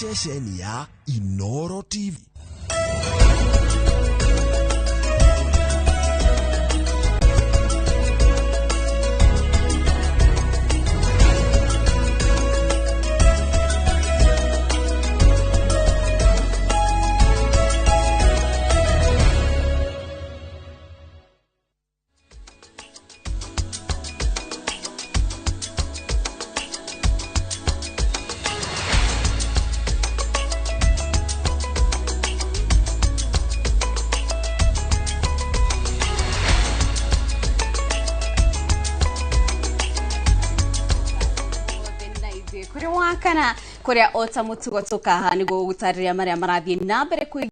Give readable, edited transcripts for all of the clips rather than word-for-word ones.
Ceceni ya Inoro TV. Kana kuria ota mutugo tukaha niguo gutariria maria marathie na mbere kwi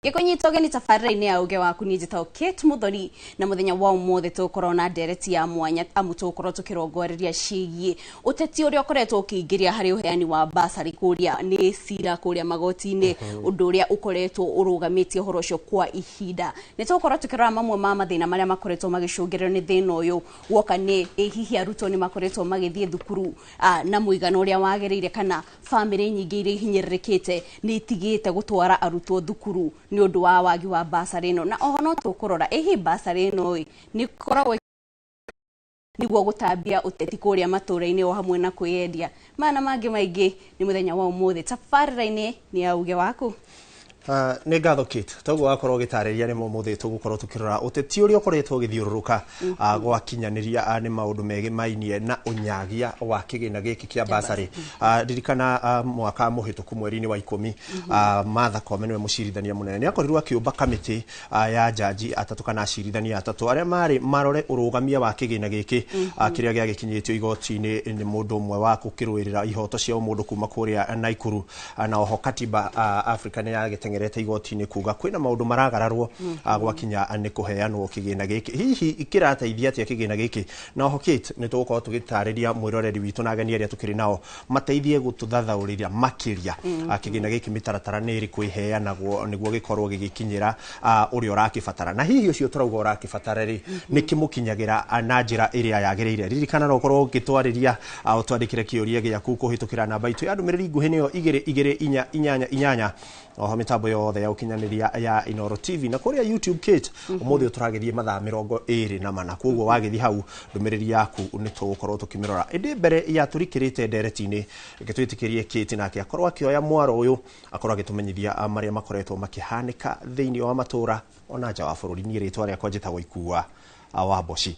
gikunyitwo geni tabarĩra-inĩ ya uge waku niĩ njĩtagwo Kate Muthoni na muthenya wa ũmũthĩ tũgũkorwo na ndereti ya mwanya amu tũgũkorwo tũkĩrongoreria ciĩgiĩ ũteti ũrĩa ũkoretwo ũkĩingĩria harĩ ũheani wa basarĩ kũrĩa nĩ cira kũrĩa magoti-inĩ, ũndũ ũrĩa ũkoretwo ũrũgamĩtie ũhoro ũcio kwa ihinda. Nĩ tũgũkorwo tũkĩrora mamwe ma mathĩna marĩa makoretwo magĩcũngĩrĩrio nĩ thĩna ũyũ woka nĩ ĩ hihi arutwo nĩ makoretwo magĩthiĩ thukuru na mũigana ũrĩa wagĩrĩire, kana bamĩrĩ nyingĩ iria ihinyĩrĩrĩkĩte nĩ itigĩte gũtwara arutwo thukuru nĩ ũndũ wa wagi wa basarĩ ĩno. Na oho no tũkũrora ĩ hihi basarĩ ĩno ĩ nĩ ĩkoragwo nĩguo gũtambia ũteti kũrĩa matũra-inĩ o hamwe na kwĩyendia. Maya na mangĩ maingĩ nĩ mũthenya wa ũmũthĩ tabarĩra-inĩ nĩ ya uge waku. Nĩ ngatho Kate, toguo wakorwo ũgĩtarĩria nĩ ũmũthĩ tũgũkorwo tũkĩrora ũteti ũrĩa ũkoretwo ũgĩthiũrũrũka gwakinyanĩria nĩ maũndũ megemainie na ũnyagia wa kĩgĩna gĩkĩ kĩa basarĩ. Ririkana mwaka mũhĩtũku mweri-inĩ wa 10 Martha Koome nĩwe mũcirithania mũnene nĩ akorirwo akĩũmba kamĩtĩ ya jaji atatũ kana acirithania atatũ arĩa marĩ marore ũrũgamia wa kĩgĩna gĩkĩ kĩrĩa gĩagĩkinyĩtio igoti-inĩ nĩ mũndũ ũmwe wa gũkĩrũĩrĩra ihoto cia ũmũndũ kuma kũrĩa Naikuru, na oho katiba Africa nĩ yagĩteng'era igoti-inĩ kuga kwĩna maũndũ maragararwo gwakinya nĩ kũheanwo kĩgĩna gĩkĩ. Hihi kĩrateithia atĩa kĩgĩna gĩkĩ? Na oho Kate nĩ tũgũkorwo tũgĩtarĩria mwĩroreri witũ na ageni arĩa tũkĩrĩ nao mateithie gũtũthathaũrĩria makĩria kĩgĩna gĩkĩ mĩtaratara nĩ ĩrĩkũ ĩheanagwo nĩguo gĩkorwo gĩgĩkinyĩra ũrĩa ũrakĩbatara, na hihi ũcio tũrauga ũrakĩbatara rĩ nĩ kĩmũkinyagĩra na njĩra ĩrĩa yagĩrĩire. Ririkana no ũkorwo ũgĩtwarĩria ũtwandĩkĩre kĩũria gĩaku kũhĩtũkĩra namba itũ ya ndũmĩrĩri nguhĩ nĩyo 2 2 4 8 8 oho mĩtambo yothe ya ũkinyanĩria ya Inoro TV na kũrĩa YouTube. Kate, ũmũthĩ tũragĩthiĩ mathaa 24, koguo wagĩthiĩ hau ndũmĩrĩri yaku nĩ tũgũkorwo tũkĩmĩrora. Ĩndĩ mbere ya tũrikĩrĩte ndereti-inĩ, reke twĩtĩkĩrie Kate nake akorwo akĩoya mwaro ũyũ akorwo agĩtũmenyithia marĩa makoretwo makĩhanĩka thĩinĩ wa matũra ona nja wa bũrũri. Niĩ rĩtwa rĩakwa njĩtagwo Ikua wa Mboci.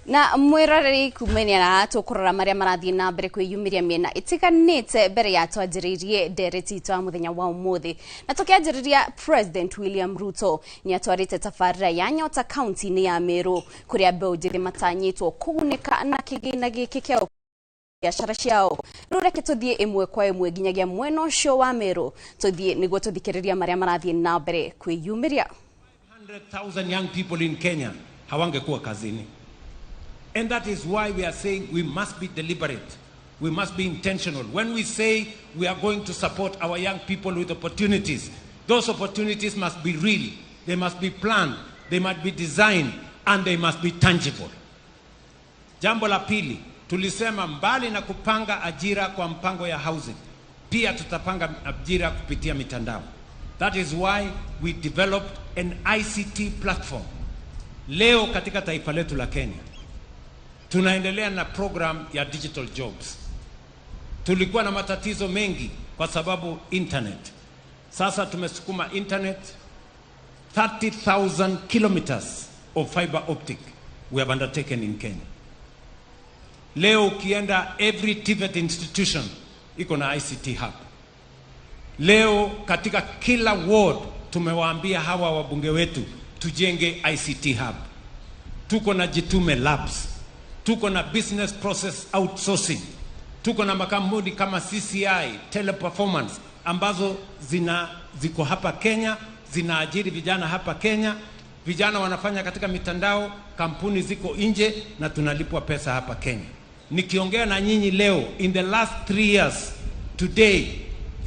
Na mwiroreri kumenia na tukurora maria marathie na mbere kwiyumiria miena itiganite mbere ya twanjiririe ndereti itũ ya muthenya wa umuthi. Na tukianjiriria President William Ruto ni atwarite tabarira ya Nyota county-inĩ ya Meru kuria mbeũ njĩthĩ matanyĩtwo kũgunĩka na kĩgĩna gĩkĩ kĩa biacara ciao. Rĩu reke tũthiĩ ĩmwe kwa ĩmwe nginyagia mwena ũcio wa Meru tũthiĩ nĩguo tũthikĩrĩria maria marathiĩ na mbere kwiyumiria. 100,000 young people in Kenya hawangekuwa kazini. And that is why we are saying we must be deliberate. We must be intentional. When we say we are going to support our young people with opportunities, those opportunities must be real. They must be planned. They must be designed. And they must be tangible. Jambo la pili, tulisema mbali na kupanga ajira kwa mpango ya housing, pia tutapanga ajira kupitia mitandao. That is why we developed an ICT platform. Leo katika taifa letu la Kenya tunaendelea na program ya digital jobs. Tulikuwa na matatizo mengi kwa sababu internet. Sasa tumesukuma internet 30,000 kilometers of fiber optic we have undertaken in Kenya. Leo ukienda every TVET institution iko na ICT hub. Leo katika kila ward tumewaambia hawa wabunge wetu tujenge ICT hub. Tuko na Jitume Labs, tuko na business process outsourcing, tuko na makampuni kama CCI, Teleperformance ambazo ziko hapa Kenya, zinaajiri vijana hapa Kenya. Vijana wanafanya katika mitandao, kampuni ziko nje na tunalipwa pesa hapa Kenya. Nikiongea na nyinyi leo, in the last 3 years today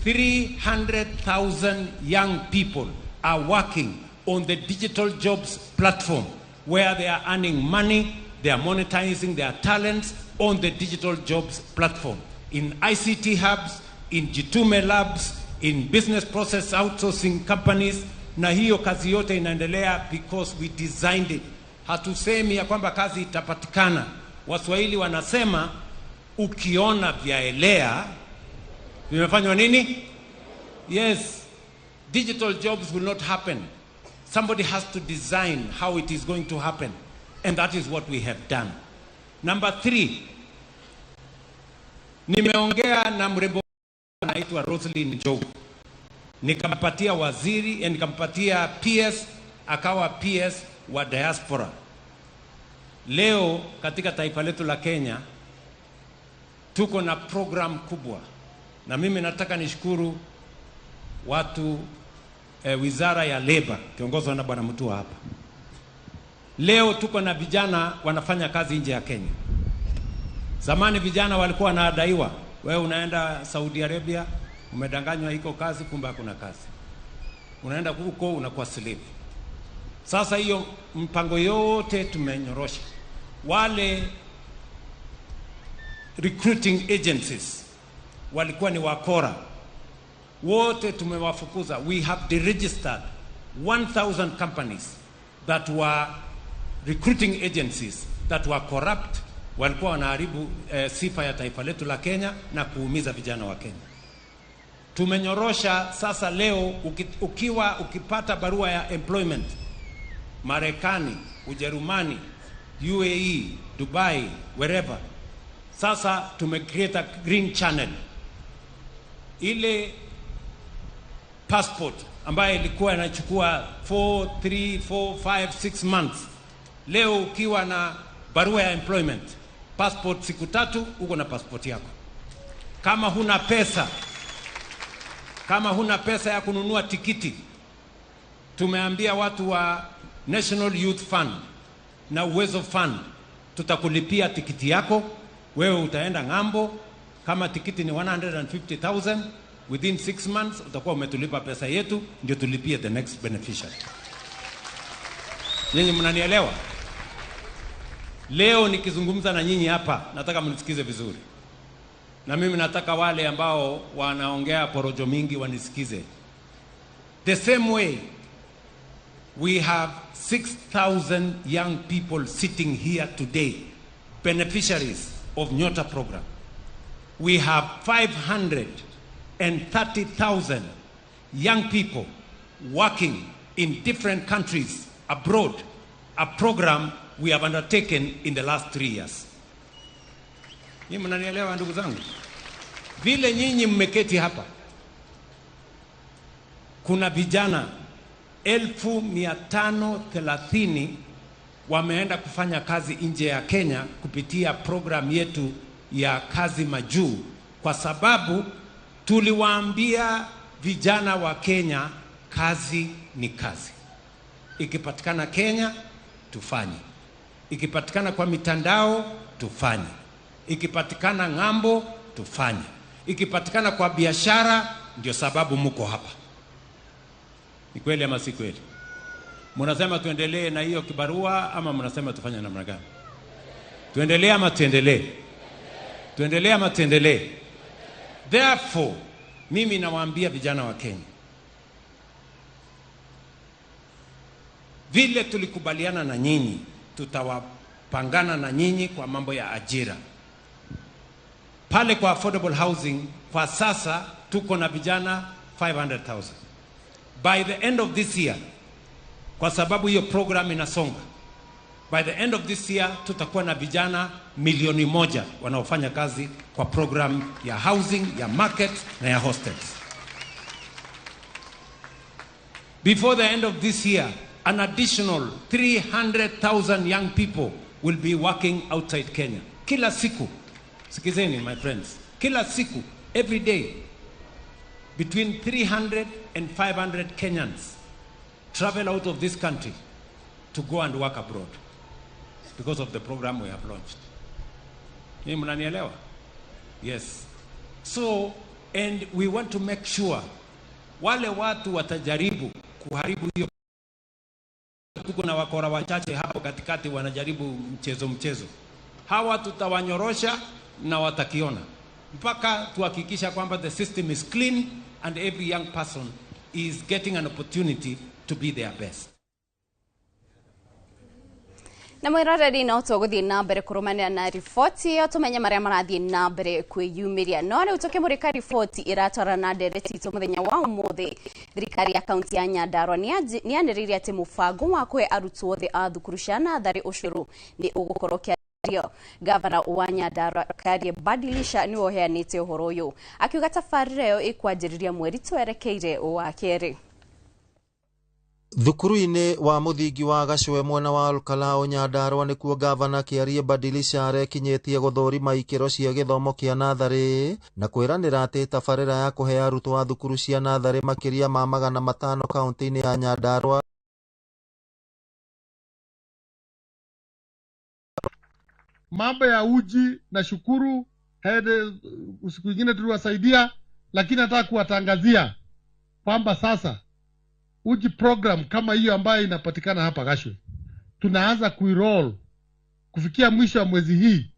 300,000 young people are working on the digital jobs platform where they are earning money, they are monetizing their talents on the digital jobs platform. In ICT hubs, in Jitume labs, in business process outsourcing companies, na hiyo kazi yote inaendelea because we designed it. Hatusemi ya kwamba kazi itapatikana. Waswahili wanasema ukiona vyaelea vimefanywa nini? Yes, digital jobs will not happen. Somebody has to design how it is going to happen. And that is what we have done. Number 3, nimeongea na mrembo anaitwa Roslyn Njogu. Nikampatia waziri, nikampatia PS, akawa PS wa diaspora. Leo katika taifa letu la Kenya tuko na program kubwa. Na mimi nataka nishukuru watu Wizara ya Labor kiongozwa na Bwana Mutua hapa. Leo tuko na vijana wanafanya kazi nje ya Kenya. Zamani vijana walikuwa wanadaiwa, wewe unaenda Saudi Arabia, umedanganywa iko kazi, kumbe hakuna kazi. Unaenda huko unakuwa slave. Sasa hiyo mpango yote tumenyorosha. Wale recruiting agencies walikuwa ni wakora, wote tumewafukuza. We have deregistered 1,000 companies that were recruiting agencies that were corrupt, walikuwa wanaharibu sifa ya taifa letu la Kenya na kuumiza vijana wa Kenya. Tumenyorosha sasa. Leo ukipata barua ya employment Marekani, Ujerumani, UAE, Dubai, wherever, sasa tumecreate a green channel. Ile passport ambayo ilikuwa inachukua 4, 3, 4, 5, 6 months, leo ukiwa na barua ya employment, passport siku 3 uko na passport yako. Kama huna pesa, kama huna pesa ya kununua tikiti, tumeambia watu wa National Youth Fund na Uwezo Fund, tutakulipia tikiti yako, wewe utaenda ng'ambo. Kama tikiti ni 150,000, within 6 months utakuwa umetulipa pesa yetu, ndio tulipie the next beneficiary. Nyinyi mnanielewa? Leo nikizungumza na nyinyi hapa, nataka mnisikize vizuri. Na mimi nataka wale ambao wanaongea porojo mingi wanisikize. The same way we have 6,000 young people sitting here today, beneficiaries of Nyota program. We have 530,000 young people working in different countries abroad, a program we have undertaken in the last 3 years. Nyinyi mnanielewa ndugu zangu? Vile nyinyi mmeketi hapa, kuna vijana 530,000 wameenda kufanya kazi nje ya Kenya kupitia program yetu ya kazi majuu, kwa sababu tuliwaambia vijana wa Kenya kazi ni kazi. Ikipatikana Kenya tufanye, ikipatikana kwa mitandao tufanye, ikipatikana ng'ambo tufanye, ikipatikana kwa biashara. Ndio sababu mko hapa. Ni kweli ama si kweli? Mnasema tuendelee na hiyo kibarua ama mnasema tufanye namna gani? Tuendelee ama tuendelee? Tuendelee ama tuendelee? Therefore, mimi nawaambia vijana wa Kenya, vile tulikubaliana na nyinyi, tutawapangana na nyinyi kwa mambo ya ajira. Pale kwa affordable housing, kwa sasa tuko na vijana 500,000. By the end of this year, kwa sababu hiyo program inasonga, by the end of this year tutakuwa na vijana 1 milioni wanaofanya kazi kwa program ya housing, ya market na ya hostels. Before the end of this year, an additional 300,000 young people will be working outside Kenya. Kila siku, sikizeni my friends, kila siku, every day, between 300 and 500 Kenyans travel out of this country to go and work abroad because of the program we have launched. Nyinyi mnanielewa? Yes. So, and we want to make sure wale watu watajaribu kuharibu hiyo. Tuko na wakora wachache hapo katikati wanajaribu mchezo mchezo. Hawa tutawanyorosha na watakiona mpaka tuhakikisha kwamba the system is clean and every young person is getting an opportunity to be their best. Na mwiroreri, no tũgũthiĩ na mbere kũrũmanĩra na riboti ĩyo tũmenye marĩa marathiĩ na mbere kwĩyumĩria. No rĩu tũkĩmũrĩka riboti ĩratwarana na ndereti itũ mũthenya wa ũmũthĩ, thirikari ya kaunti ya Nyandarua nĩyanĩrĩire atĩ mũbango wa kũhe arutwo othe a thukuru cia natharĩ ũcũrũ nĩ ũgũkorwo ũkĩario. Gavana wa Nyandarua Kiarie Badilisha nĩwe ũheanĩte ũhoro ũyũ, akiuga tabarĩra ĩyo ĩkwanjĩrĩria mweri twerekeire wa kerĩ. Thukuru-inĩ wa mũthingi wa Gacwe mwena wa Olkalou, Nyandarua, nĩkuo gavana Kiarie Badilisha arekinyĩtie gũthũrima ikĩro cia gĩthomo kĩa natharĩ na kwĩranĩra atĩ tabarĩra ya kũhe arutwo a thukuru cia natharĩ makĩria ma 500 kaunti-inĩ ya Nyandarua. Mambo ya uji, nashukuru hede, siku ingine tuliwasaidia, lakini nataka kuwatangazia kwamba sasa uji program kama hiyo ambayo inapatikana hapa Gashwe tunaanza kuiroll kufikia mwisho wa mwezi hii.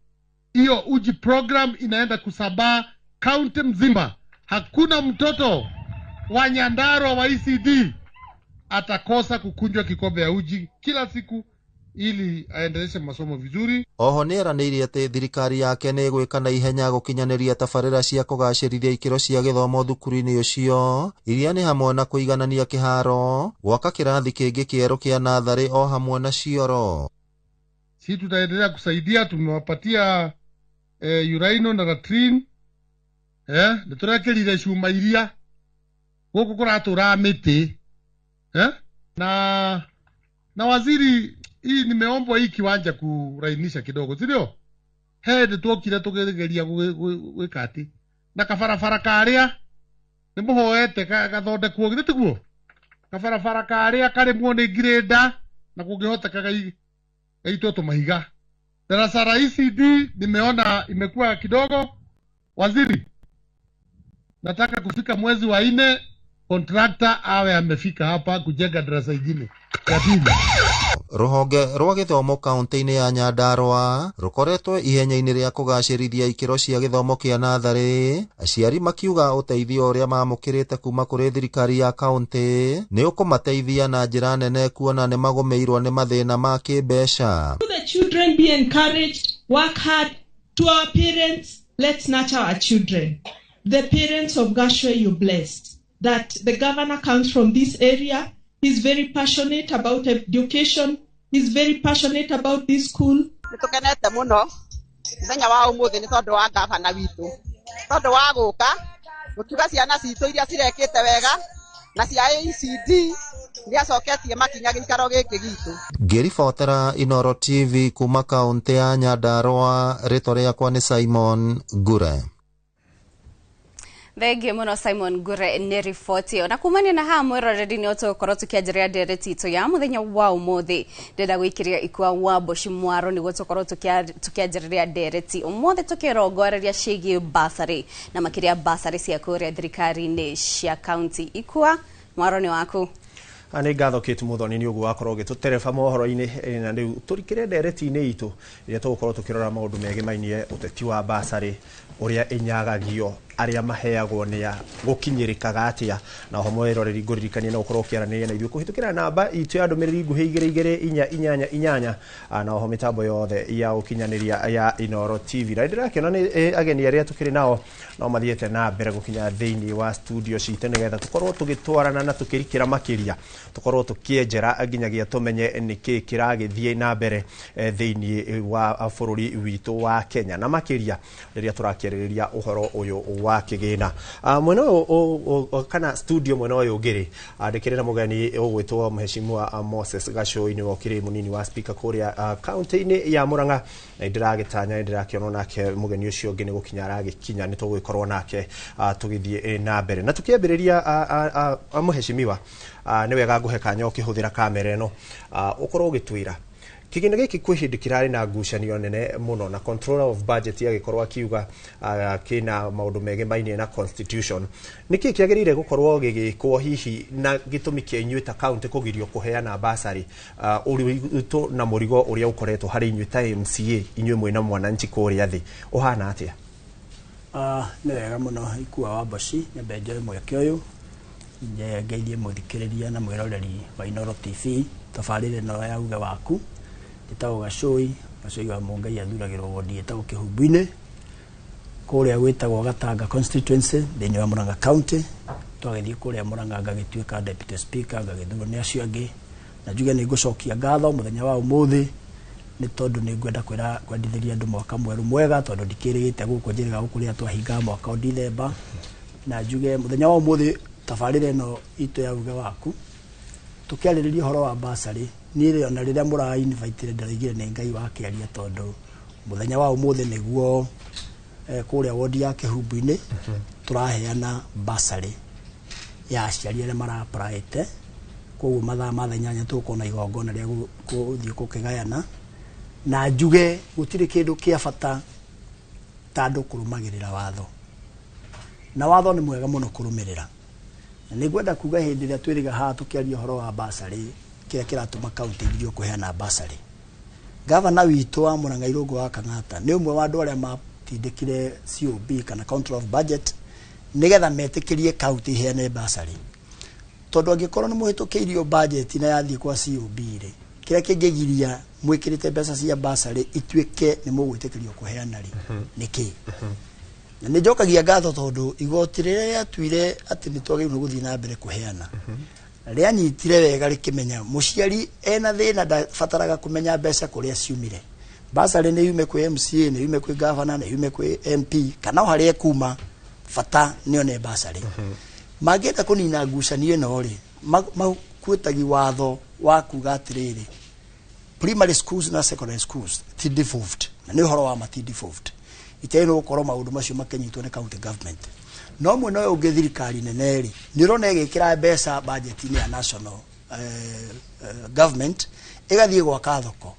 Hiyo uji program inaenda kusambaa kaunti mzima. Hakuna mtoto wa Nyandarua wa ECD atakosa kukunywa kikombe ya uji kila siku ili aendeleshe masomo vizuri. Oho nĩ eranĩire atĩ thirikari yake nĩ ĩgwĩka na ihenya gũkinyanĩria tabarĩra cia kũgacĩrithia ikĩro cia gĩthomo thukuru-inĩ ũcio, iria nĩ hamwe na kũiganania kĩharo, gwaka kĩrathi kĩngĩ kĩerũ kĩa natharĩ o hamwe na cioro. Si tutaendelea kusaidia, tumewapatia urinal na latrine, nĩ cuma iria gũkũ kũratũra mĩtĩ, na waziri, hii nimeombwa hii kiwanja kurainisha kidogo, si ndio? He twokire tugeria gwĩka atĩ na kabarabara karĩa nĩ mũhoete gathondekwo, githĩ tiguo? Kabarabara karĩa karĩmwo nĩ ngirĩnda na kũngĩhoteka gaitwo tũmahiga. Darasa la ECD nimeona imekuwa kidogo. Waziri, nataka kufika mwezi wa 4 contractor awe amefika hapa kujenga darasa ingine ya pili. Rũhonge rwa gĩthomo kaunti-inĩ ya Nyandarua rũkoretwo ihenya-inĩ rĩa kũgacĩrithia ikĩro cia gĩthomo kĩa natharĩ, aciari makiuga ũteithio ũrĩa mamũkĩrĩte kuma kũrĩ thirikari ya kaunti nĩ ũkũmateithia na njĩra nene, kuona nĩ magũmĩirwo nĩ mathĩna ma kĩmbeca. The children be encouraged, work hard. To our parents, let's nurture our children. The parents of Gashwe, you're blessed that the governor comes from this area. He's very passionate about education. He's very passionate about this school. Nĩ tũkenete mũno mũthenya wa ũmũthĩ nĩ tondũ wa gavana witũ, tondũ wa gũka gũkiuga ciana citũ iria cirekĩte wega na cia ECD nĩ acoketie makinya gĩikaro gĩkĩ gitũ. Ngĩribotera Inoro TV kuma kaunti ya Nyandarua, rĩtwa rĩakwa nĩ Simon Ngure. Thengiũ mũno Simon Ngure nĩ riboti ĩyo. Na kumania na haha, mwĩroreri, nĩ tũgũkorwo tũkĩanjĩrĩria ndereti itũ ya mũthenya wa ũmũthĩ. Ndĩrenda gũikĩria ikua wa Mboci Mwaro nĩguo tũkorwo tũkĩanjĩrĩria ndereti ũmũthĩ tũkĩrongoreria ciĩgiĩ basarĩ na makĩria basarĩ cia kũrĩa thirikari-inĩ cia kaunti. Ikua Mwaro nĩ waku. Nĩ ngatho Kate Muthoni nĩ ũguo wakorwo ũgĩtũtereba mohoro-inĩ, na rĩu tũrikĩre ndereti-inĩ itũ ĩrĩa tũgũkorwo tũkĩrora maũndũ megemainie ũteti wa basarĩ. Ũrĩa ĩnyagagio, arĩa maheagwo nĩa, gũkinyĩrĩkaga atĩa? Na oho mwĩroreri, ngũririkanie no ũkorwo ũkĩaranĩria na ithuĩ kũhĩtũkĩra namba itũ ya ndũmĩrĩri nguhĩ 22488, na oho mĩtambo yothe ya ũkinyanĩria ya Inooro TV. Na ndĩrakĩona nĩ ageni arĩa tũkĩrĩ nao no mathiĩte na mbere gũkinya thĩinĩ wa studio citũ, nĩgetha tũkorwo tũgĩtwarana na tũkĩrikĩra makĩria, tũkorwo tũkĩenjera nginyagia tũmenye nĩkĩ kĩragĩthiĩ na mbere thĩinĩ wa bũrũri witũ wa Kenya, na makĩria rĩrĩa tũrakĩarĩrĩria ũhoro ũyũ wa kĩgĩna. Mwena ũyũ kana studio mwena ũyũ ũngĩ rĩ, ndĩkĩrĩ na mũgeni ũgwĩtwo Mheshimiwa Moses Gacũi, nĩwe ũkĩrĩ mũnini wa speaker kũrĩa kaunti-inĩ ya Murang'a, na ndĩragĩtanya ndĩrakĩona nake mũgeni ũcio ũngĩ nĩ gũkinya aragĩkinya, nĩ tũgũgĩkorwo nake tũgĩthiĩ na mbere na tũkĩambĩrĩria. Mheshimiwa, nĩ wega ngũhe kanya ũkĩhũthĩra kamera ĩno ũkorwo ũgĩtwĩra kĩgĩna gĩkĩ kwĩ hĩndĩ kĩrarĩ na ngucanio nene mũno, na Controller of Budget agĩkorwo akiuga kĩna maũndũ megemainie na constitution. Nĩkĩ kĩagĩrĩire gũkorwo gĩgĩkwo hihi na gĩtũmi kĩa inyuĩ ta county kũgirio kũheana basarĩ, ũritũ na mũrigo ũrĩa ũkoretwo harĩ inyuĩ ta MCA, inyuĩ mwĩna mwananchi kũrĩa thĩ, ũhana atĩa? Nĩ wega mũno, Ikua wa Mboci. Nyambe njoe mweke ũyũ ngeithie mũthikĩrĩria na mwĩroreri wa Inooro TV, tabarĩra ĩno ya Uge Waku. Njĩtagwo Gacũi, Gacũi wa Mũngai, athuragĩrwo wondi ĩtagwo Kĩhumbu-inĩ, kũrĩa gwĩtagwo Gatanga constituency thĩinĩ wa Murang'a County. Twagĩthiĩ kũrĩa Murang'a ngagĩtuĩka deputy speaker, ngagĩthurwo nĩ acio angĩ, na njuge nĩ ngũcokia ngatho mũthenya wa ũmũthĩ, nĩ tondũ nĩ ngwenda kwĩra kwendithĩria andũ mwaka mwerũ mwega, tondũ ndikĩrĩgĩte gũkũ njĩrĩga gũkũ rĩrĩa twahingaga mwaka o Dithemba. Na njuge mũthenya wa ũmũthĩ tabarĩra ĩno itũ ya Uge Waku tũkĩarĩrĩria ũhoro wa basarĩ, niĩ ona rĩrĩa mũra invite ndĩraigire nĩ Ngai wakĩaria, tondũ mũthenya wa ũmũthĩ nĩguo kũrĩa wondi ya Kĩhumbu-inĩ tũraheana basarĩ ya aciari arĩa mara-applyĩte. Koguo mathaa ma thaa 8 tũgũkorwo na igongona rĩa gũthiĩ gũkĩgayana. Na njuge gũtirĩ kĩndũ kĩa bata ta andũ kũrũmagĩrĩra watho, na watho nĩ mwega mũno kũrũmĩrĩra. Na nĩ ngwenda kuga hĩndĩ ĩrĩa twĩrĩga haha tũkĩaria ũhoro wa basarĩ, kĩrĩa kĩratũma kaunti igirio kũheana basarĩ, gavana witũ wa Murang'a, Irũngũ wa Kang'ata, nĩ ũmwe wa andũ arĩa matindĩkire COB kana Control of Budget nĩgetha metĩkĩrie kaunti iheane basarĩ, tondũ angĩkorwo nĩ mũhĩtũkĩirio budget na yathiĩ kwa COB rĩ, kĩrĩa kĩngĩgiria mwĩkĩrĩte mbeca cia basarĩ ituĩke nĩ mũgwĩtĩkĩrio kũheana rĩ, nĩ kĩ? Na nĩ njokagia ngatho tondũ igoti rĩrĩa rĩatuire atĩ nĩ twagĩrĩirwo gũthiĩ na mbere kũheana, rĩanyitire wega rĩkĩmenya mũciari ena thĩna ndabataraga kũmenya mbeca kũrĩa ciumire. Basarĩ nĩ yume kwĩ MCA, nĩ yume kwĩ gavana, nĩ yume kwĩ MP, kana o harĩa ĩkuma, bata nĩ one basarĩ. Mangĩenda kũnina ngucanio ĩno rĩ, makuĩtagi watho wa kuga atĩrĩrĩ, primary schools na secondary schools ti devolved, na nĩ ũhoro wa ma ti devolved, itiagĩrĩirwo gũkorwo maũndũ macio makĩnyitwo nĩ county government. No mwena ũyũ ũngĩ, thirikari nene rĩ, nĩ ũrona ĩgĩkĩra mbeca budget-inĩ ya national government, ĩgathiĩ gwaka thoko,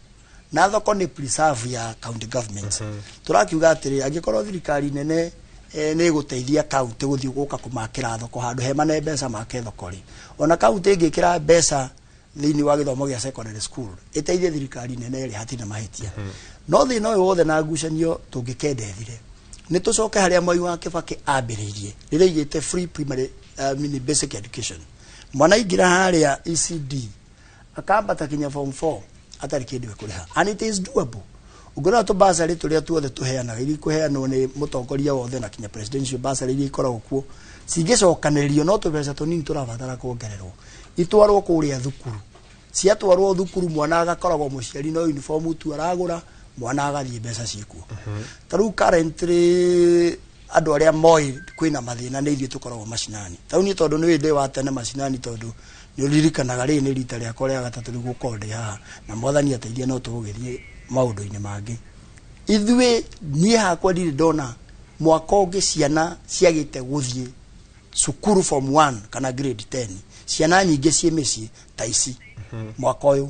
na thoko nĩ preserve ya county government. Tũrakiuga atĩrĩ, angĩkorwo thirikari nene nĩ ĩgũteithia county gũthiĩ gũka kũmakĩra thoko handũ hemane mbeca make thoko rĩ, ona county ĩngĩkĩra mbeca thĩinĩ wa gĩthomo gĩa secondary school ĩteithie thirikari nene rĩ, hatirĩ mahĩtia. No thĩna ũyũ wothe na ngucanio tũngĩkendethire nĩ tũcoke harĩa Mwai wa Kĩbakĩ ambĩrĩirie, rĩrĩa aigĩte free primary mini basic education. Mwana aingĩra harĩa ECD akambata kinya form 4 atarĩ kĩndũ ekũrĩha, and it is doable. Ũngĩrora tũbasarĩ tũrĩa tuothe tũheanaga, iria ikũheanwo nĩ mũtongoria wothe na kinya presidential bursary iria ikoragwo kuo, cingĩcokanĩrĩrio no tũbeca tũnini tũrabatara kuongererwo, itwarwo kũrĩa thukuru. Ciatwarwo thukuru, mwana agakoragwo mũciari no uniform tu aragũra, mwana agathiĩ mbeca ciĩkuo. Ta rĩu currently andũ arĩa moĩ kwĩna mathĩna nĩ ithuĩ tũkoragwo macinani. Ta rĩu niĩ, tondũ nĩ ndĩ wa tene macinani, tondũ nĩ ũririkanaga rĩrĩ nĩ rita rĩakwa rĩa gatatũ rĩu gũkorwo ndĩ haha, na Mwathani ateithia no tũgũgĩthiĩ maũndũ-inĩ mangĩ. Ithuĩ niĩ hakwa ndirĩ ndona mwaka ũngĩ ciana ciagĩte gũthiĩ cukuru form 1 kana grade 10, ciana nyingĩ ciĩ mĩciĩ ta ici mwaka ũyũ.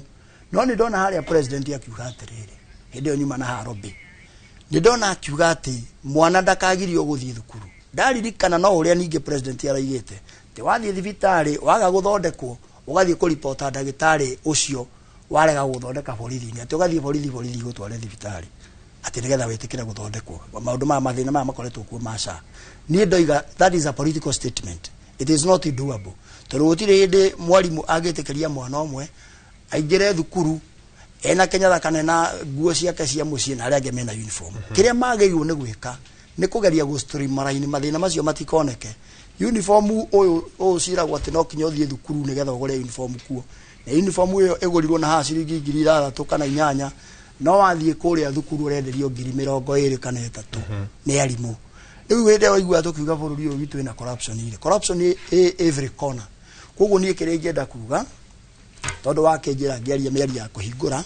No nĩ ndona harĩa president akiuga atĩrĩrĩ, hĩndĩ ĩyo nyuma na Harambee, nĩ ndona akiuga atĩ mwana ndakagirio gũthiĩ thukuru. Ndaririkana no ũrĩa ningĩ president araigĩte atĩ wathiĩ thibitarĩ waga gũthondekwo, ũgathiĩ kũripota ndagĩtarĩ ũcio warega gũthondeka borithi-inĩ, atĩ ũgathiĩ borithi, borithi gũtware thibitarĩ. Atĩ nĩgetha wĩtĩkĩre gũthondekwo maũndũ maya, mathĩna maya makoretwo kuo ma SHA. Niĩ ndoiga that is a political statement, it is not doable, tondũ gũtirĩ hĩndĩ mwarimũ angĩtĩkĩria mwana ũmwe aingĩre thukuru ena kĩnyatha kana na nguo ciake cia mũciĩ na arĩa angĩ mena uniform. Kĩrĩa magĩrĩirwo nĩ gwĩka nĩ kũgeria gũ streamline mathĩna macio matikoneke. Uniform ũyũ ũyũ ciragwo atĩ no kinya ũthiĩ thukuru nĩgetha ũgũre uniform kuo, na uniform ĩyo ĩgũrirwo na haha ciringi 6,000 kana 8,000, no wathiĩ kũrĩa thukuru ũrenderio 23,000 nĩ arimũ. Rĩu hĩndĩ ĩrĩa waigua tũkiuga bũrũri ũyũ witũ wĩna corruption rĩ, corruption ĩ every corner. Koguo niĩ kĩrĩa ingĩenda kuga, tondũ wakĩnjĩra ngĩaria mĩario ya kũhingũra,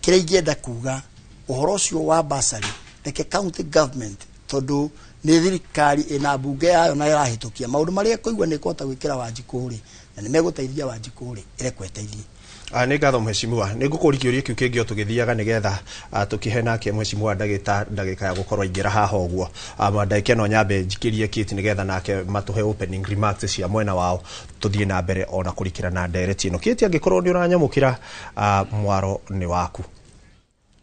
kĩrĩa ingĩenda kuga ũhoro ũcio wa bursary, reke county government, tondũ nĩ thirikari ĩna mbunge yayo na ĩrahĩtũkia maũndũ marĩa ĩkũigua nĩ ĩkũhota gwĩkĩra Wanjikũ rĩ, na nĩ megũteithia Wanjikũ rĩ, ĩrekwo ĩteithie. Nĩ ngatho mheshimiwa. Nĩ ngũkũria kĩũria kĩu kĩngĩ o tũgĩthiaga nĩgetha tũkĩhe nake mheshimiwa ndagĩka ya gũkorwo aingĩra haha ũguo. Ndagĩka ĩno nyambe njikĩrie Kate nĩgetha nake matũhe opening remarks cia mwena wao, tũthiĩ na mbere ona kũrikĩra na ndereti ĩno. Kate, angĩkorwo nĩ ũranyamũkĩra, mwaro nĩ waku.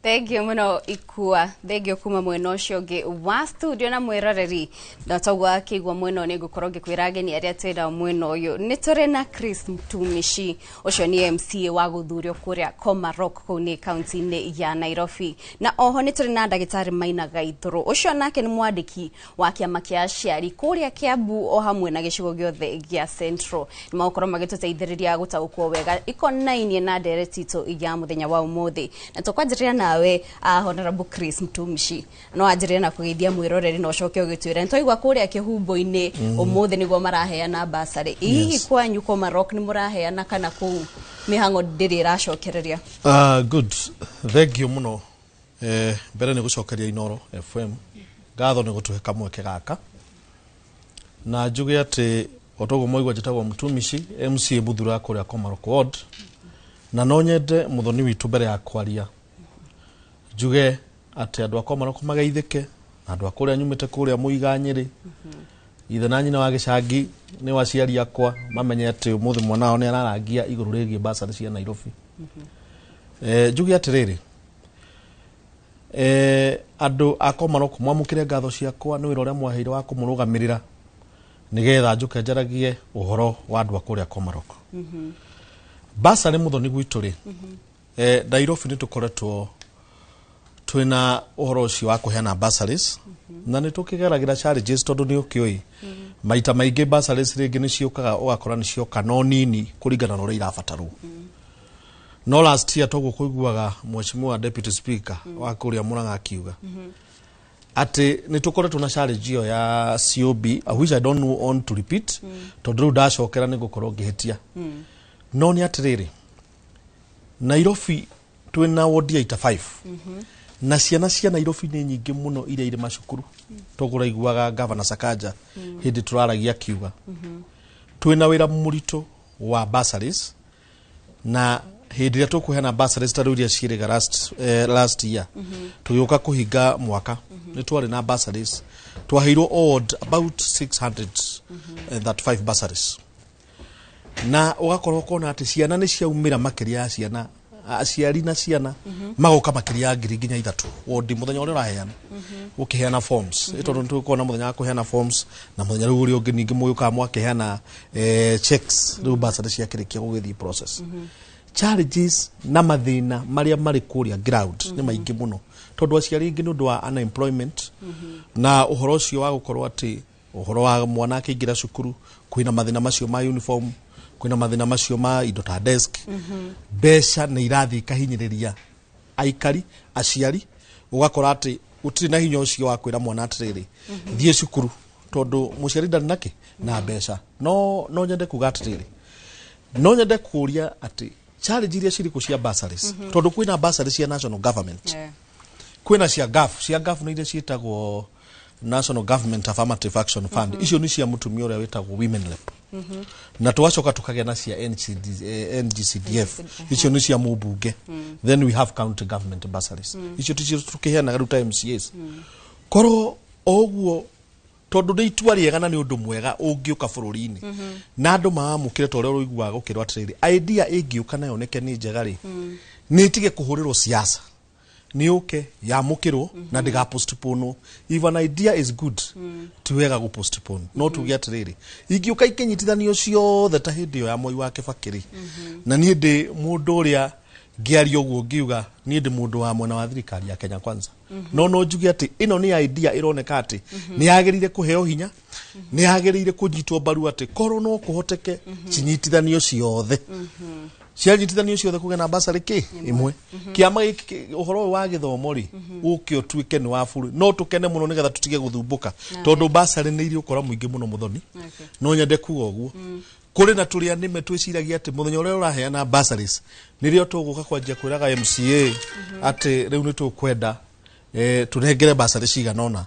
Thengio muno Ikua, thengio kuma mwena ũcio ũngĩ wa studio na mwĩroreri. Na toguo akĩigua mwena ũyũ, nĩ ngũkorwo ngĩkwĩra ageni arĩa twĩnao mwena ũyũ. Nĩ tũrĩ na Chris Mtumishi, ũcio nĩ MCA wa gũthurio kũrĩa Komarok, kũu nĩ kaunti-inĩ ya Nairobi. Na oho nĩ tũrĩ na ndagĩtarĩ Maina Gaithũrũ, ũcio nake nĩ mwandĩki wa kĩama kĩa aciari kũrĩa Kiambu o hamwe na gĩcigo gĩothe gĩa Central. Nĩ magũkorwo magĩtũteithĩrĩria gũtaũkwo wega ikonainie na ndereti itũ ya mũthenya wa ũmũthĩ. Na tũkwanjĩrĩria nawe, Honorable Chris Mtumishi, no anjĩrĩre na kũgeithia mwĩroreri na ũcoke ũgĩtwĩre, nĩtwaigua kũrĩa kĩhumbo-inĩ ũmũthĩ nĩguo maraheana basarĩ. Hihi kwanyu Komarok nĩ mũraheana kana kũu mĩhang'o ndĩrĩ ĩracokereria? Good, thank you muno. Mbere nĩ gũcokeria Inoro FM ngatho nĩ gũtũhe kamweke gaka, na njuge atĩ o toguo mwaigua, njĩtagwo Mtumishi, MCA Muthura kũrĩa Komarok Ward. Na no nyende mũthoni witũ, mbere ya kwaria, njuge atĩ andũ a Komarok mageithĩke, na andũ a kũrĩa nyumĩte kũrĩa Mũiga Nyĩrĩ, ithe na nyina wa gĩcangi nĩ aciari akwa, mamenye atĩ ũmũthĩ mwana wao nĩ ararangia igũrũ rĩgiĩ basarĩ cia Nairobi. Njuge atĩrĩrĩ, andũ a Komarok, mwamũkĩre ngatho ciakwa nĩ wĩra ũrĩa mwaheire wa kũmũrũgamĩrĩra nĩgetha njũke njaragie ũhoro wa andũ a kũrĩa Komarok. Basarĩ, mũthoni gwitũ rĩ, Nairobi nĩ tũkoretwo twĩna ũhoro ũcio wa kũheana bursaries, na nĩ tũkĩgeragĩra challenges, tondũ nĩ ũkĩũĩ maita maingĩ bursaries rĩngĩ nĩ ciũkaga, ũgakora nĩ cioka no nini kũringana na ũrĩa irabatarwo. No last year, toguo kũiguaga mheshimiwa Deputy Speaker wa kũrĩa Murang'a akiuga atĩ nĩ tũkoretwo na challenge ĩyo ya COB, which I don't want to repeat, tondũ rĩu ndacokera nĩ ngũkorwo ngĩhĩtia. No nĩ atĩrĩrĩ, Nairobi twĩna wodi ya ita 5, na ciana cia Nairobi nĩ nyingĩ mũno iria irĩ macukuru. Toguo ũraiguaga Governor Sakaja hĩndĩ tũraragia akiuga twĩna wĩra mũritũ wa bursaries, na hĩndĩ ĩrĩa tũkũheana bursaries ta rĩu iria ciĩrĩga last year, tũgĩũka kũhinga mwaka nĩ twarĩ na bursaries twaheirwo award about 635 bursaries, na ũgakorwo ũkona atĩ ciana nĩ ciaumĩra makĩria ya ciana, aciari na ciana magoka makĩria ya 3,000 nginya 3,000 wodi mũthenya ũrĩa ũraheana, ũkĩheana forms. Tondũ nĩ tũgũkorwo na mũthenya wa kũheana forms na mũthenya rĩu ũrĩa ũngĩ ningĩ mũgĩũkaga mwakĩheana checks. Rĩu bursary ciakĩrĩkia gũgĩthiĩ process, challenges na mathĩna marĩa marĩ kũrĩa ground nĩ maingĩ mũno, tondũ aciari aingĩ nĩ ũndũ wa unemployment na ũhoro ũcio wa gũkorwo atĩ ũhoro wa mwana akĩingĩra cukuru kwĩna mathĩna macio ma uniform, kwĩna mathĩna macio ma indo ta desk. Mbeca nĩ irathiĩ ikahinyĩrĩria aikari, aciari, ũgakora atĩ gũtirĩ na hinya ũcio wa kwĩra mwana atĩrĩrĩ, thiĩ cukuru, tondũ mũciari ndarĩ nakĩ na mbeca. No nyende kuga atĩrĩrĩ, no nyende kũria atĩ challenge iria cirĩ kũ cia bursaries, tondũ kwĩna bursaries cia national government, kwĩna cia GAF. Cia GAF nĩ iria ciĩtagwo National Government Affirmative Action Fund. Icio nĩ cia mũtumia ũrĩa wĩtagwo Women Rep. Na tũgacoka tũkagĩa na cia NCD, NGCDF, icio nĩ cia mũmbunge. Then we have county government bursaries, icio ticio tũkĩheanaga rĩu ta MCAs. Korwo o ũguo, tondũ nĩ itua rĩega na nĩ ũndũ mwega ũngĩũka bũrũri-inĩ na andũ maamũkĩre ta ũrĩa ũiguaga gũkĩrwo atĩrĩrĩ, idea ĩngĩũka na yoneke nĩ njega rĩ, nĩ ĩtige kũhũrĩrwo siasa. Nĩ yũke yamũkĩrwo na ndĩga postpone. If an idea is good, ti wega gũ postpone. No tuge atĩrĩrĩ, ingĩũka ikĩnyitithanio ciothe ta hĩndĩ ĩyo ya Mwai wa Kĩbakĩ rĩ, na niĩ ndĩ mũndũ ũrĩa ngĩaria ũguo ngiuga niĩ ndĩ mũndũ wa mwena wa thirikari ya Kenya Kwanza, no njuge atĩ ĩno nĩ idea ĩroneka atĩ nĩ yagĩrĩire kũheo hinya, nĩ yagĩrĩire kũnyitwo mbaru, atĩ korwo no kũhoteke cinyitithanio ciothe, cianyitithanio ciothe kũgĩa na basarĩ kĩ ĩmwe kĩama gĩkĩ. Ũhoro ũyũ wa gĩthomo rĩ, ũke ũtuĩke nĩ wa bũrũri, no tũkene mũno nĩgetha tũtige gũthumbũka, tondũ basarĩ nĩ irĩ ũkora mũingĩ mũno. Mũthoni, no nyende kuga ũguo, kũrĩ na tũrĩa nĩme twĩciragia atĩ mũthenya ũrĩa ũraheana bursaries nĩrĩo tũgũka kwanjia kwĩraga MCA atĩ rĩu nĩ tũkwenda tũnengere basarĩ cigana ũna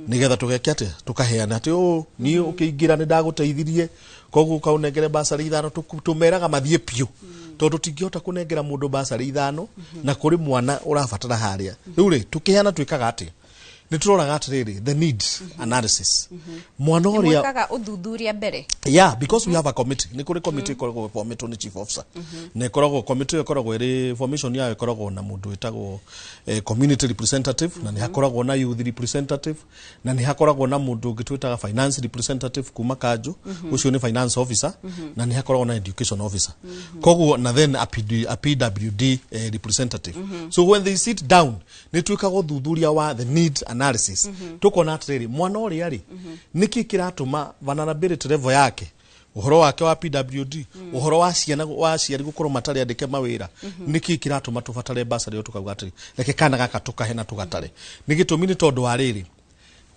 nĩgetha tũgeke atĩa, tũkaheana atĩ ũũ niĩ ũkĩingĩra nĩ ndagũteithirie, koguo ũkaũnengere basarĩ 5. Tũmeraga mathiĩ piũ, tondũ tũtingĩhota kũnengera mũndũ basarĩ 5 na kũrĩ mwana ũrabatara harĩa. Rĩu rĩ, tũkĩheana twĩkaga atĩa? Nĩ tũroraga atĩrĩrĩ, the need analysis, mwana ũrĩa Mwĩkaga ũthuthuria mbere? Yeah, because we have a committee. Nĩ kũrĩ committee ĩkoragwo formatwo nĩ chief officer, na ĩkoragwo committee ĩyo ĩkoragwo ĩrĩ formation yayo ĩkoragwo na mũndũ wĩtagwo community representative, na nĩ hakoragwo na youth representative, na nĩ hakoragwo na mũndũ ũngĩ twĩtaga finance representative kuma kanjũ, ũcio nĩ finance officer, na nĩ hakoragwo na education officer, koguo na then a, PD, a PWD representative. So when they sit down, nĩ twĩkaga ũthuthuria wa the need analysis, tukona atĩrĩrĩ, mwana ũrĩa rĩ, nĩkĩ kĩratũma vulnerability level yake, ũhoro wake wa PWD, ũhoro wa ciana wa aciari gũkorwo matarĩ andĩke mawĩra, nĩkĩ kĩratũma tũbatare basarĩ ĩyo? Tũkauga atĩrĩ, reke kana gaka tũkahe na tũgatare nĩ gĩtũmi nĩ tondũ wa rĩrĩ,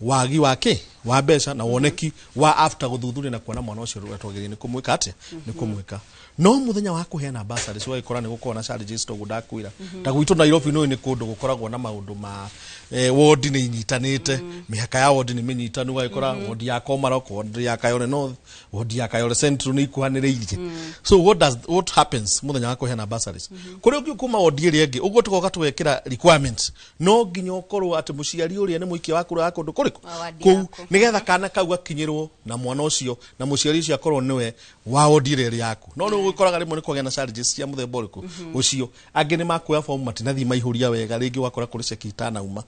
wagi wa kĩ wa mbeca na woneki wa after gũthuthuria na kuona mwana ũcio ũrĩa twagĩrĩire nĩ kũmwĩka atĩa, nĩ kũmwĩka. No mũthenya wa kũheana basarĩ wagĩkora nĩ gũkorwo na challenges toguo ndakwĩra, ta gwitũ Nairobi nĩ kũndũ gũkoragwo na maũndũ ma wodi nĩ inyitanĩte, mĩhaka ya wodi nĩ mĩnyitanu, ũgagĩkora wodi ya Komarok, wodi ya Kayole North, wodi ya Kayole Central nĩ ikuhanĩrĩirie. So what happens mũthenya wa kũheana bursaries, kũrĩ ũngĩ kuma wodi ĩrĩa ĩngĩ, ũguo tũgoka tũgekĩra requirements, no nginya ũkorwo atĩ mũciari ũrĩa nĩ mũikia wa kura wa kũndũ kũrĩkũ Wa wadi kũu, yaku. nĩgetha kana kau gakinyĩrwo na mwana ũcio na mũciari ũcio akorwo nĩwe wa wodi ĩrĩa ĩrĩ yaku. No rĩu ũgĩkoraga rĩmwe nĩ kwagĩa na challenges cia mũthemba ũrĩkũ ũcio, angĩ nĩ makuoya fomu matinathiĩ maihũria wega, rĩngĩ ũgakora kũrĩ ceki itanauma.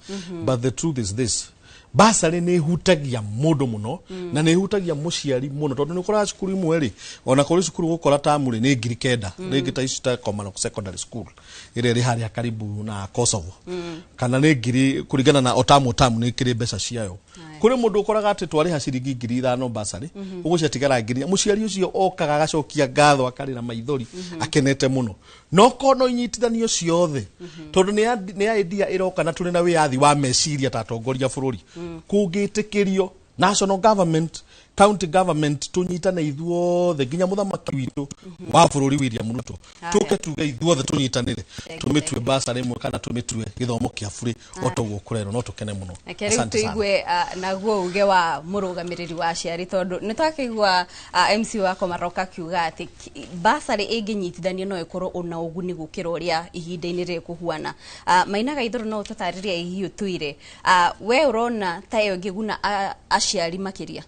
But the truth is this, basarĩ nĩ ĩhutagia mũndũ mũno na nĩ ĩhutagia mũciari mũno, tondũ nĩ ũkoraga cukuru imwe rĩ, ona kũrĩ cukuru gũkora tamu rĩ nĩ 9,000, rĩngĩ ta ici ta Komarok Secondary School ĩrĩa ĩrĩ harĩa karibu na Kosovo, kana nĩ ngiri kũringana na otamu, otamu nĩ kĩrĩ mbeca ciayo. Kũrĩ mũndũ ũkoraga atĩ twarĩha ciringi 5,000 basarĩ, ũguo ciatigara 4,000. Mũciari ũcio okaga agacokia ngatho, akarĩra maithori akenete mũno. No kono inyitithanio ciothe, tondũ nĩ idea ĩroka na tũrĩ na wĩyathi wa meciria ta atongoria bũrũri, kũngĩtĩkĩrio national government, county government, tũnyitane ithuothe, nginya mũthamaki witũ wa bũrũri William Ruto, tũke tuge ithuothe tũnyitanĩre, tũmĩtue basarĩ ĩmwe kana tũmĩtue gĩthomo kĩa bũrĩ o toguo kũrerwo, no tũkene mũno. Reke rĩu Asante sana. Tũigue naguo uge wa mũrũgamĩrĩri wa aciari, tondũ nĩ twakĩigua MC wa Komarok akiuga atĩ basarĩ ĩngĩnyitithanio no ĩkorwo ona ũguni gũkĩra ũrĩa ihinda-inĩ rĩrĩ kũhuana. Maina Gaithũrũ, no ũtũtarĩrie hihi ũtwĩre, we ũrona ta ĩyo ĩngĩguna aciari makĩria?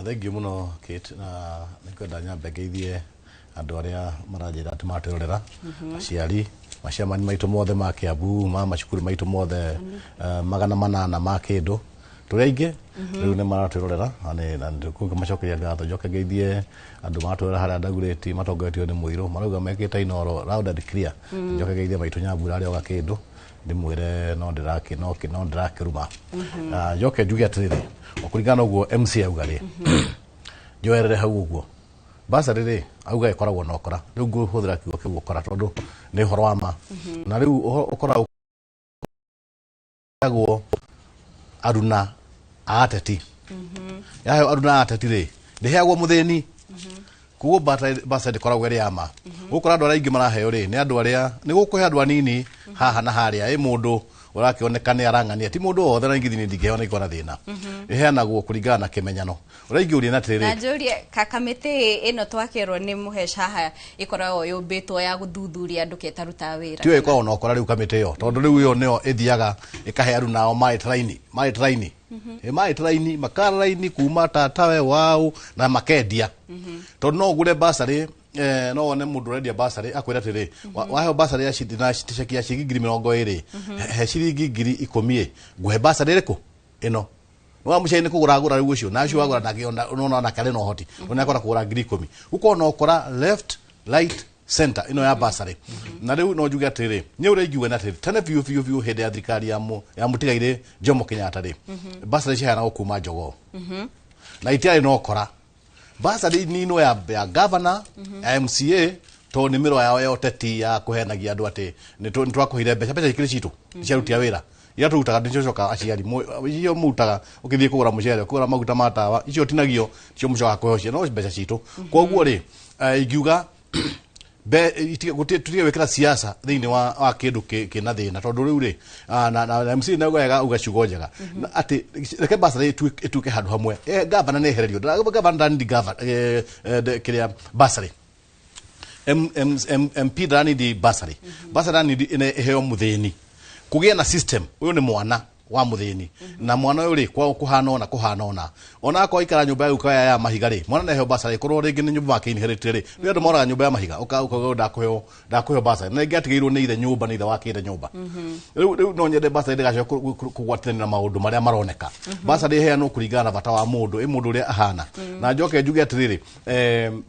Thank you mũno Kate, na nĩngwenda nyambe ngeithie andũ arĩa maranjĩra atĩ matwĩrorera, aciari, maciamani maitũ mothe ma Kiambu, ma macukuru maitũ mothe 800 ma kĩndũ, tũrĩ aingĩ rĩu nĩ maratwĩrorera, na nĩkũmacokeria ngatho. Njoke ngeithie andũ maratwĩrorera harĩa Dagoretti matongoretio nĩ Mũirũ, marauga mekĩte Inooro loud and clear. Njoke ngeithie maitũ Nyambura arĩa oga kĩndũ, ndĩmwĩre no ndĩrakĩruma. Njoke njuge atĩrĩrĩ, o kũringana na ũguo MC auga rĩ, njoerere hau ũguo, basarĩ rĩ, auga ĩkoragwo na ũkora. Rĩu ngũhũthĩra kiugo kĩu ũkora tondũ nĩ ũhoro wa ma, na rĩu ũkora ũkoragwo aruna a ateti, yaheo aruna a ateti rĩ, ndĩheagwo mũthĩni. Koguo basarĩ ndĩkoragwo ĩrĩ ya ma. Gũkora andũ arĩa aingĩ maraheo rĩ, nĩ andũ arĩa nĩ gũkũhe andũ anini haha na harĩa ĩ mũndũ ũrakĩoneka nĩ arang'ania, ti mũndũ wothe, na ingĩ ndingĩheo nĩ ikona thĩna. Ĩheanagwo kũringana na kĩmenyano. Ũrĩa ingĩũria na Na atĩrĩrĩ, njũrie kamĩtĩ ĩno twakĩrwo nĩ mũheca haha ĩkoragwo yũmbĩtwo ya gũthuthuria andũ ketarutaga wĩra? Tiyo ĩkoragwo na ũkora rĩu kamĩtĩ ĩyo, tondũ rĩu ĩyo nĩyo ĩthiaga ĩkahe aruna ao marĩ traini makara raini kuma tatawe wao na makendia, tondũ no ũgũre basarĩ No wone mũndũ ũrendia basarĩ akwĩra atĩrĩ, waheo basarĩ ya na ceki ya ciringi 20,000, he ciringi 10,000 ĩ ngũhe basarĩ ĩrĩkũ ĩno. Wa mũciari nĩ kũgũra agũra rĩu ũcio na ũcio wagũra nake ona nake arĩ na ũhoti nĩ akora kũgũra 10,000. Ũkona ũkora left, right, center ĩno ya basarĩ. Na rĩu no njuge atĩrĩ, nĩ ũrĩa ingiuga nĩ atĩrĩ, tene biũ biũ biũ hĩndĩ ya thirikari ya mũtigairĩ Jomo Kenyatta rĩ, basarĩ ciaheanagwo kuma jogoo na itiarĩ na ũkora. Basarĩ nino ya governor, ya MCA, tondũ nĩ mĩro yao ya ũteti ya kũhenagia andũ atĩ nĩ twakũheire mbeca, mbeca ikĩrĩ citũ ciarutia wĩra iria tũrutaga nĩcio coka aciari icio mũrutaga ũkĩthiĩ kũgũra mũcere, kũgũra maguta ma tawa, icio tinagio cio mũcokaga kũheo ciana, no mbeca citũ. Koguo rĩ, ingiuga tutige gwĩkĩra siasa thĩinĩ wa kĩndũ kĩna thĩna, tondũ rĩu rĩ, na MC nĩ wega uga ciugo njega atĩ reke basarĩ ĩtuĩke handũ hamwe. Gavana nĩ ehererio, gavana ndanindi kĩrĩa basarĩ, MP ndanindi basarĩ, basarĩ ndanindi ĩheo mũthĩni, kũgĩe na system. Ũyũ nĩ mwana wa mũthĩni na mwana ũyũ rĩ kwao kũhana ona kũhana ona akorwo aikara nyũmba ya guka ya mahiga rĩ, mwana neheo basarĩ ĩkorwo rĩngĩ nĩ nyũmba make inherit rĩ, nĩ andũ moraga nyũmba ya mahiga ũkauga ndakũheo basarĩ na rĩngĩ atigĩirwo nĩ ithe nyũmba, nĩ ithe wakĩte nyũmba. Rĩu no nyende basarĩ ndĩgacoke kũgwatanĩra na maũndũ marĩa maroneka. Basarĩ ĩheanwo kũringana na bata wa mũndũ, ĩ mũndũ ũrĩa ahana. Na njoke njuge atĩrĩrĩ,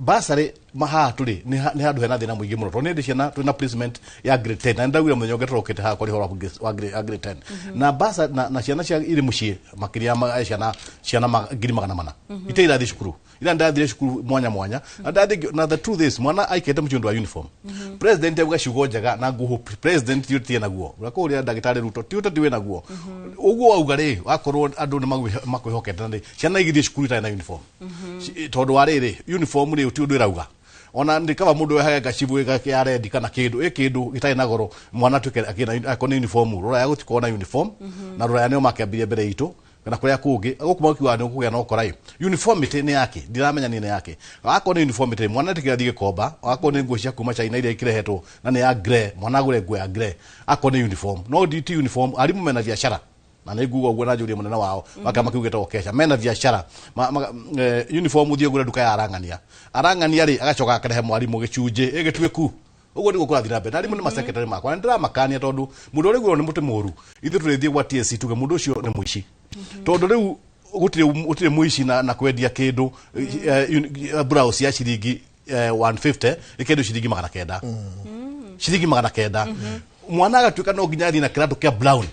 basarĩ haha tũrĩ nĩ handũ hena thĩna mũingĩ mũno, tondũ nĩ hĩndĩ ciana twĩna placement ya grade 10, na nĩndaugire mũthenya ũngĩ tũrokĩte haha kwarĩ ũhoro wa grade 10 na basa na ciana cia irĩ mũciĩ makĩria ya ciana 400,000 itirĩ irathiĩ cukuru, ira ndathire cukuru mwanya mwanya na ndathire. Na the truth is mwana aikete mũciĩ ũndũ wa uniform. President auga ciugo njega na nguhu, president ti ũtie naguo ũrĩa kũrĩa ndagĩtarĩ Ruto ti ũteti wĩ naguo ũguo auga rĩ, wakorwo andũ nĩ makwĩhokete na rĩ ciana igĩthiĩ cukuru itarĩ na uniform, tondũ wa rĩrĩ uniform rĩ ti ũndũ ĩrauga ona ndĩ kaba mũndũ wehage gacibu ya rendi kana kĩndũ ĩ kĩndũ gĩtarĩ na goro, mwana atuĩke akĩna akorwo nĩ uniform. Rũraya gũtikorwo na uniform, na rũraya nĩo makĩambirie mbere itũ kana kũrĩa kũngĩ gũkũ makiuga nĩ kũgĩa na ũkora ĩ uniformity nĩ yake, ndiramenya nĩ yake. Akorwo nĩ uniformity, mwana etĩkĩra thiĩ gĩkomba, akorwo nĩ nguo cia kuma China iria ikirehetwo na nĩ ya grey, mwana agũre nguo ya grey akorwo nĩ uniform. No ti uniform, arimũ mena biacara na nĩ nguga ũguo na njũrie mũnene wao wakama kiu gĩtagwo kesha, mena biacara uniform ũthiĩ ũgũre nduka ya arang'ania, arang'ania rĩ agacoka akarehe mwarimũ gĩcunjĩ ĩgĩtuĩku ũguo nĩguo kũrathiĩ na mbere. Na arimũ nĩ masecretary makwa na nĩndĩramakania, tondũ mũndũ ũrĩa ũiguo nĩ mũtĩ mũru, ithuĩ tũrĩthiĩ gwa TSC tuge mũndũ ũcio nĩ mũici, tondũ rĩu gũtirĩ mũici na kwendia kĩndũ blouse ya ciringi 150 ĩkĩendio ciringi 900, ciringi 900, mwana agatuĩka no nginya athiĩ na kĩratũ kĩa brown,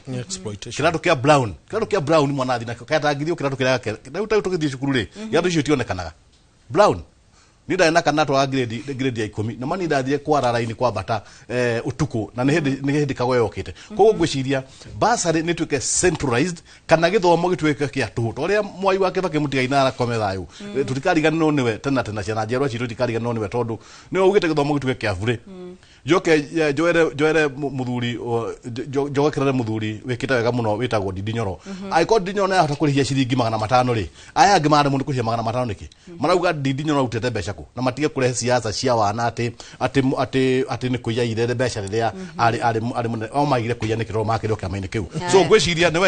kĩratũ kĩa brown, kĩratũ kĩa brown mwana athiĩ nakĩo kayatangithio kĩratũ kĩrĩa rĩu tarĩu tũgĩthiĩ cukuru rĩ, iratũ icio itionekanaga brown. Ni ndarĩ na kana twa grade ya 10 na mani ndathire kwara raini kwambata utuku na nĩ hĩndĩ kagoyo yokĩte. Koguo ngwĩciria basarĩ nĩ ĩtuĩke centralized kana gĩthomo gĩtuĩke kĩa tũhũ, ta ũrĩa Mwai wa Kibaki mũtigaina arakome thayũ, tũtikariganĩrwo nĩwe tena tena, ciana njerwa citũ itikariganĩrwo nĩwe tondũ nĩwe augĩte gĩthomo gĩtuĩke kĩa bure. Njoke njoere mũthuri njogekerere mũthuri wĩkĩte wega mũno wĩtagwo Ndindi Nyoro. Angĩkorwo Ndindi Nyoro nĩarahota kũrĩhia ciringi 500 rĩ, aya angĩ maremwo nĩ kũrĩhia 500 nĩkĩ? Marauga Ndindi Nyoro arutĩte mbeca kũ? Na matige kũrehe siasa cia wana atĩ atĩ atĩ atĩ nĩ kũiya ire mbeca rĩrĩa arĩ mũnene, o maigire kũiya nĩkĩ tondũ makĩrĩ o kĩama-inĩ kĩu. So ngwĩciria nĩ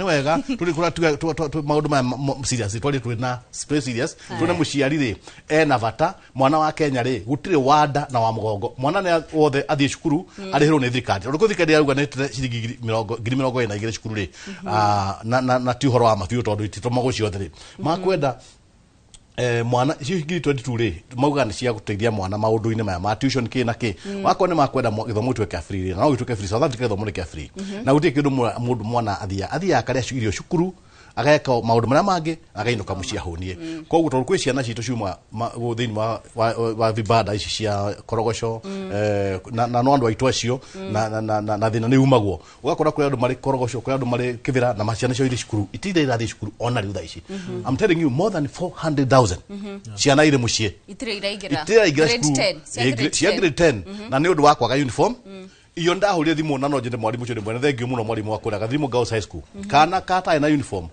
wega tũrĩ kũrĩa maũndũ maya serious, twarĩ twĩ na very serious, twĩna mũciari rĩ ena bata mwana wa Kenya rĩ, gũtirĩ wanda na wa mũgongo, mwana nĩ wothe athiĩ cukuru arĩhĩrwo nĩ thirikari, tondũ kwĩ thirikari yarauga nĩ ĩtĩte ciringi 22,000 cukuru rĩ, na ti ũhoro wa ma biũ tondũ ititũmagwo ciothe rĩ, makwenda mwana icio 22,000 rĩ mauga nĩ cia gũteithia mwana maũndũ-inĩ maya ma tuition kĩ na kĩ. Wakorwo nĩ makwenda gĩthomo gĩtuĩke kĩa free rĩ, na no gĩtuĩke free. South Africa gĩthomo nĩ kĩa free na gũtirĩ kĩndũ mũndũ mwana athiaga akarĩa irio cukuru, ageka maũndũ marĩa mangĩ, againũka mũciĩ ahũnie. Koguo tondũ kwĩ ciana citũ ciuma thĩinĩ wa vibanda ici cia korogoco, na no andũ aitũ acio na thĩna nĩ umagwo, ũgakora kũrĩ andũ marĩ korogoco, kũrĩ andũ marĩ kĩbĩra na ciana cio irĩ cukuru itirĩ irathiĩ cukuru ona rĩu thaa ici. I'm telling you more than 400,000 ciana irĩ mũciĩ itirĩ iraingĩra itirĩ iraingĩra cukuru cia grade 10 na nĩ ũndũ wa kwaga uniform. Iyo ndahũrire thimũ na no njende mwarimũ ũcio nĩ mwene thengio mũno, mwarimũ wa kũrĩa Gathimũ Girls High School, kana katarĩ na uniform,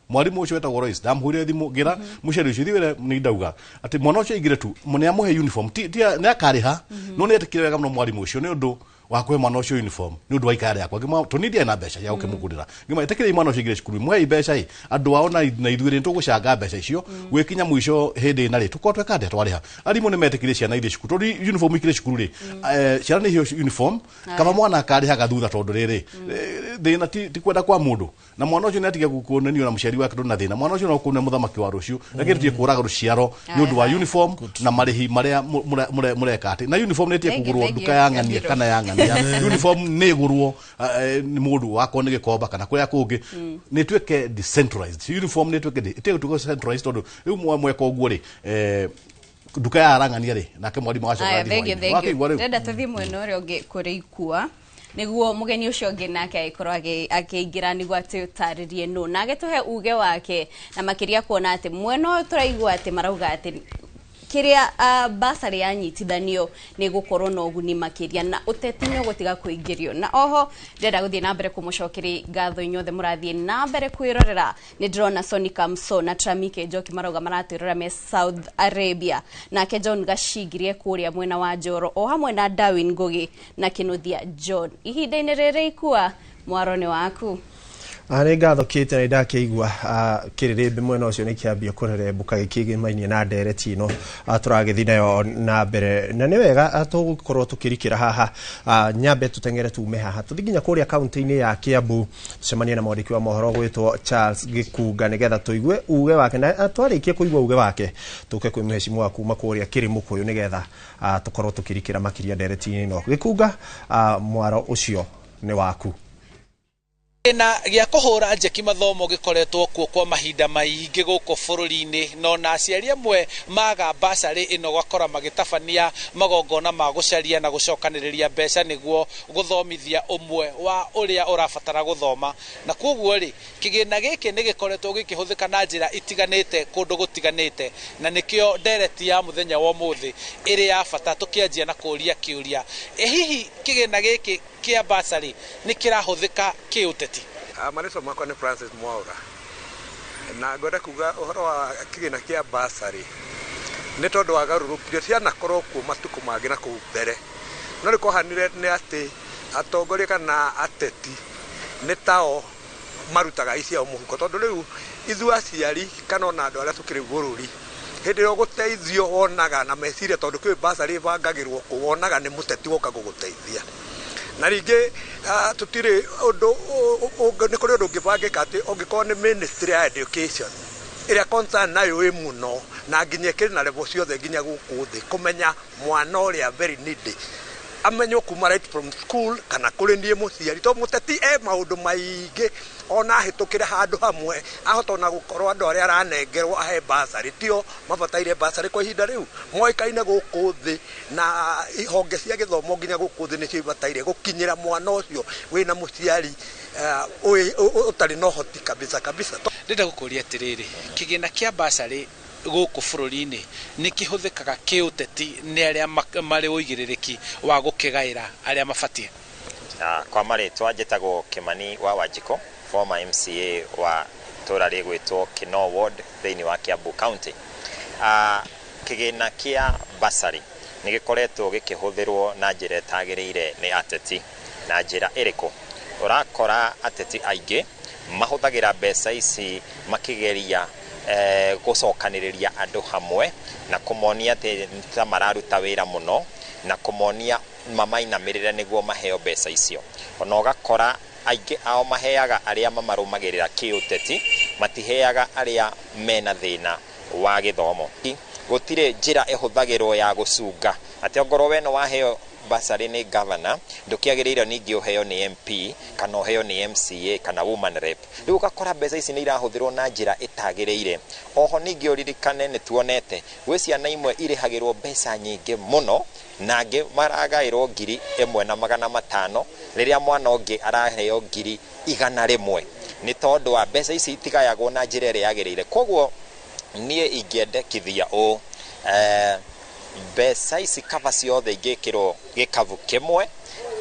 mwarimu ucio wetagwo Royce, ndamũhũrire thimũ ngira mũciari ũcio thiwĩre nĩ ndauga atĩ mwana ũcio aingĩre tu nĩ amũhe uniform, ti nĩ akarĩha, no nĩ etĩkire wega mũno mwarimũ ũcio nĩ ũndũ wa kuhe mwana ũcio uniform nĩ ũndũ wa ikara rĩakwa. Ngĩmwa tondũ niĩ na mbeca ya gũkĩmũgũrĩra, ngĩmwa ĩtĩkĩrai mwana ũcio aingĩre cukuru, mũhei mbeca ĩ andũ ao na ithuĩ rĩ nĩtũgũcanga mbeca icio gwĩkinya mũico hĩndĩ ĩna rĩ tũkorwo tweka atĩa twarĩha. Arimũ nĩ metĩkĩrie ciana ithiĩ cukuru tondũ uniform ikĩrĩ cukuru rĩ, ciana nĩ iheo uniform kaba mwana akarĩhaga thutha tondũ rĩrĩ thĩna ti kwenda kwa mũndũ na mwana ũcio nĩ atige kuonanio na mũciari wake ndũna thĩna. Mwana ũcio no kuona mũthamaki wa rũciũ, lakini tutie kũraga rũciaro nĩ ũndũ wa uniform na marĩhi marĩa mũreka atĩ na uniform nĩ ĩtige kũgũrwo nduka ya ng'ania kana ya ng'ania. Uniform nĩ ĩgũrwo nĩ mũndũ wakwa nĩ Gĩkomba kana kũrĩa kũngĩ, nĩ ĩtuĩke decentralized. Uniform nĩ ĩtuĩke ĩtige gũtuĩka centralized tondũ rĩu mweka ũguo rĩ nduka ya arang'ania rĩ nake mwarimũ agacoka athiĩ. Ndĩrenda tũthiĩ mwena ũrĩa ũngĩ kũrĩ Ikua nĩguo mũgeni ũcio ũngĩ nake agĩkorwo akĩingĩra nĩguo atũtarĩrie nũ na agĩtũhe uge wake, na makĩria kuona atĩ mwena ũyũ tũraigua atĩ marauga atĩ kĩrĩa basarĩ yanyitithanio nĩ gũkorwo na ũguni makĩria na ũteti nĩ ũgũtiga kũingĩrio. Na oho ndĩrenda gũthiĩ na mbere kũmũcokeria ngatho inyuothe mũrathiĩ na mbere kwĩrorera. Nĩ ndĩrona Soni Kamso na Tramike Njoki marauga maratwĩrorera me South Arabia, nake John Gachingirie kũrĩa mwena wa Njoro o hamwe na Darwin Ngugi na Kĩnuthia John. Ihinda-inĩ rĩrĩ Ikua, mwaro nĩ waku. Nĩ ngatho Kate, na ndakĩigua kĩrĩrĩmbĩ mwena ũcio nĩ kĩambia kũrerembũka gĩkĩgĩmainie na ndereti ĩno tũragĩthiĩ nayo na mbere, na nĩ wega tũgũkorwo tũkĩrikĩra haha. Nyambe tũteng'ere tume haha tũthiĩ nginya kũrĩa kaunti-inĩ ya Kiambu tũcemanie na mwandĩki wa mohoro gwĩtwo Charles Gĩkunga nĩgetha tũigue uge wake, na twarĩkia kũigua uge wake tũke kwĩ mheshimiwa kuma kũrĩa Kĩrĩmũkũyũ nĩgetha tũkorwo tũkĩrikĩra makĩria ndereti-inĩ ĩno. Gĩkunga, mwaro ũcio nĩ waku. Na gĩa kũhũra njeki mathomo gĩkoretwo kuo kwa mahinda maingĩ gũkũ bũrũri-inĩ, no na aciari amwe maga basarĩ ĩno gakora magĩtabania magongona ma gũcaria na gũcokanĩrĩria mbeca nĩguo gũthomithia ũmwe wa ũrĩa ũrabatara gũthoma. Na koguo rĩ, kĩgĩna gĩkĩ nĩ gĩkoretwo gĩkĩhũthĩka na njĩra itiganĩte kũndũ gũtiganĩte, na nĩkĩo ndereti ya mũthenya wa ũmũthĩ ĩrĩ ya bata tũkĩanjia na kũũria kĩũria, ĩ hihi kĩgĩna gĩkĩ kĩa basarĩ nĩ kĩrahũthĩka kĩũteti? Marĩtwa makwa nĩ Francis Mwaura, na ngwenda kuga ũhoro wa kĩgĩna kĩa basarĩ nĩ tondũ wagarũrũkire cianakorwo kuo matukũ mangĩ na kũu mbere, no rĩkohanire nĩ atĩ atongoria kana ateti nĩ tao marutaga iciao mũhuko, tondũ rĩu ithuĩ aciari kana ona andũ arĩa tũkĩrĩ bũrũri hĩndĩ ĩrĩa ũgũteithio wonaga na meciria, tondũ kwĩ basarĩ ĩbangagĩrwo kũ wonaga nĩ mũteti woka gũgũteithia. Na rĩngĩ tũtirĩ ũndũ nĩ kũrĩ ũndũ ũngĩbangĩka atĩ ũngĩkorwo nĩ ministry ya education ĩrĩa concern nayo ĩ mũno na nginya ĩkĩrĩ na level ciothe nginya gũkũ thĩ kũmenya mwana ũrĩa very needy amenywo kuma right from school kana kũrĩ niĩ mũciari, tondũ mũteti e maũndũ maingĩ ona ahĩtũkĩre handũ hamwe ahota ona gũkorwo andũ arĩa aranengerwo ahe basarĩ tio mabataire basarĩ kwa ihinda rĩu moĩkaine gũkũ thĩ, na honge cia gĩthomo nginya gũkũ thĩ nĩcio ibataire gũkinyĩra mwana ũcio wĩna mũciari ũtarĩ na ũhoti kabisa kabisa. Ndĩrenda gũkũria atĩrĩrĩ, kĩgĩna kĩa basarĩ gũkũ bũrũri-inĩ nĩ kĩhũthĩkaga kĩũteti nĩ arĩa marĩ ũigĩrĩrĩki wa gũkĩgaĩra arĩa mabatiĩ? Kwa marĩtwa njĩtagwo Kĩmani wa Wanjikũ, former MCA wa itũra rĩgwĩtwo Kinoo Ward thĩinĩ wa Kiambu County. Kĩgĩna kĩa basarĩ nĩ gĩkoretwo gĩkĩhũthĩrwo na njĩra ĩtagĩrĩire nĩ ateti. Na njĩra ĩrĩkũ? Ũrakora ateti aingĩ mahũthagĩra mbeca ici makĩgeria gũcokanĩrĩria andũ hamwe na kũmonia atĩ ta mararuta wĩra mũno na kũmonia mamainamĩrĩre nĩguo maheo mbeca icio. Ona ũgakora aingĩ ao maheaga arĩa mamarũmagĩrĩra kĩũteti, matiheaga arĩa mena thĩna wa gĩthomo. Gũtirĩ njĩra ĩhũthagĩrwo ya gũcunga atĩ ongorwo we no waheo basarĩ nĩ governor ndũkĩagĩrĩire ningĩ ũheo nĩ MP kana ũheo nĩ MCA kana woman rep. Rĩu ũgakora mbeca ici nĩ irahũthĩrwo na njĩra ĩtagĩrĩire. Oho ningĩ ũririkane nĩ tuonete gwĩ ciana imwe irĩhagĩrwo mbeca nyingĩ mũno na angĩ maragaĩrwo 1500 rĩrĩa mwana ũngĩ araheo 100,000 nĩ tondũ wa mbeca ici itigayagwo na njĩra ĩrĩa yagĩrĩire. Koguo niĩ ingĩendekithia ũũ, mbeca ici kaba ciothe ingĩkĩrwo gĩkabu kĩmwe,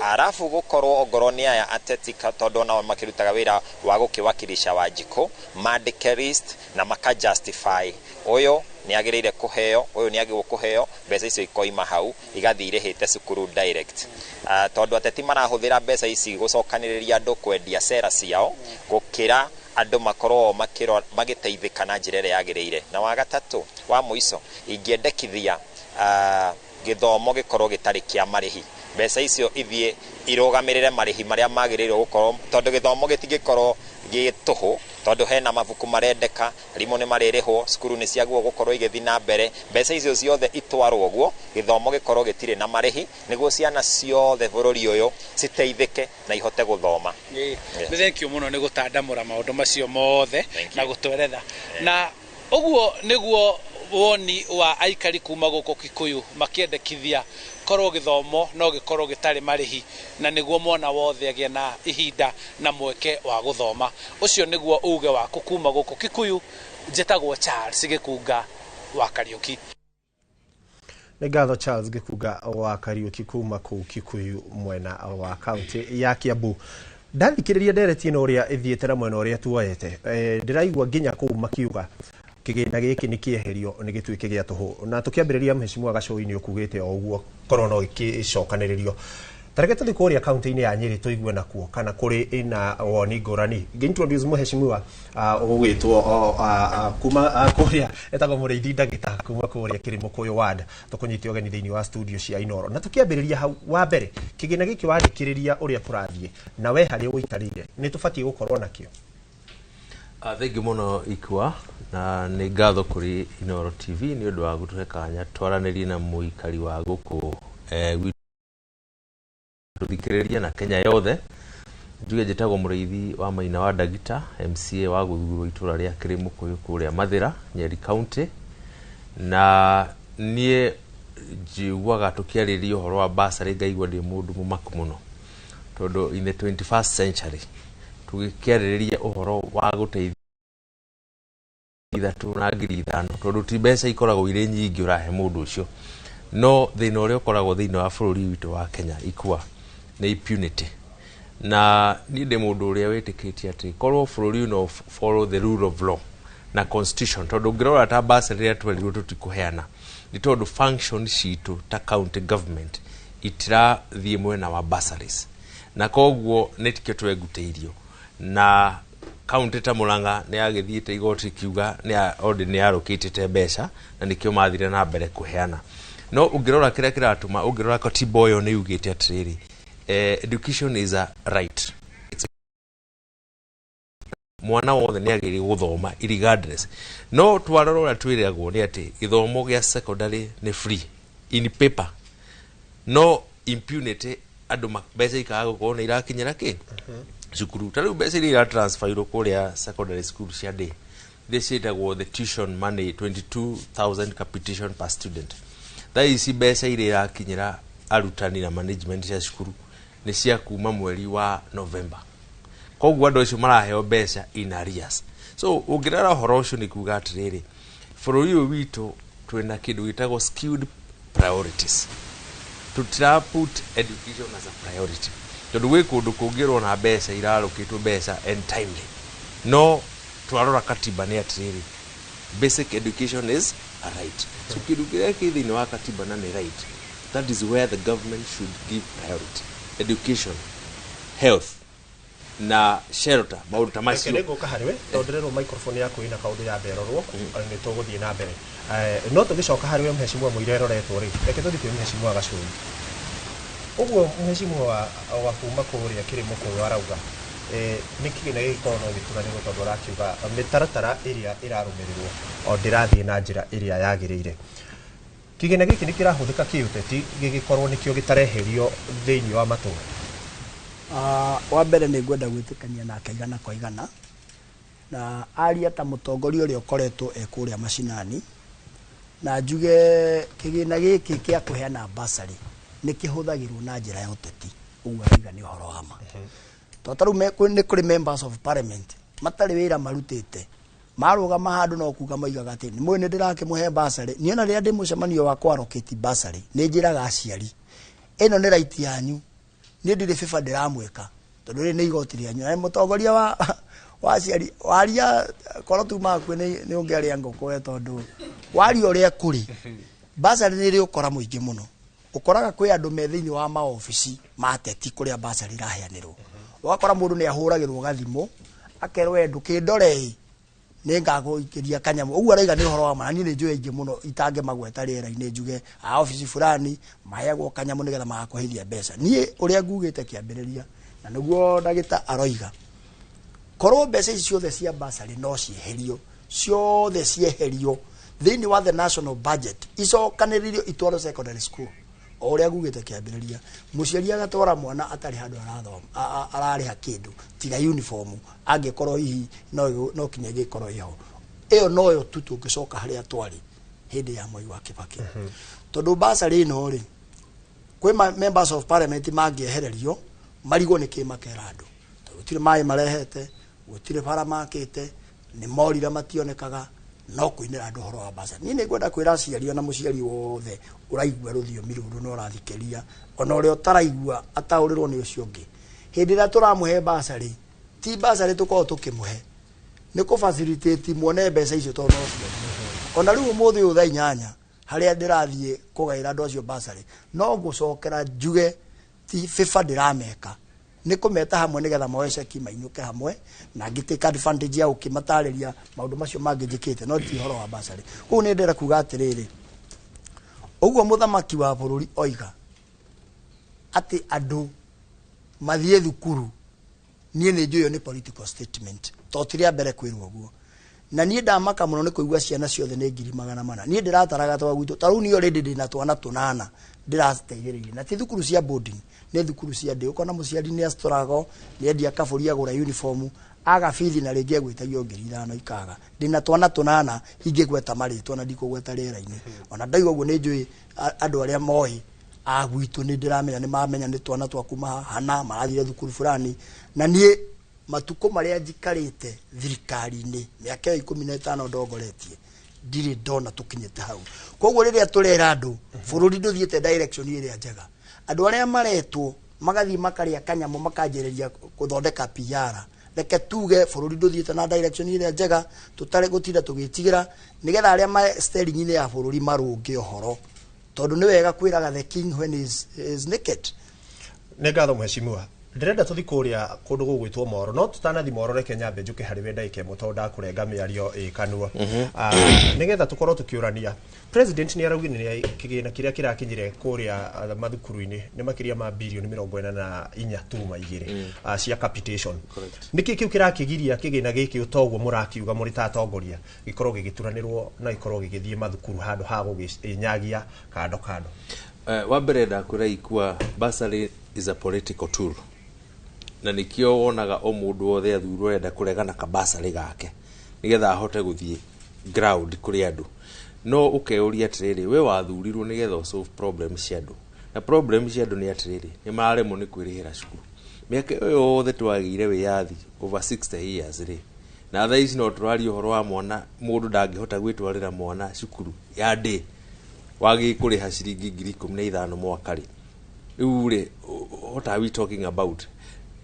Arabu gukorwo ongorwo ni aya ateti tondu nao makirutaga wira wa gukiwakilisha Wanjikũ, mandĩke list na maka justify uyu nĩ agĩrĩire kũheo, ũyũ nĩ agĩrĩirwo kũheo, mbeca icio ikoima hau igathiĩ irĩhĩte cukuru direct. Tondũ ateti marahũthĩra mbeca ici gũcokanĩrĩria andũ kwendia cera ciao gũkĩra andũ makorwo magĩteithĩka na njĩra ĩrĩa yagĩrĩire. Na wa gatatũ wa mũico, ingĩendekithia gĩthomo gĩkorwo gĩtarĩ kĩa marĩhi, mbeca icio ithiĩ irũgamĩrĩre marĩhi marĩa magĩrĩirwo gũkorwo, tondũ gĩthomo gĩtingĩkorwo gĩ tũhũ, tondũ hena mabuku marendeka, arimũ nĩ marĩrĩhwo, cukuru nĩ ciagĩrĩirwo gũkorwo igĩthiĩ na mbere, mbeca icio ciothe itwarwo ũguo, gĩthomo gĩkorwo gĩtirĩ na marĩhi, nĩguo ciana ciothe bũrũri ũyũ citeithĩke na ihote gũthoma. Nĩ thank you mũno nĩ gũtandamũra maũndũ macio mothe na gũtweretha. Na ũguo nĩguo woni wa aikari kuma gũkũ Kikuyu makĩendekithia korwo gĩthomo no gĩkorwo gĩtarĩ marĩhi, na nĩguo mwana wothe agĩe na ihinda na mweke wa gũthoma. Ũcio nĩguo uge waku kuma gũkũ Kikuyu. Njĩtagwo Charles Gĩkunga wa Kariũki. Nĩ ngatho Charles Gĩkunga wa Kariũki kuma kũu Kikuyu mwena wa kaunti ya Kiambu. Ndathikĩrĩria ndereti ĩno ũrĩa ĩthiĩte na mwena ũrĩa tuoete, ndĩraigua nginya kũu makiuga kĩgĩna gĩkĩ nĩ kĩeherio nĩ gĩtuĩke gĩa tũhũ. Na tũkĩambĩrĩria mheshimiwa Gacũi ũkugĩte o ũguo korwo no gĩcokanĩrĩrio. Tareke tũthiĩ kũrĩa kaunti-inĩ ya Nyĩrĩ tũigue nakuo kana kũrĩ na woni ngũrani. Ngĩ-introduce mheshimiwa ũgwĩtwo kuma kũrĩa etagwo Mũrĩithi Ndagĩta kuma kũrĩa Kĩrĩmũkũyũ ward, tũkũnyite ũgeni thĩinĩ wa studio cia Inooro. Na tũkĩambĩrĩria hau wa mbere, kĩgĩna gĩkĩ wandĩkĩrĩria ũrĩa kũrathiĩ na we harĩa ũikarĩire nĩ tũbatiĩ gũkorwo nakĩo. Thank you mũno Ikua, na nĩ ngatho kũrĩ Inooro TV nĩ ũndũ wa gũtũhe kanya twaranĩrie na mũikari wa gũkũ gwitũ thikĩrĩria na Kenya yothe. Njuge njĩtagwo Mũrĩithi wa Maina wa Ndagita, MCA wa gũthurwo itũra rĩa Kĩrĩmũkũyũ kũrĩa Mathĩra, Nyeri County. Na niĩ njiguaga tũkĩarĩrĩria ũhoro wa bursary ngaigua ndĩ mũndũ mũmaku mũno, tondũ in the 21st century tũgĩkĩarĩrĩria ũhoro wa gũteithia 3,000 na 5,000, tondũ ti mbeca ikoragwo irĩ nyingĩ ũrahe mũndũ ũcio, no thĩna ũrĩa ũkoragwo thĩinĩ wa bũrũri witũ wa Kenya Ikua nĩ impunity. Na niĩ ndĩ mũndũ ũrĩa wĩtĩkĩtie atĩ korwo bũrũri no follow the rule of law na constitution, tondũ ũngĩrora ta bursary rĩrĩa twerirwo tũtikũheana nĩ tondũ function citũ ta county government itirathiĩ mwena wa bursaries, na koguo nĩ tikĩo twengutĩirio. Na kaunti ta Murang'a nĩ yagĩthiĩte igoti ikiuga nĩ yarũkĩtĩte mbeca, na nĩkĩo mathire na mbere kũheana. No ũngĩrora kĩrĩa kĩratũma, ũngĩrora katiba ĩyo nĩ yugĩte atĩrĩrĩ, education is a right. It's mwana wothe nĩ agĩrĩirwo gũthoma regardless. No twarora ũrĩa twĩragwo nĩ atĩ gĩthomo gĩa secondary nĩ free in paper, no impunity, andũ mbeca ikaga gũkorwo nĩ irakinyĩra kĩ cukuru. Ta rĩu mbeca iria iratransferirwo kũrĩa secondary school cia day, iria ciĩtagwo the tuition money, 22,000 capitation per student, thaa ici mbeca iria irakinyĩra arutani na management cia cukuru nĩ cia kuma mweri wa November. Koguo andũ acio maraheo mbeca in arrears. So ũngĩrora ũhoro ũcio nĩ kuga atĩrĩrĩ, bũrũri ũyũ witũ twĩna kĩndũ gĩtagwo skewed priorities. Tutira put education as a priority, tondũ gwĩ kũndũ kũngĩ ũrona mbeca irarũkĩtwo mbeca and timely, no twarora katiba nĩ atĩrĩrĩ, basic education is a right. So kĩndũ kĩrĩa kĩ thĩinĩ wa katiba na nĩ right, that is where the government should give priority: education, health na shelter, maũndũ ta macio. Reke nĩngũka harĩ we tondũ ndĩrerwo microphone yaku ĩna kaũndũ ya mberorwo, nĩ tũgũthiĩ na mbere. No tũgĩcoka harĩ we mheshimiwa mũira ĩroretwo rĩ, reke tũthiĩ kwĩ mheshimiwa Gacũi. Ũguo mheshimiwa wa kuma kũrĩa Kĩrĩmũkũyũ arauga, nĩ kĩgĩna gĩgĩkorwo no gĩturanĩrwo, tondũ arakiuga mĩtaratara ĩrĩa ĩrarũmĩrĩrwo o ndĩrathiĩ na njĩra ĩrĩa yagĩrĩire. Kĩgĩna gĩkĩ nĩ kĩrahũthĩka kĩũteti gĩgĩkorwo nĩkĩo gĩtareherio thĩinĩ wa matũra? Wa mbere nĩ ngwenda gwĩtĩkania nake igana kwa igana, na aria ta mũtongoria ũrĩa ũkoretwo e kũrĩa macinani, na njuge kĩgĩna gĩkĩ kĩa kũheana bursary nĩ kĩhũthagĩrwo na njĩra ya ũteti. Ũguo arauga nĩ ũhoro wa ma, tondũ ta rĩu nĩ kũrĩ members of parliament matarĩ wĩra marutĩte, marũgama handũ no kuga moigaga atĩ nĩ mũĩ nĩ ndĩrakĩmũhe bursary. Niĩ ona rĩrĩa ndĩ mũcemanio wa kwarokĩti bursary, nĩ njĩraga aciari ĩno nĩ right yanyu. Niĩ ndirĩ bĩba ndĩramwĩka tondũ rĩrĩ nĩ igoti rĩanyu na mũtongoria wa aciari waria korwo tuma hakuhĩ nĩ ũngĩarĩa ngũkũ we, tondũ waria ũrĩa kũrĩ basarĩ nĩ ĩrĩ ũkora mũingĩ mũno. Ũkoraga kwĩ andũ me thĩinĩ wa maobici ma ateti kũrĩa basarĩ iraheanĩrwo, ũgakora mũndũ nĩ ahũragĩrwo gathimũ akerwo we ndũkĩndore ĩ nĩ ngagũikĩria kanyamũ ũguo araiga nĩ ũhoro wa ma. Na niĩ nĩ njũĩ aingĩ mũno itangĩmagweta rĩera-inĩ njuge a obici fulani maheagwo kanyamũ nĩgetha magakũheithia mbeca. Niĩ ũrĩa ngugĩte kĩambĩrĩria na nĩguo ndagĩta aroiga, korwo mbeca ici ciothe cia basarĩ no cieherio ciothe, cieherio thĩinĩ wa the national budget, icokanĩrĩrio itwarwo secondary school o ũrĩa ngugĩte kĩambĩrĩria, mũciari agatwara mwana atarĩ handũ arathoma ararĩha kĩndũ tiga uniform, angĩkorwo hihi no kinya ĩgĩkorwo ĩho, ĩyo noyo tu tũngĩcoka harĩa twarĩ hĩndĩ ya Mwai wa Kibaki. Tondũ basarĩ ĩno rĩ, kwĩ members of parliament mangĩehererio marigwo nĩ kĩ makera andũ, tondũ gũtirĩ maĩ marehete, gũtirĩ bara makĩte, nĩ morire mationekaga, no kũinĩra andũ ũhoro wa basarĩ. Niĩ nĩ ngwenda kwĩra aciari ona mũciari wothe ũraigua rũthiomi rũrũ na ũrathikĩrĩria, ona ũrĩa ũtaraigua ataũrĩrwo nĩ ũcio ũngĩ, hĩndĩ ĩrĩa tũramũhe basarĩ, ti basarĩ tũkoragwo tũkĩmũhe, nĩ kũ facilitate muone mbeca icio tondũ no cio. Ona rĩu ũmũthĩ ũyũ thaa 8 harĩa ndĩrathiĩ kũgaĩra andũ acio basarĩ, no ngũcokera njuge ti bĩba ndĩrameka, nĩ kũmeta hamwe nĩgetha moe ceki mainũke hamwe, na ngĩ take advantage ya gũkĩmatarĩria maũndũ macio mangĩ njĩkĩte, no ti ũhoro wa basarĩ. Koguo nĩ ndĩrenda kuga atĩrĩrĩ, ũguo mũthamaki wa bũrũri oiga atĩ andũ mathiĩ thukuru, niĩ nĩ njũĩ ĩyo nĩ political statement, to ti rĩa mbere kwĩrwo ũguo. Na niĩ ndamaka mũno nĩ kũigua ciana ciothe nĩ 400,000. Niĩ ndĩrataraga twa gwitũ, ta rĩu niĩ already ndĩna twana 8 ndĩrateithĩrĩria, na ti thukuru cia boarding, nĩ thukuru cia ndĩ. Ũkona mũciari nĩ astorago, nĩ endia kabũri agũra uniform, aga bithi na rĩngĩ egwĩtagio 5,000 ikaga. Ndĩna twana 8 ingĩgweta marĩtwa na ndikũgweta rĩera-inĩ. Ona ndaigua ũguo nĩ njũĩ andũ arĩa moĩ a gwitũ nĩ ndĩramenya, nĩ mamenya nĩ twana twa kuma hana marathire thukuru fulani. Na niĩ matukũ marĩa njikarĩte thirikari-inĩ mĩaka ĩyo 15 ndongoretie, ndirĩ ndona tũkinyĩte hau. Koguo rĩrĩa tũrera andũ bũrũri ndũthiĩte direction ĩrĩa njega, andũ arĩa maretwo magathiĩ makarĩa kanyamũ makanjĩrĩria gũthondeka PR, reke tuge bũrũri ndũthiĩte na direction ĩrĩa njega, tũtarĩ gũtinda tũgĩtigĩra nĩgetha arĩa me steering-inĩ ya bũrũri marũnge ũhoro, tondũ nĩ wega kwĩraga the king when he is naked. Nĩ ngatho mheshimiwa. Ndĩrenda tũthi kũrĩa kũndũ gũgwĩtwo Moro, no tũtanathi Moro reke nyambe njũke harĩ we ndagĩka ĩmwe tondũ ndakũrenga mĩario ĩ kanua. Nĩgetha tũkorwo tũkĩũrania, president nĩ araugire kĩgĩna kĩrĩa kĩrakinyire kũrĩa mathukuru-inĩ nĩ makĩria ma birioni 44.2 cia capitation. Nĩkĩ kĩu kĩrakĩgiria kĩgĩna gĩkĩ ũtoguo mũrakiuga mũrĩ ta atongoria gĩkorwo gĩgĩturanĩrwo na gĩkorwo gĩgĩthiĩ mathukuru handũ ha gũgĩnyagia kando kando? Wa mbere ndakwĩra ikua bursary is a political tool, na nikio wonaga o mũndũ wothe athurwo arenda kũregana kabasarĩ gake nĩgetha ahote gũthiĩ ground kũrĩ andũ. No ũkeyũria atĩrĩrĩ, we wathurirwo nĩgetha solve problem cia andũ, na problem cia andũ nĩ atĩrĩrĩ, nĩ mararemwo nĩ kwĩrĩhĩra cukuru. Mĩaka ĩyo yothe twagĩire wĩyathi over 60 years rĩ, na thaa ici no tũraria ũhoro wa mwana, mũndũ ndangĩhota gwĩtwarĩra mwana cukuru ya day wagĩ kũrĩha ciringi 15,000 mwaka rĩ. Rĩu rĩ, what are we talking about?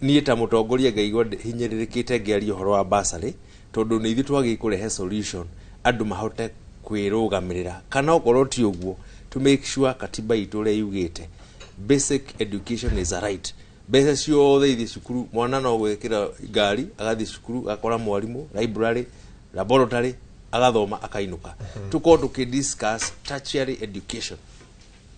Niĩ ta mũtongoria ngaigua hinyĩrĩrĩkĩte ngĩaria ũhoro wa bursary, tondũ nĩ ithuĩ twagĩrĩirwo kũrehe solution andũ mahote kwĩrũgamĩrĩra, kana okorwo ti ũguo to make sure katiba itũ ũrĩa yugĩte basic education is a right. Mbeca ciothe ithiĩ cukuru, mwana no gwĩkĩra ngari agathiĩ cukuru, agakora mwarimũ library, laboratory, agathoma akainũka. Tũkorwo tũkĩ discuss tertiary education,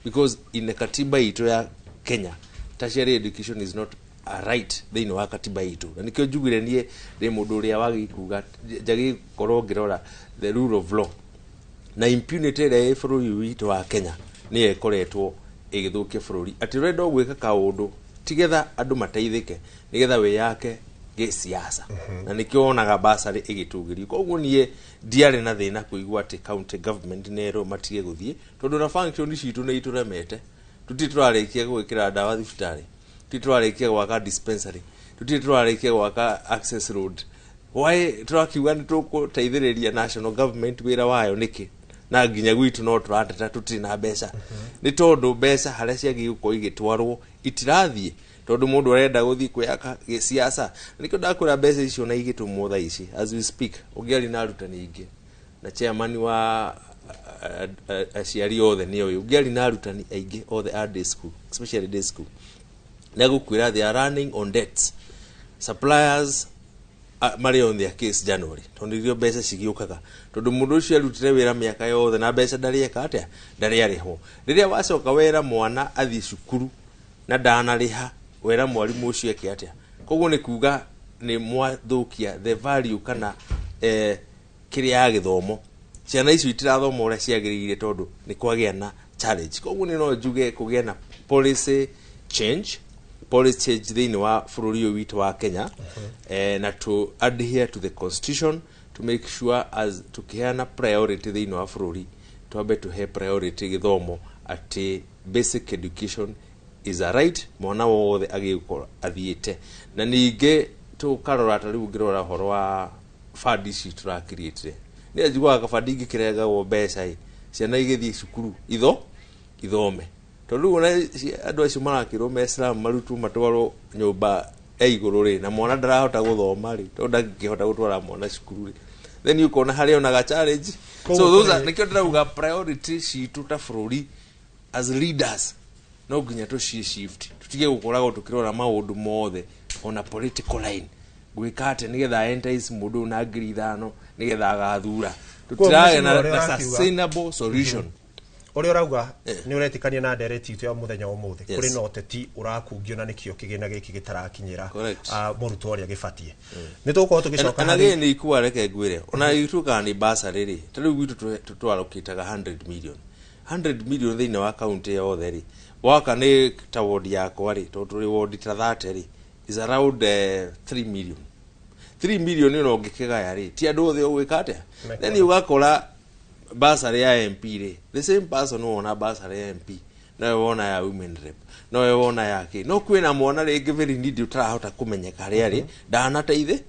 because in the katiba itũ ya Kenya tertiary education is not a right thĩinĩ wa katiba itũ. Na nĩkĩo njugire niĩ ndĩ mũndũ ũrĩa wagĩrĩirwo kuga njagĩrĩirwo gũkorwo ngĩrora the rule of law na impunity ĩrĩa ĩ bũrũri witũ wa Kenya nĩyo ĩkoretwo ĩgĩthũkia bũrũri, atĩ ũrenda gwĩka kaũndũ tigetha andũ mateithĩke, nĩgetha wĩyake gĩsiasa. Na nĩkĩo wonaga bursary ĩgĩtũgĩrio. Koguo niĩ ndiarĩ na thĩna kũigua atĩ county government nerwo matige gũthiĩ, tondũ na function citũ nĩ itũremete. Tũtirĩ tũrarĩkia gwĩkĩra ndawa thibitarĩ, tũtirĩ tũrarĩkia gwaka dispensary, tũtirĩ tũrarĩkia gwaka access road. Why tũrakiuga nĩ tũgũteithĩrĩria national government wĩra wayo nĩkĩ, na nginya gwitũ no tũrateta tũtirĩ na mbeca? Nĩ tondũ mbeca harĩa ciagĩrĩirwo gũkorwo igĩtwarwo itirathiĩ. Tondu mundu arenda guthii kwiyaka gisiasa, nikio ndakwira mbeca icio na igĩtũmwo thaa ici as we speak, ũngĩari na arutani aingĩ na chairman wa aciari othe nĩ ũyũ, ũngĩari na arutani aingĩ othe a day school, especially day school, nĩegũkwĩra they are running on debts. Suppliers marĩ on their case January, tondũ irio mbeca cigĩũkaga, tondũ mũndũ ũcio arutire wĩra mĩaka yothe na mbeca ndarĩ eka atĩa, ndarĩ arĩhwo. Rĩrĩa wacoka wera mwana athiĩ cukuru na ndanarĩha, wera mwarimũ ũcio eke atĩa? Koguo nĩ kuga nĩ mwathũkia the value kana kĩrĩa ya gĩthomo. Ciana icio itirathoma ũrĩa ciagĩrĩire tondũ nĩ kwagĩa na challenge. Koguo nĩ no njuge kũgĩa na policy change thĩinĩ wa bũrũri ũyũ witũ wa Kenya, na to adhere to the constitution, to make sure as tukiheana priority thĩinĩ wa bũrũri, twambe tuhe priority gĩthomo, atĩ basic education is a right, mwana wothe agĩgũkorwo athiĩte. Na ningĩ tũkarora, ta rĩu ũngĩrora ũhoro wa fund ici tũrakiriĩtire, nĩ njiguaga kabandi ingĩkĩrengagwo mbeca ĩ ciana igĩthiĩ cukuru ithome, tondũ rĩu ona andũ acio marakĩrwo me slum marutwo matwarwo nyũmba ya igũrũ rĩ, na mwana ndarahota gũthoma rĩ, tondũ ndangĩhota gũtwara mwana cukuru rĩ, then ũkona harĩ onaga challenge. So those are, nĩkĩo ndĩrauga priority citũ ta bũrũri as leaders no nginya tũci shift, tutige gũkoragwo tũkĩrora maũndũ mothe ona political line, gwĩka atĩ nĩgetha entice mũndũ ũyũ na 5,000 nĩgetha agathura. Tũtiragĩa na sustainable solution. Ũrĩa ũrauga nĩ ũretĩkania na ndereti itũ ya mũthenya wa ũmũthĩ, kũrĩ na ũteti ũrakungio na nĩkĩo kĩgĩna gĩkĩ gĩtarakinyĩra mũrutwo ũrĩa gĩbatiĩ. Nĩ tũgũkorwo tũgĩcoka Na gĩĩ nĩ ikua, reke ngwĩre, ona ituĩkaga nĩ bursary rĩ, ta rĩu gwitũ tũtwarũkĩtaga 100 million, 100 million thĩinĩ wa kaunti yothe rĩ, waka nĩ ta ward yakwa rĩ, tondũ tũrĩ ward ta 30 rĩ, is around 3 million. 3 million ĩno ũngĩkĩgaya rĩ, ti andũ othe ũgwĩka atĩa? Then ũgakora bursary ya MP rĩ, the same person wona bursary ya MP nowe wona ya women rep, nowe wona ya kĩ, no kwĩna mwana rĩngĩ very needy ũtarahota kũmenyeka harĩa rĩ ndanateithe.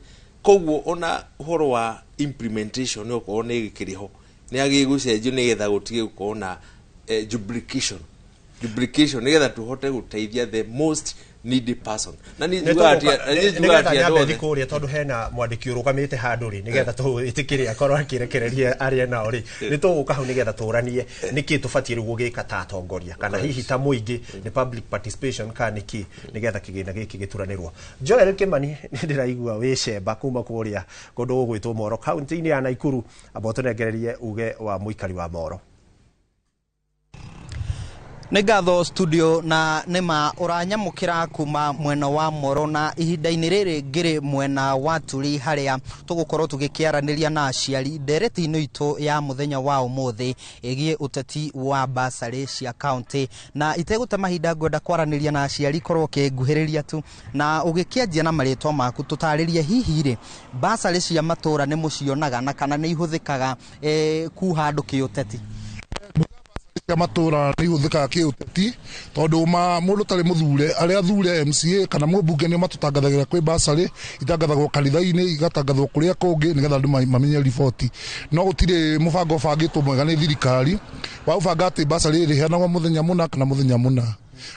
Koguo ona ũhoro wa implementation okorwo nĩ gĩkĩrĩ ho, nĩ agĩrĩire gũcenjio nĩgetha gũtige gũkorwo na duplication, nĩgetha tũhote gũteithia the most needy person. Na niĩ njugaga Nĩgetha atĩ andũ nyambe othe thiĩ kũrĩa, tondũ hena mwandĩki ũrũgamĩte handũ rĩ, nĩgetha tũĩtĩkĩre akorwo akĩrekereria arĩa nao rĩ, nĩ tũgũka hau nĩgetha tũranie nĩkĩ tũbatiĩ rĩu gũgĩka ta atongoria kana hihi ta mũingĩ, nĩ public participation kana nĩkĩ, nĩgetha kĩgĩna gĩkĩ gĩturanĩrwo. Joel Kimani, nĩ ndĩraigua wĩ cemba kuma kũrĩa kũndũ gũgwĩtwo Moro, kaunti-inĩ ya Naikuru. Amba ũtũnengererie uge wa mũikari wa Moro. Nĩ ngatho studio, na nĩma ũranyamũkĩra kuma mwena wa Moro, na ihinda-inĩ rĩrĩ ngĩrĩ mwena wa Turi harĩa tũgũkorwo tũgĩkĩaranĩria na aciari ndereti-inĩ itũ ya mũthenya wa ũmũthĩ ĩgiĩ ũteti wa basarĩ cia kaunti. Na itegũte mahinda, ngwenda kwaranĩria na aciari, korwo ũkĩnguhĩrĩria tu na ũgĩkĩanjia na marĩtwa maku, tũtarĩrie hihi rĩ, basarĩ cia matũra nĩ mũcionaga na kana nĩ ihũthĩkaga ku handũ kĩũteti? Cia matũra nĩ ihũthĩkaga kĩũteti, tondũ ma mũndũ ũtarĩ mũthure, arĩa athure MCA kana mũmbunge nĩo matũtangathagĩra kwĩ basarĩ, itangathagwo kanitha-inĩ, igatangathwo kũrĩa kũngĩ nĩgetha andũ mamenye riboti. No gũtirĩ mũbango ũbangĩtwo mwega nĩ thirikari wa gũbanga atĩ basarĩ ĩrĩheanagwo mũthenya mũna kana mũthenya mũna.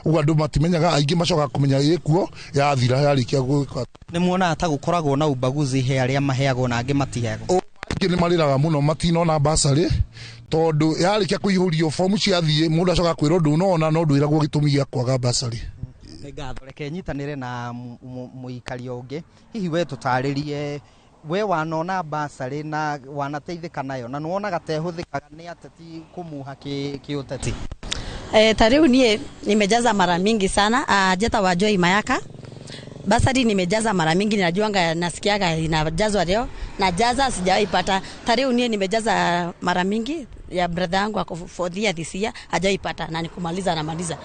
Ũguo andũ matimenyaga, aingĩ macokaga kũmenya ĩkuo yathira, yarĩkia gwĩka. Nĩ muonaga ta gũkoragwo na ubaguzi he arĩa maheagwo na angĩ matiheagwo? Aingĩ nĩ marĩraga mũno matinona basarĩ, tondũ yarĩkia kũihũrio fomu ciathiĩ, mũndũ acokaga kwĩrwo ndũnona, no ndwĩragwo gĩtũmi gĩa kwaga basarĩ. Nĩ ngatho, reke nyitanĩre na mũikaria ũngĩ. Hihi we tũtarĩrie, we wanona basarĩ na wanateithĩka nayo, na nĩwonaga ta ĩhũthĩkaga nĩ ateti kũmuha kĩũteti? Ta rĩu niĩ nimejaza mara mingi sana. Jeta wa Joy Mayaka, basari nimejaza mara mingi, najuanga, nasikiaga inajazwa leo, najaza, sijawahi pata. Ta rĩu niĩ nimejaza mara mingi ya brother yangu ako fourth year this year, hajaipata na nikumaliza anamaliza.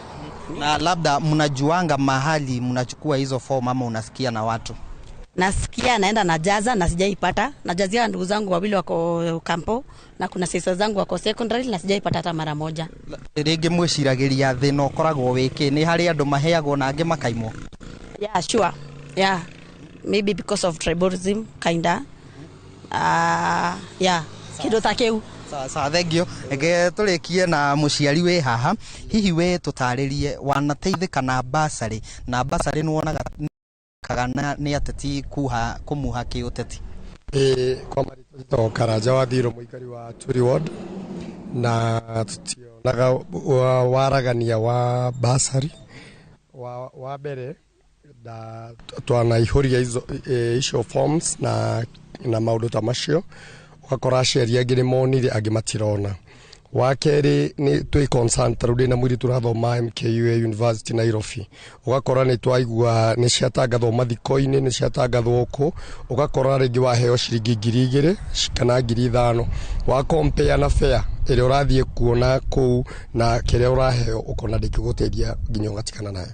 Na labda mnajuanga mahali mnachukua hizo fomu ama unasikia na watu? Nasikia, naenda najaza na sijaipata. Najazia ndugu zangu wawili wako kampo na kuna sister zangu wako secondary na sijaipata hata mara moja. Rĩngĩ mwĩciragĩria thĩna ũkoragwo wĩkĩ? Nĩ harĩ andũ maheagwo na angĩ makaimwo? Yeah, sure. Yeah. Maybe because of tribalism, kinda. Yeah. Kido ta kĩu. Sawa sawa, thengio. Reke tũrĩkie na mũciari wĩ haha. Hihi we tũtarĩrie wanateithĩka na basarĩ, na basarĩ nĩwonaga kana nĩ ateti kuha kũmuha kĩũteti? Ĩĩ, kwa marĩtwa njĩtagwo Karanja wa Thirũ, mũikari wa Turi Ward, na tutionaga waragania wa basari. Wa mbere da twanaihũria icio forms na maũndũ ta macio, ũgakora aciari angĩ nĩ monire, angĩ matirona. Wa kerĩ nĩ twĩ concerned, ta rĩu ndĩna mũirĩtu ũrathoma MKUA University Nairobi, ũgakora nĩ twaigua nĩ ciatangathwo mathiko-inĩ, nĩ ciatangathwo kũ, ũgakora rĩngĩ waheo ciringi 2,000 kana 5,000, wa compare na fare ĩrĩa ũrathiĩ kuona kũu na kĩrĩa ũraheo, ũkona ndĩngĩgũteithia nginya ũgatigana nayo.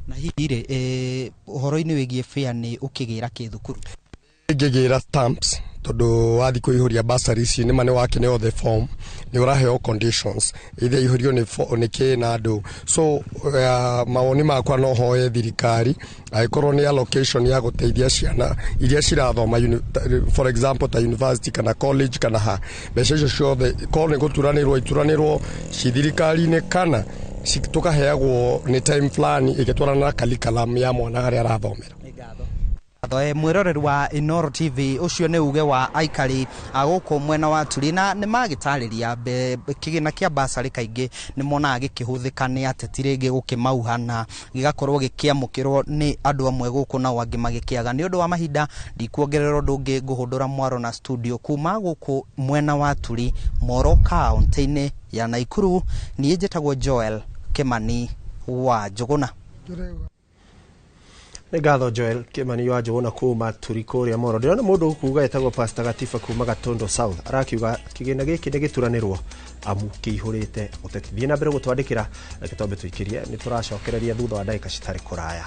Na hihi rĩ, ũhoro-inĩ wĩgiĩ fare nĩ ũkĩgĩra kĩ thukuru? Ngĩgĩra stamps, tondũ wathiĩ kũihũria bursary ici nĩma nĩ wakĩneo the form, nĩ ũraheo conditions either ihũrio nĩ kĩ na andũ. So mawoni makwa no hoe thirikari angĩkorwo nĩ allocation ya gũteithia ciana iria cirathoma for example ta university kana college kana ha, mbeca icio ciothe korwo nĩ gũturanĩrwo ituranĩrwo ci thirikari-inĩ, kana tũkaheagwo nĩ time fulani ĩgĩtwarana na curriculum ya mwana harĩa arathomera. Mwĩroreri wa Inooro TV, ũcio nĩ uge wa aikari a gũkũ mwena wa Turi, na nĩ magĩtarĩria kĩgĩna kĩa basarĩ kaingĩ nĩ monaga gĩkĩhũthĩka nĩ ateti rĩngĩ gũkĩmauha na gĩgakorwo gĩkĩamũkĩrwo nĩ andũ amwe gũkũ nao angĩ magĩkĩaga. Nĩ ũndũ wa mahinda ndikuongerera ũndũ ũngĩ, ngũhũndũra mwaro na studio kuma gũkũ mwena wa Turi, Moro kaũntĩ-inĩ ya Naikuru. Niĩ njĩtagwo Joel Kimani wa Njũgũna. Nĩ ngatho Joel Kimani wa Njũgũna kuma Turi kũrĩa Moro. Ndĩrona mũndũ ũkuga etagwo Pastor Gatiba kuma Gatondo South, arakiuga kĩgĩna gĩkĩ nĩ gĩturanĩrwo amu kĩihũrĩte ũteti. Thiĩ na mbere gũtwandĩkĩra, reke twambe tũikĩrie, nĩ tũracokereria thutha wa ndagĩka citarĩ kũraya.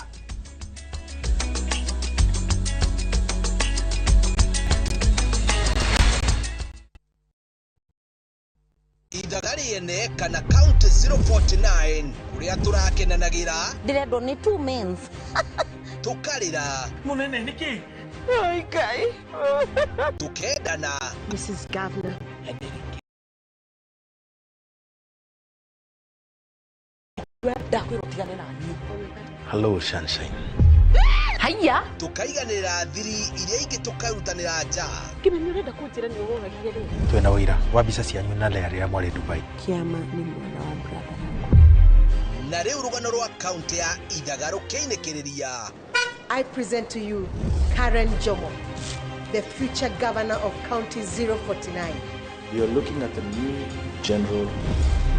Ithaga rĩene kana county 049 kũrĩa tũrakenanagĩra, ndĩrendwo nĩ two men, tũkarĩra mũnene nĩkĩ, Ngai, tũkendana. Mrs. Governor, ndakwĩra ũtigane na niĩ. Hello sunshine. Haiya, tũkaiganĩra thiri iria ingĩ tũkarutanĩra nja. Kĩmeni, ũrenda kũnjĩra nĩ ũroragire rĩ? Twĩna ũira wa mbica cianyu na Lea rĩrĩa mwarĩ Dubai. Kĩama nĩ mwana wa brother. Na rĩu rũgano rwa kaunti ya Ithaga rũkĩinĩkĩrĩria. I present to you Karen Jomo, the future governor of County 049. You're looking at the new general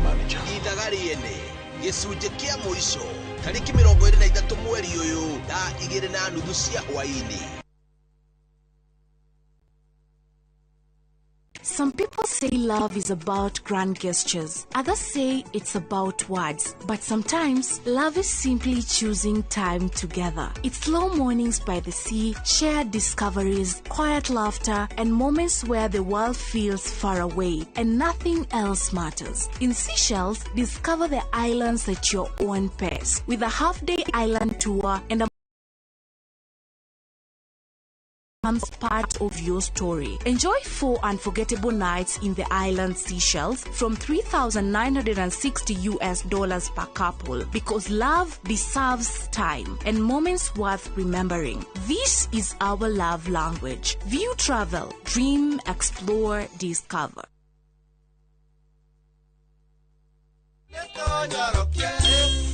manager. Ithaga rĩene gĩcunjĩ kĩa mũico tarĩki 23 mweri ũyũ thaa 2:30 cia hwaĩ-inĩ. Some people say love is about grand gestures. Others say it's about words. But sometimes, love is simply choosing time together. It's slow mornings by the sea, shared discoveries, quiet laughter, and moments where the world feels far away and nothing else matters. In Seychelles, discover the islands at your own pace with a half-day island tour and a becomes part of your story. Enjoy 4 unforgettable nights in the island Seychelles from $3,960 per couple, because love deserves time and moments worth remembering. This is our love language. View travel, dream, explore, discover.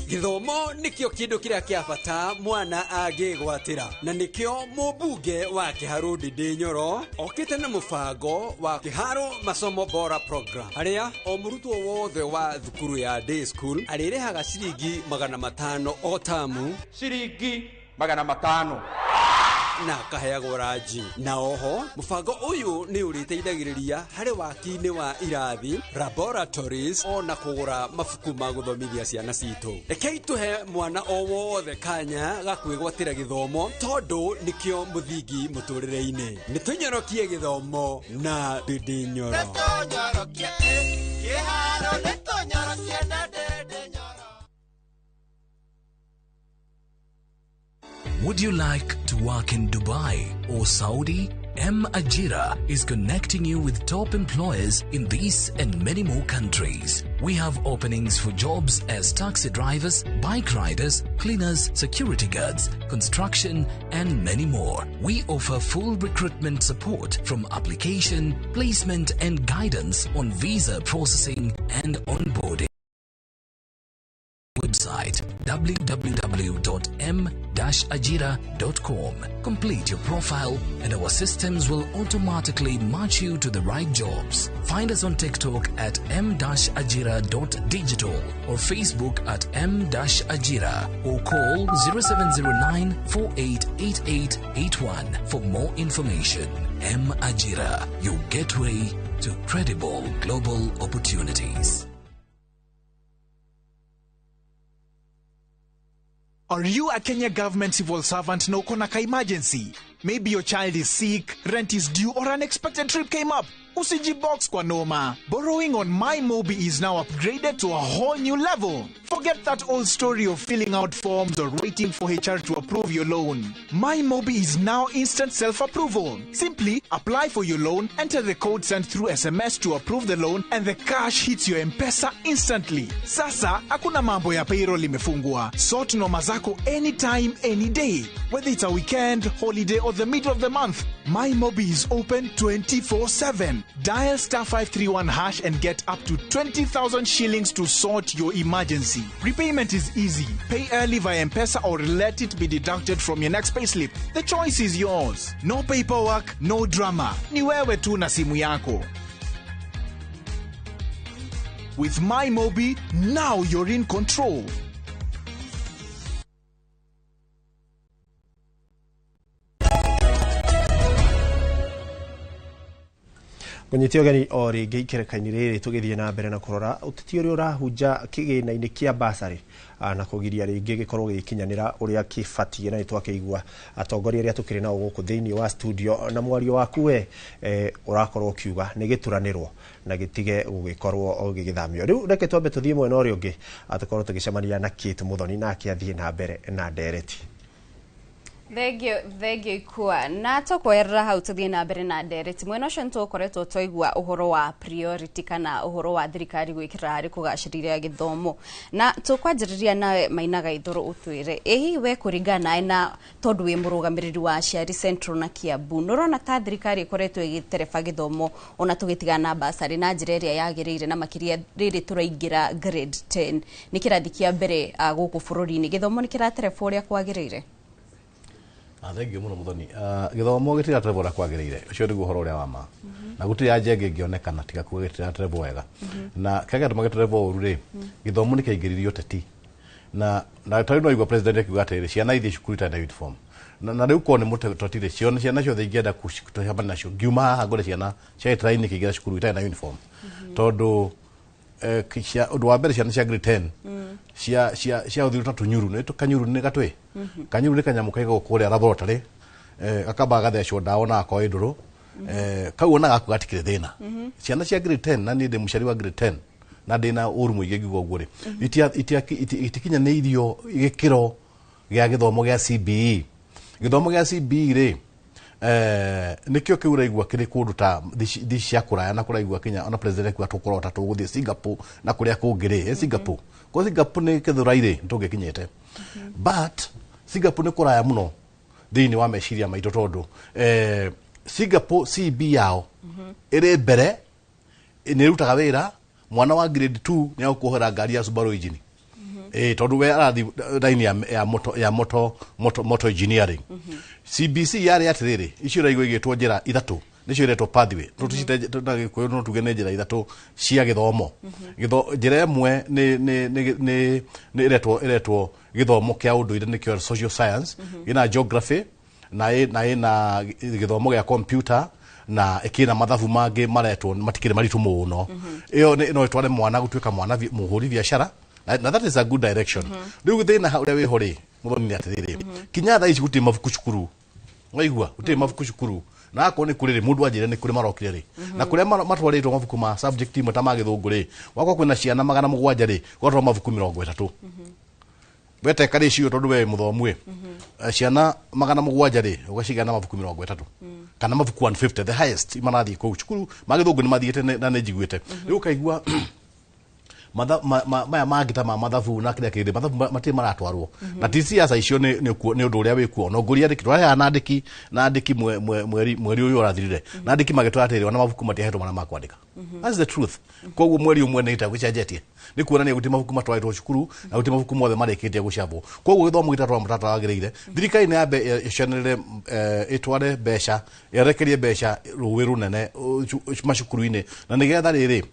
Gĩthomo nĩkĩo kĩndũ kĩrĩa kĩa bata mwana angĩgwatĩra, na nĩkĩo mũmbunge wa Kĩharũ Ndindi Nyoro okĩte na mũbango wa Kĩharo Masomo Bora Program, harĩa o mũrutwo wothe wa thukuru ya day school arĩrĩhaga ciringi 500 o tamu, ciringi 500, na akaheagwo ranji. Na oho mũbango ũyũ nĩ ũrĩteithagĩrĩria harĩ waki-inĩ wa irathi, laboratories, ona kũgũra mabuku ma gũthomithia ciana citũ. Rekei tũhe mwana o wothe kanya ga kwĩgwatĩra gĩthomo, tondũ nĩkĩo mũthingi mũtũrĩre-inĩ. Nĩ tũnyorokie gĩthomo na Ndindi Nyoro. Would you like to work in Dubai or Saudi? M Ajira is connecting you with top employers in these and many more countries. We have openings for jobs as taxi drivers, bike riders, cleaners, security guards, construction, and many more. We offer full recruitment support from application, placement, and guidance on visa processing and onboarding. Website www.m-ajira.com. Complete your profile and our systems will automatically match you to the right jobs. Find us on TikTok at m-ajira.digital or Facebook at m-ajira or call 0709 488881 for more information. M Ajira, your gateway to credible global opportunities. Are you a Kenya government civil servant na uko na ka emergency? Maybe your child is sick, rent is due, or unexpected trip came up. Usijibox kwa noma. Borrowing on MyMobi is now upgraded to a whole new level. Forget that old story of filling out forms or waiting for HR to approve your loan. MyMobi is now instant self-approval. Simply apply for your loan, enter the code sent through SMS to approve the loan, and the cash hits your M-Pesa instantly. Sasa, hakuna mambo ya payroll imefungwa. Sort noma zako anytime, any day. Whether it's a weekend, holiday, or the middle of the month, MyMobi is open 24/7. Dial star 531 hash and get up to 20,000 shillings to sort your emergency. Repayment is easy. Pay early via M-Pesa or let it be deducted from your next payslip. The choice is yours. No paperwork, no drama. Ni wewe tu na simu yako. With MyMobi, now you're in control. Ngũnyite ũgeni o rĩngĩ ikereka-inĩ rĩrĩ tũgĩthiĩ na mbere na kũrora ũteti ũrĩa ũrahunja kĩgĩna-inĩ kĩa basarĩ na kũgiria rĩngĩ gĩkorwo gĩgĩkinyanĩra ũrĩa kĩbatiĩ, na nĩtwakĩigua atongoria arĩa tũkĩrĩ nao gũkũ thĩinĩ wa studio, na mwario waku we ũrakorwo ũkiuga nĩ gĩturanĩrwo na gĩtige gũgĩkorwo gĩgĩthamio. Rĩu reke twambe tũthiĩ mwena ũrĩa ũngĩ tũkorwo tũgĩcemania na Kate Muthoni nake athiĩ na mbere na ndereti. Thengio, thengio ikua na tũkwerera hau tũthiĩ na mbere na ndereti. Mwena ũcio nĩtũkoretwo twaigua ũhoro wa priority kana ũhoro wa thirikari gwĩkĩra harĩ kũgacĩrithia gĩthomo, na tũkwanjĩrĩria nawe Maina Gaithũrũ ũtwĩre ĩ hihi we kũringana nawe na tondũ wĩ mũrũgamĩrĩri wa aciari Central na Kiambu, nĩũrona ta thirikari ĩkoretwo ĩgĩtereba gĩthomo ona tũgĩtigana na basarĩ na njĩra ĩrĩa yagĩrĩire, na makĩria rĩrĩ tũraingĩra grade 10 nĩ kĩrathi kĩa mbere gũkũ bũrũri-inĩ, gĩthomo nĩ kĩratereba ũrĩa kwagĩrĩire? Thengiũ mũno Muthoni. Gĩthomo gĩtiratereba ũrĩa kwagĩrĩire, ũcio nĩguo ũhoro ũrĩa wa ma, na gũtirĩ anja ĩngĩ ĩngĩonekana tiga kuga gĩtiratereba wega. Na kĩrĩa gĩatũma gĩtereba ũru rĩ, gĩthomo nĩ kĩaingĩririo ũteti, na tarĩu no igua president akiuga atĩrĩrĩ, ciana ithiĩ cukuru itarĩ na uniform, na rĩu korwo nĩ mũteti rĩ, ciana ciothe ingĩenda kũcemania nacio, ngiuma haha ngore ciana cia gĩtara-inĩ ikĩingĩra cukuru itarĩ na uniform, tondũ ũndũ wa mbere ciana cia grade 10 cia ũthiru ta tũnyuru, nĩ kanyuru nĩ gatwĩ kanyuru nĩ kanyamũ kaigagwo kũrĩa laboratory, gakamba gathecwo ndawa na gakorwo ĩ ndũrũ, kau ona gaku gatikĩrĩ thĩna. Ciana cia grade 10, na niĩ ndĩ mũciari wa grade 10 na ndĩna ũru mũingĩ ngiuga ũguo rĩ, itikinyanĩirio gĩkĩro gĩa gĩthomo gĩa CBE. Gĩthomo gĩa CBE rĩ, nĩkĩo kĩu ũraigua kĩrĩ kũndũ ta thi cia kũraya, na kũraigua kinya ona president akiuga tũkorwo ta tũgũthiĩ Singapore na kũrĩa kũngĩ rĩ, Singapore ko Singapore nĩ kĩthũrai rĩ, nĩtũngĩkinyĩte, but Singapore nĩ kũraya mũno thĩinĩ wa meciria maitũ, tondũ Singapore CB yao ĩrĩ mbere, nĩ ĩrutaga wĩra, mwana wa grade 2 nĩ egũkuohera ngari ya Subaru engine, tondu we arathi line ya moto engineering. CBC yarĩ atĩrĩrĩ, icio ũraigua igĩtwo njĩra ithatũ, nĩcio iretwo pathway, tũcite na Gĩkũyũ no tuge nĩ njĩra ithatũ cia gĩthomo. Njĩra ĩmwe nĩ ĩretwo gĩthomo kĩa ũndũire, nĩkĩo social science, ĩna geography na ĩna gĩthomo gĩa computer na ĩkĩna mathabu mangĩ maretwo matikĩrĩ maritũ mũno. Ĩyo no ĩtware mwana gũtuĩka mwana mũhũri biacara, na that is a good direction. Rĩu thĩna ũrĩa wĩho rĩ, Muthoni, nĩ atĩrĩrĩ, kinya thaa ici gũtirĩ mabuku cukuru, waigua, gũtirĩ mabuku cukuru, na akorwo nĩ kũrĩ rĩ, mũndũ anjĩre nĩ kũrĩ marokire rĩ, na kũrĩa matwarĩtwo mabuku ma subject imwe ta ma gĩthũngũ rĩ, wakorwo kwĩna ciana 700 rĩ, gũgatwarwo mabuku 30. Weteka rĩcio tondũ we wĩ mũthomu ĩ, ciana 700 rĩ, ũgacigana mabuku 30 kana mabuku 150, the highest marathiĩ kũu cukuru ma gĩthũngũ nĩ mathiĩte na nĩ njiguĩte. Rĩu ũkaigua maya mangĩ ta ma mathabu na kĩrĩa kĩngĩ, mathabu matirĩ maratwarwo na ti siasa icio, nĩ ũndũ ũrĩa wĩkuo no ngũria andĩki tũraheana na andĩki na andĩki mweri ũyũ ũrathirire na andĩki magĩtwara atĩrĩrĩ, ona mabuku matiahetwo marĩa ma kwandĩka. That's the truth. Koguo mweri ũmwe nĩ gĩcenjetie nĩ kuonania gũtirĩ mabuku matwarĩtwo cukuru na gũtirĩ mabuku mothe marĩkĩtie gũcabwo. Koguo gĩthomo gĩtatwara mũtaratara wagĩrĩire. Thirikari nĩ yambe ĩcanĩrĩre, ĩtware mbeca, yerekerie mbeca rũĩ rũnene macukuru-inĩ, na nĩgetha rĩrĩ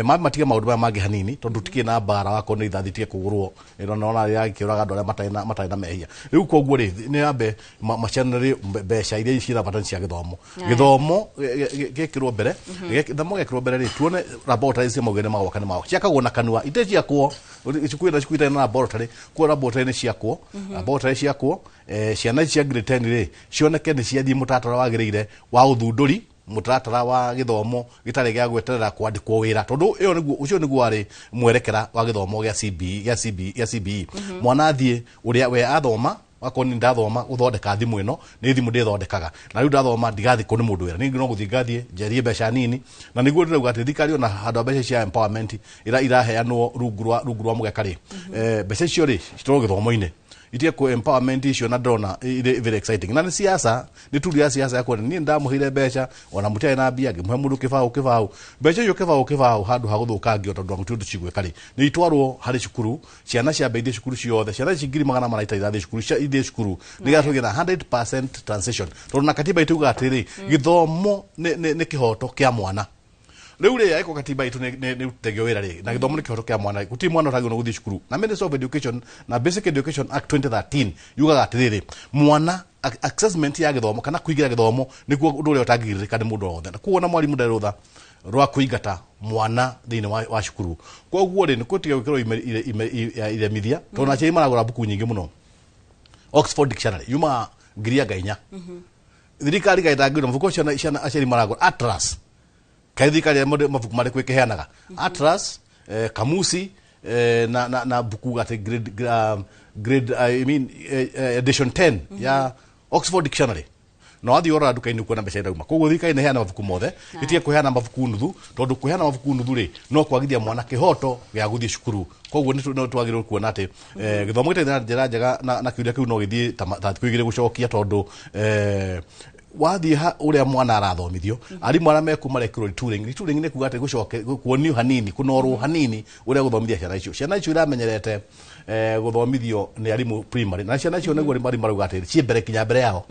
mambe matige maũndũ maya mangĩ hanini, tondũ tikĩ na mbara wakorwo nĩ rithathi tige kũgũrwo ĩno nona yagĩkĩũraga andũ arĩa matarĩ na mehia. Rĩu koguo rĩ, nĩ yambe macanĩrĩre mbeca iria cirabatara cia gĩthomo. Gĩthomo gĩkĩrwo mbere, gĩthomo gĩkĩrwo mbere rĩ, tuone laboratory cia maugĩ nĩ magwaka, nĩ magwaka ciakagwo na kanua ite ciakwo cukuru na cukuru itarĩ na laboratory, kuo laboratory nĩ ciakwo, laboratory ciakwo, ciana cia grade 10 rĩ, cioneke nĩ ciathiĩ mũtaratara wagĩrĩire wa ũthundũri, mũtaratara wa gĩthomo gĩtarĩ gĩa gweterera kwandĩkwo wĩra, tondũ ĩyo nĩguo, ũcio nĩguo warĩ mwerekera wa gĩthomo gĩa CBE, gĩa CBE, gĩa CBE. Mwana athiĩ ũrĩa we athoma, wakorwo nĩ ndathoma gũthondeka thimũ ĩno, nĩ thimũ ndĩthondekaga, na rĩu ndathoma ndigathikwo nĩ mũndũ wĩra, ningĩ no gũthiĩ ngathiĩ njarie mbeca nini. Na nĩguo ndĩrauga atĩ thirikari ona handũ ha mbeca cia empowerment ira iraheanwo rungu rwa mũgeka rĩ, mbeca icio rĩ citwarwo gĩthomo-inĩ, itige ku empowerment icio. Na ndĩrona irĩ very exciting na nĩ siasa, nĩ turu ya siasa ya kuona niĩ ndamũheire mbeca ona mũtiarĩ na mbia, ngĩmũhe mũndũ kĩbaũ kĩbaũ, mbeca icio kĩbaũ kĩbaũ, handũ ha gũthũkangio tondũ gũtirĩ ũndũ cigwĩka rĩ, nĩ itwarwo harĩ cukuru, ciana ciambe ithiĩ cukuru ciothe, ciana ici 400,000 itarĩ irathiĩ cukuru cia ithiĩ cukuru, nĩgetha tũgĩe na 100% transition, tondũ na katiba itugaga atĩrĩ, gĩthomo nĩ kĩhoto kĩa mwana. Rĩu rĩ, angĩkorwo katiba itũ nĩ rutithagio wĩra rĩ, na gĩthomo nĩ kĩhoto kĩa mwana, gũtirĩ mwana ũtagĩrĩirwo nĩ gũthiĩ cukuru. Na Minister of Education na Basic Education Act 2013 yugaga atĩrĩrĩ, mwana assessment ya gĩthomo kana kũingĩra gĩthomo nĩkuo ũndũ ũrĩa ũtangĩgirĩrĩka nĩ mũndũ o wothe, na koguo na mwarimũ ndarĩ rũtha rwa kũingata mwana thĩinĩ wa cukuru. Koguo rĩ, nĩ gũtiga gwĩkĩrwo iremithia, tondũ na aciari maragũra mbuku nyingĩ mũno. Oxford Dictionary yumaga 4,000, thirikari kaĩtangĩra mabuku acio ciana aciari maragũra atlas, kaĩ thirikari ya mabuku marĩkũ ĩkĩheanaga atlas, kamusi, na buku atĩ grade, I mean, edition 10 ya Oxford Dictionary, na wathiĩ ũrora nduka-inĩ ukuona mbeca irauma. Koguo thirikari nĩ heana mabuku mothe, ĩtige kũheana mabuku nuthu, tondũ kũheana mabuku nuthu rĩ, no kwagithia mwana kĩhoto gĩa gũthiĩ cukuru. Koguo no twagĩrĩirwo kuona atĩ gĩthomo gĩtarĩ na njĩra njega na kĩũria kĩu no gĩthiĩ ta thikũ 2 gũcokia, tondũ wathiĩ ha ũrĩa mwana arathomithio, arimũ arĩa mekuo marekĩrwo retooling. Retooling nĩ kuga atĩ gũcoke kuonio hanini, kũnorwo hanini ũrĩa gũthomithia ciana icio. Ciana icio iramenyerete gũthomithio nĩ arimũ primary, na ciana icio nĩguo arimũ marauga atĩ ciĩ mbere kinya mbere yao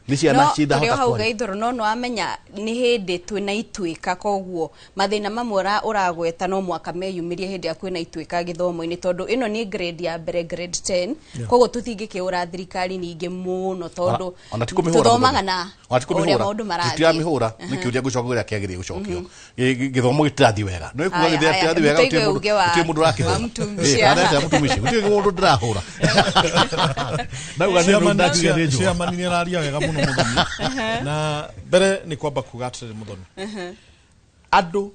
nĩ ciana No tũrĩ o cindahota hau kwaria. Gaithũrũ, no nĩwamenya nĩ hĩndĩ twĩna ituĩka, koguo mathĩna mamwe ũragweta no mwaka meyumĩrie hĩndĩ ĩrĩa kwĩna ituĩka gĩthomo-inĩ, tondũ ĩno nĩ grade ya mbere, grade 10. Koguo tũtingĩkĩũra thirikari ningĩ mũno, tondũ Ona ti kũmĩhũra. Tũthomaga na Ona ti ũrĩa kũmĩhũra. maũndũ marathiĩ. Tũtiramĩhũra, nĩ kĩũria gũcoka ũrĩa kĩagĩrĩire gũcokio. Gĩthomo gĩtirathiĩ wega, no ikuga Aya, gĩthomo aya, gĩtirathiĩ wega, tũigue gũtirĩ mũndũ uge wa- gũtirĩ mũndũ ũrakĩhũra. wa mtumishi. Arete mũtumishi, gũtirĩ mũndũ ndĩrahũra, ndauga nĩ ndakiuga nĩ njũa. Chairman nĩ araria wega mũno Mũthoni, na mbere nĩ kwamba kuga atĩrĩrĩ, Mũthoni, andũ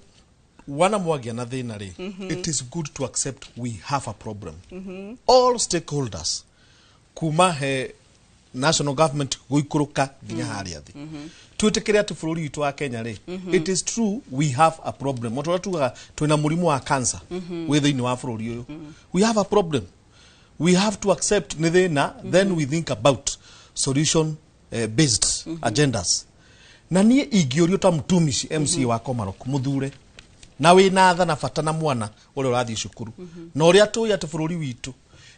wana mwagĩa na thĩna rĩ, it is good to accept we have a problem. All stakeholders, kuma he national government gũikũrũka nginya harĩa thĩ, twĩtĩkĩre atĩ bũrũri witũ wa Kenya rĩ, it is true we have a problem. O ta ũrĩa tugaga twĩna mũrimũ wa cancer wĩ thĩinĩ wa bũrũri ũyũ, we have a problem, we have to accept nĩ thĩna, then we think about solution based agendas. Na niĩ ingĩũrio ta mtumishi MCA wa Komarok mũthure na wĩna tha na bata na mwana ũrĩa ũrathiĩ cukuru, na ũrĩa tũĩ atĩ bũrũri witũ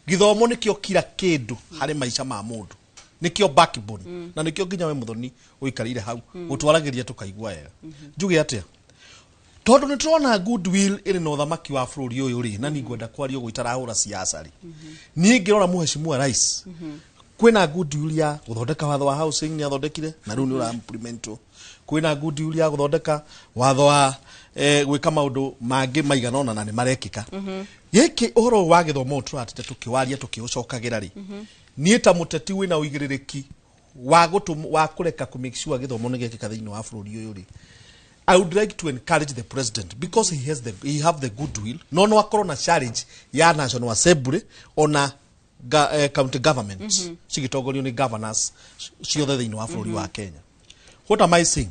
gĩthomo nĩkĩo kira kĩndũ harĩ maica ma mũndũ, nĩkĩo backbone, na nĩkĩo nginya we Mũthoni ũikarĩire hau ũtwaragĩria tũkaigua wega. Njuge atĩa, tondũ nĩ tũrona goodwill ĩrĩ na ũthamaki wa bũrũri ũyũ rĩ, na ningwenda kwaria ũguo itarahũra siasa rĩ, niĩ ngĩrora mũheshimiwa rais, kwĩna goodwill ya gũthondeka watho wa housing, nĩ athondekire na rĩu nĩ ũra implementwo. Kwĩna goodwill ya gũthondeka watho wa gwĩka maũndũ mangĩ maigana ũna na nĩ marekĩka. Gĩkĩ ũhoro ũyũ wa gĩthomo tũratete tũkĩwaria tũkĩũcokagĩra rĩ, niĩ ta mũteti wĩna ũigĩrĩrĩki wa wa kũreka kũ make sure gĩthomo nĩ gĩekĩka thĩinĩ wa bũrũri ũyũ rĩ, I would like to encourage the president because he has the he have the goodwill, no akorwo na challenge ya National Assembly ona county governments cigitongorio ni governors ciothe thĩinĩ wa bũrũri wa Kenya. What am I saying?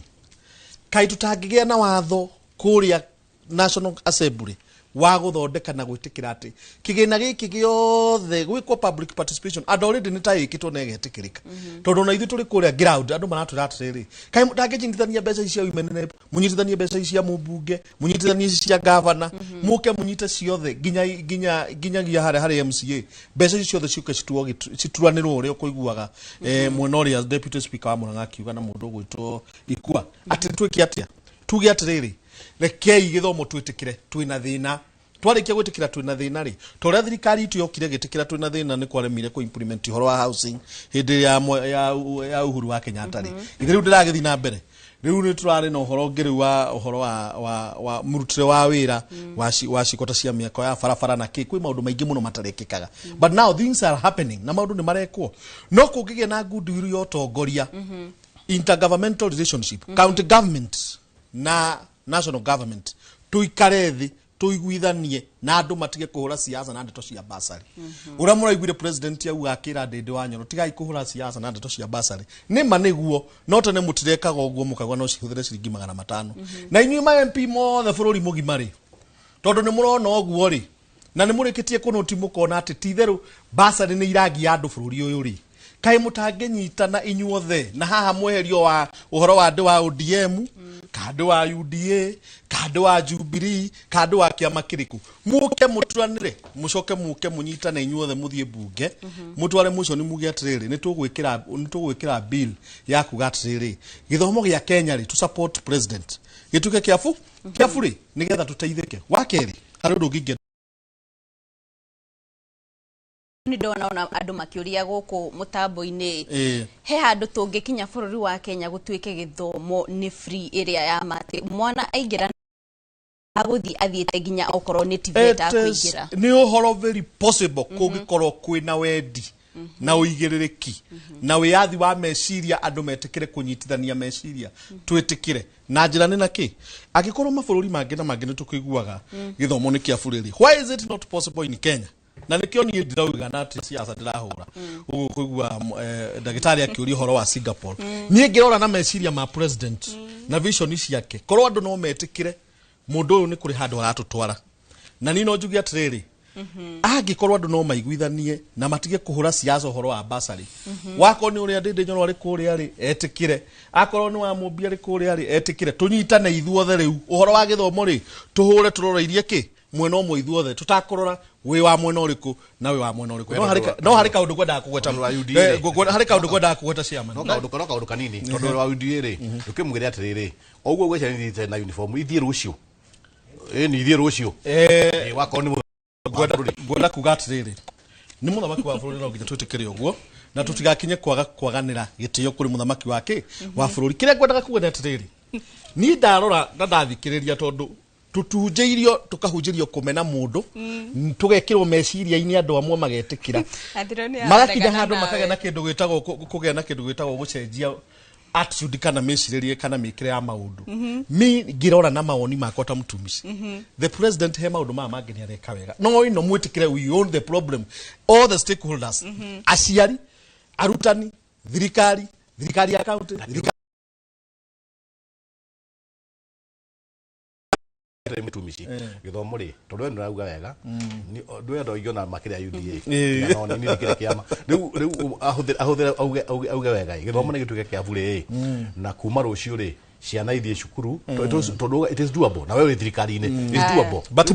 Kaĩ tũtangĩgĩa na watho kũrĩa National Assembly wa gũthondeka na gwĩtĩkĩra atĩ kĩgĩna gĩkĩ gĩothe gwĩkwo public participation, andũ already nĩ ta ĩkĩtwo na ĩgetĩkĩrĩka, tondũ ona ithuĩ tũrĩ kũrĩa ground andũ maratwĩra atĩrĩrĩ, kaĩ mũtangĩnyitithania mbeca ici cia women rep, mũnyitithanie mbeca ici cia mũmbunge, mũnyitithanie ici cia gavana, mũke mũnyite ciothe nginyagia harĩa harĩ MCA, mbeca ici ciothe ciũke cituanĩrwo ũrĩa ũkũiguaga mwena ũrĩa deputy speaker wa Murang'a akiuga na mũndũ ũgwĩtwo Ikua atĩ twĩke atĩa, tuge atĩrĩrĩ, rekei gĩthomo twĩtĩkĩre twĩna thĩna, twarĩkia gwĩtĩkĩra twĩna thĩna rĩ, ta ũrĩa thirikari itũ yokire gĩtĩkĩra twĩna thĩna nĩ kwaremire kũ implement ũhoro wa housing hĩndĩ ya Uhuru wa Kenyatta rĩ, ithe rĩu ndĩragĩthiĩ na mbere, rĩu nĩ tũrarĩ na ũhoro ũngĩ rĩu wa ũhoro wa mũrutĩre wa wĩra wa cikota cia mĩako ya barabara na kĩ, kwĩ maũndũ maingĩ mũno matarekĩkaga, but now things are happening na maũndũ nĩ marekwo, no kũngĩgĩa na goodwill ya ũtongoria, intergovernmental relationship, county government na national government, tuikare thi tuiguithanie na andu matige kuhura siasa na ndeto cia basari. Uria muraiguire president auga akira Ndindi wa Nyoro, tigai kuhura siasa na ndeto cia basari, ni ma niguo no tene mutirekaga uguo mukagwa no cihuthire ciringi 500. Na inyuĩ ma MP mothe bũrũri mũgima rĩ, tondũ nĩ mũrona ũguo rĩ, na nĩ mũrĩkĩtie kũnũti mũkona atĩ ti itherũ basari nĩ iragia andũ bũrũri ũyũ rĩ, kaĩ mũtangĩnyitana inyuothe na haha mweherio wa ũhoro wa andũ wa ODM, kandũ wa UDA, kandũ wa Jubilee, kandũ wa kĩama kĩrĩkũ, mũke mũturanĩre, mũcoke mũke mũnyitane inyuothe mũthiĩ mbunge, mũtware motion muge atĩrĩrĩ, nĩ tũgwĩkĩra bill ya kuga atĩrĩrĩ, gĩthomo gĩa Kenya rĩ, to support president gĩtuĩke kĩa bure nĩgetha tũteithĩke. Wa kerĩ, harĩ ũndũ ũngĩ Nĩ ndona ona andũ makĩũria gũkũ mũtambo-inĩ, he handũ tũngĩkinya bũrũri wa Kenya gũtuĩke gĩthomo nĩ free ĩrĩa ya matĩ, mwana aingĩra agũthiĩ athiĩte nginya okorwo nĩ TVET akũingĩra? Nĩ ũhoro very possible kũngĩkorwo kwĩna wendi na ũigĩrĩrĩki na wĩyathi wa meciria, andũ metĩkĩre kũnyitithania meciria, twĩtĩkĩre na njĩra nĩ na kĩ, angĩkorwo mabũrũri mangĩ na mangĩ nĩ tũkĩiguaga gĩthomo nĩ kĩa bure rĩ, why is it not possible in Kenya? Na nĩkĩo niĩ ndirauga na atĩ siasa ndĩrahũra ũguo kũigua ndagĩtarĩ akĩũria ũhoro wa Singapore. Niĩ ngĩrora na meciria ma president na vision ciake, korwo andũ no metĩkĩre mũndũ ũyũ nĩ kũrĩ handũ aratũtwara, na niĩ no njuge atĩrĩrĩ, angĩkorwo andũ no maiguithanie na matige kũhũra siasa ũhoro wa basarĩ, wakorwo nĩ ũrĩa Ndindi Nyoro arĩ kũrĩa rĩ, etĩkĩre, akorwo nĩ wa Mũmbi arĩ kũrĩa rĩ, etĩkĩre, tũnyitane ithuothe rĩu ũhoro wa gĩthomo rĩ, tũhũre tũroreirie kĩ mwena ũmwe ithuothe, tũtakũrora wĩ wa mwena ũrĩkũ na wĩ wa mwena ũrĩkũ. No harĩ kaũndũ ngwendaga kũgweta. Wa UDA rĩ. Harĩ kaũndũ ngwendaga kũgweta, chairman. No kaũndũ kanini, tondũ wa UDA rĩ, ndũkĩmwĩre atĩrĩrĩ, o ũguo gwĩciria na uniform ithiĩ rũciũ, ĩni ithiĩ rũciũ. Wakorwo nĩ Ngwenda kuga atĩrĩrĩ, nĩ mũthamaki wa bũrũri, no nginya twĩtĩkĩre ũguo na tũtigakinye kwaga kwaganĩra gĩtĩo kũrĩ mũthamaki wa kĩ wa bũrũri. Kĩrĩa ngwendaga kuga nĩ atĩrĩrĩ, niĩ ndarora na ndathikĩrĩria, tondũ tũtũhunjĩirio tũkahunjĩrio kũmena mũndũ, tũgekĩrwo meciria-inĩ, andũ amwe magetĩkĩra, magakinya handũ makagĩa na kĩndũ gĩtagwo kũgĩa na kĩndũ gĩtagwo gũcenjia attitude kana mĩcirĩrie kana mĩkĩre ya maũndũ. Mi ngĩrora na mawoni makwa ta mũtumishi, the president he maũndũ maya mangĩ nĩ areka wega, no ĩno mwĩtĩkĩre we own the problem, all the stakeholders, aciari, arutani, thirikari, thirikari ya county, thirikari Mũtumishi, gĩthomo rĩ, tondũ we nĩũrauga wega, ndwenda ũingĩona makĩria UDA, no nĩ kĩrĩ kĩama rĩu ahũthĩre auge wega ĩ, gĩthomo nĩ gĩtuĩke kĩa bure ĩ, na kuma rũciũ rĩ, ciana ithiĩ cukuru, tondũ it is doable na we wĩ thirikari-inĩ, it's doable. But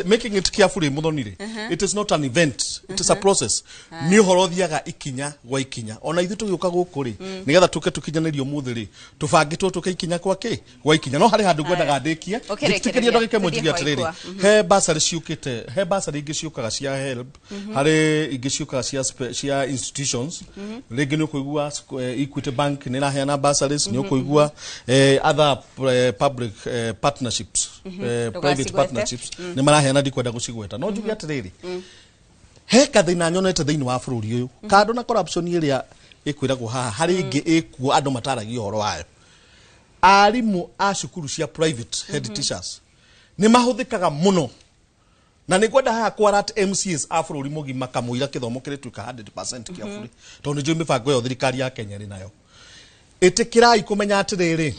making it carefully, Muthoni rĩ, it is not an event, it is a process. Nĩ ũhoro ũthiaga ikinya gwa ikinya. Ona ithuĩ tũgĩũka gũkũ rĩ, nĩgetha tũke tũkinyanĩrio ũmũthĩ rĩ, tũbangĩtwo tũke ikinya kwa kĩ gwa ikinya. No harĩ handũ ngwendaga ndĩkie. Ũkĩrĩkĩrĩria. Njĩtĩkĩrie ndagĩka ĩmwe njuge Tũthiĩ kwa atĩrĩrĩ, ikwa. He basarĩ ciũkĩte, he basarĩ ingĩ ciũkaga cia help, harĩ ingĩ ciũkaga cia institutions. Rĩngĩ nĩ ũkũigua Equity Bank nĩ ĩraheana bursaries, nĩ ũkũigua other public partnerships, private Ndũgacigwete. partnerships nĩ maraheana, ndikwenda gũcigweta, no njuge atĩrĩrĩ, he kathĩna nyonete thĩinĩ wa bũrũri ũyũ, kando na corruption ĩrĩa ĩkwĩragwo haha, harĩ ĩngĩ ĩkuo andũ mataragia ũhoro wayo. Arimũ a cukuru cia private, head teachers, nĩ mahũthĩkaga mũno Na nĩ ngwenda haha kwarat MCAs a bũrũri mũgima kamũira gĩthomo kĩrĩtuĩka 100% kĩa bũrũri, tondũ nĩ njũĩ mĩbango ĩyo thirikari ya Kenya ĩrĩ nayo. Ĩtĩkĩrai kũmenya atĩrĩrĩ,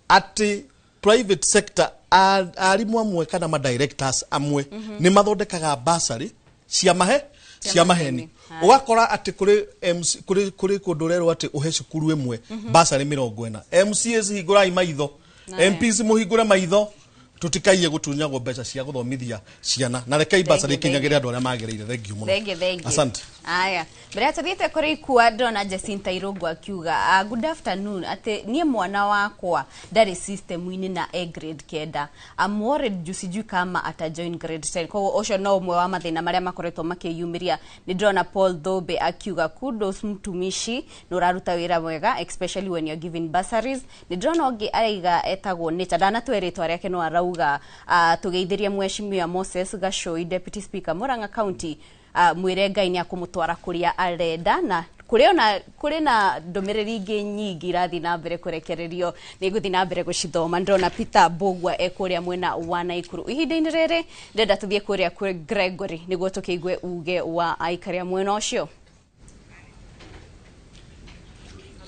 atĩ private sector, arimũ amwe kana ma directors amwe nĩ mathondekaga bursary cia mahe cia maheni. Ũgakora atĩ kũrĩ MC, kũrĩ kũndũ ũrerwo atĩ ũhe cukuru ĩmwe bursary 40. MCAs, hingũrai maitho. MPs, mũhingũre maitho, tutikaiye gutunyagwo mbeca cia guthomithia ciana, na rekei bursary ikinyagĩre andũ arĩa magĩrĩire. Thank you mũno. Thengi, thengi. Asante. Aya, mbere ya tuthiĩte kũrĩ ikua, ndĩrona Jacinta Irũngũ akiuga, "Good afternoon, atĩ niĩ mwana wakwa ndarĩ system-inĩ na e grade 9. I'm worried juu sijui kama ata join grade 10." Koguo ũcio no ũmwe wa mathĩna marĩa makoretwo makĩyumĩria. Nĩ ndĩrona Paul Thobe akiuga, "Kudos mtumishi, nĩ ũraruta wĩra mwega, especially when you're giving bursaries." Nĩ ndĩrona ũngĩ araiga etagwo Nature, ndanatwe rĩtwa rĩake, no arauga, "Tũgeithĩrie Mheshimiwa Moses Gacoi, Deputy Speaker Murang'a County, mwĩre Ngai nĩ akũmũtwara kũrĩa arenda." Na kũrĩ ona kũrĩ na ndũmĩrĩri ingĩ nyingĩ irathiĩ na mbere kũrekererio, nĩ ngũthiĩ na mbere gũcithoma. Ndĩrona Peter Mbũgua e kũrĩa mwena wa Naikuru. Ihinda-inĩ rĩrĩ ndĩrenda tũthiĩ kũrĩa kwĩ Gregory nĩguo tũkĩigue uge wa aikari a mwena ũcio.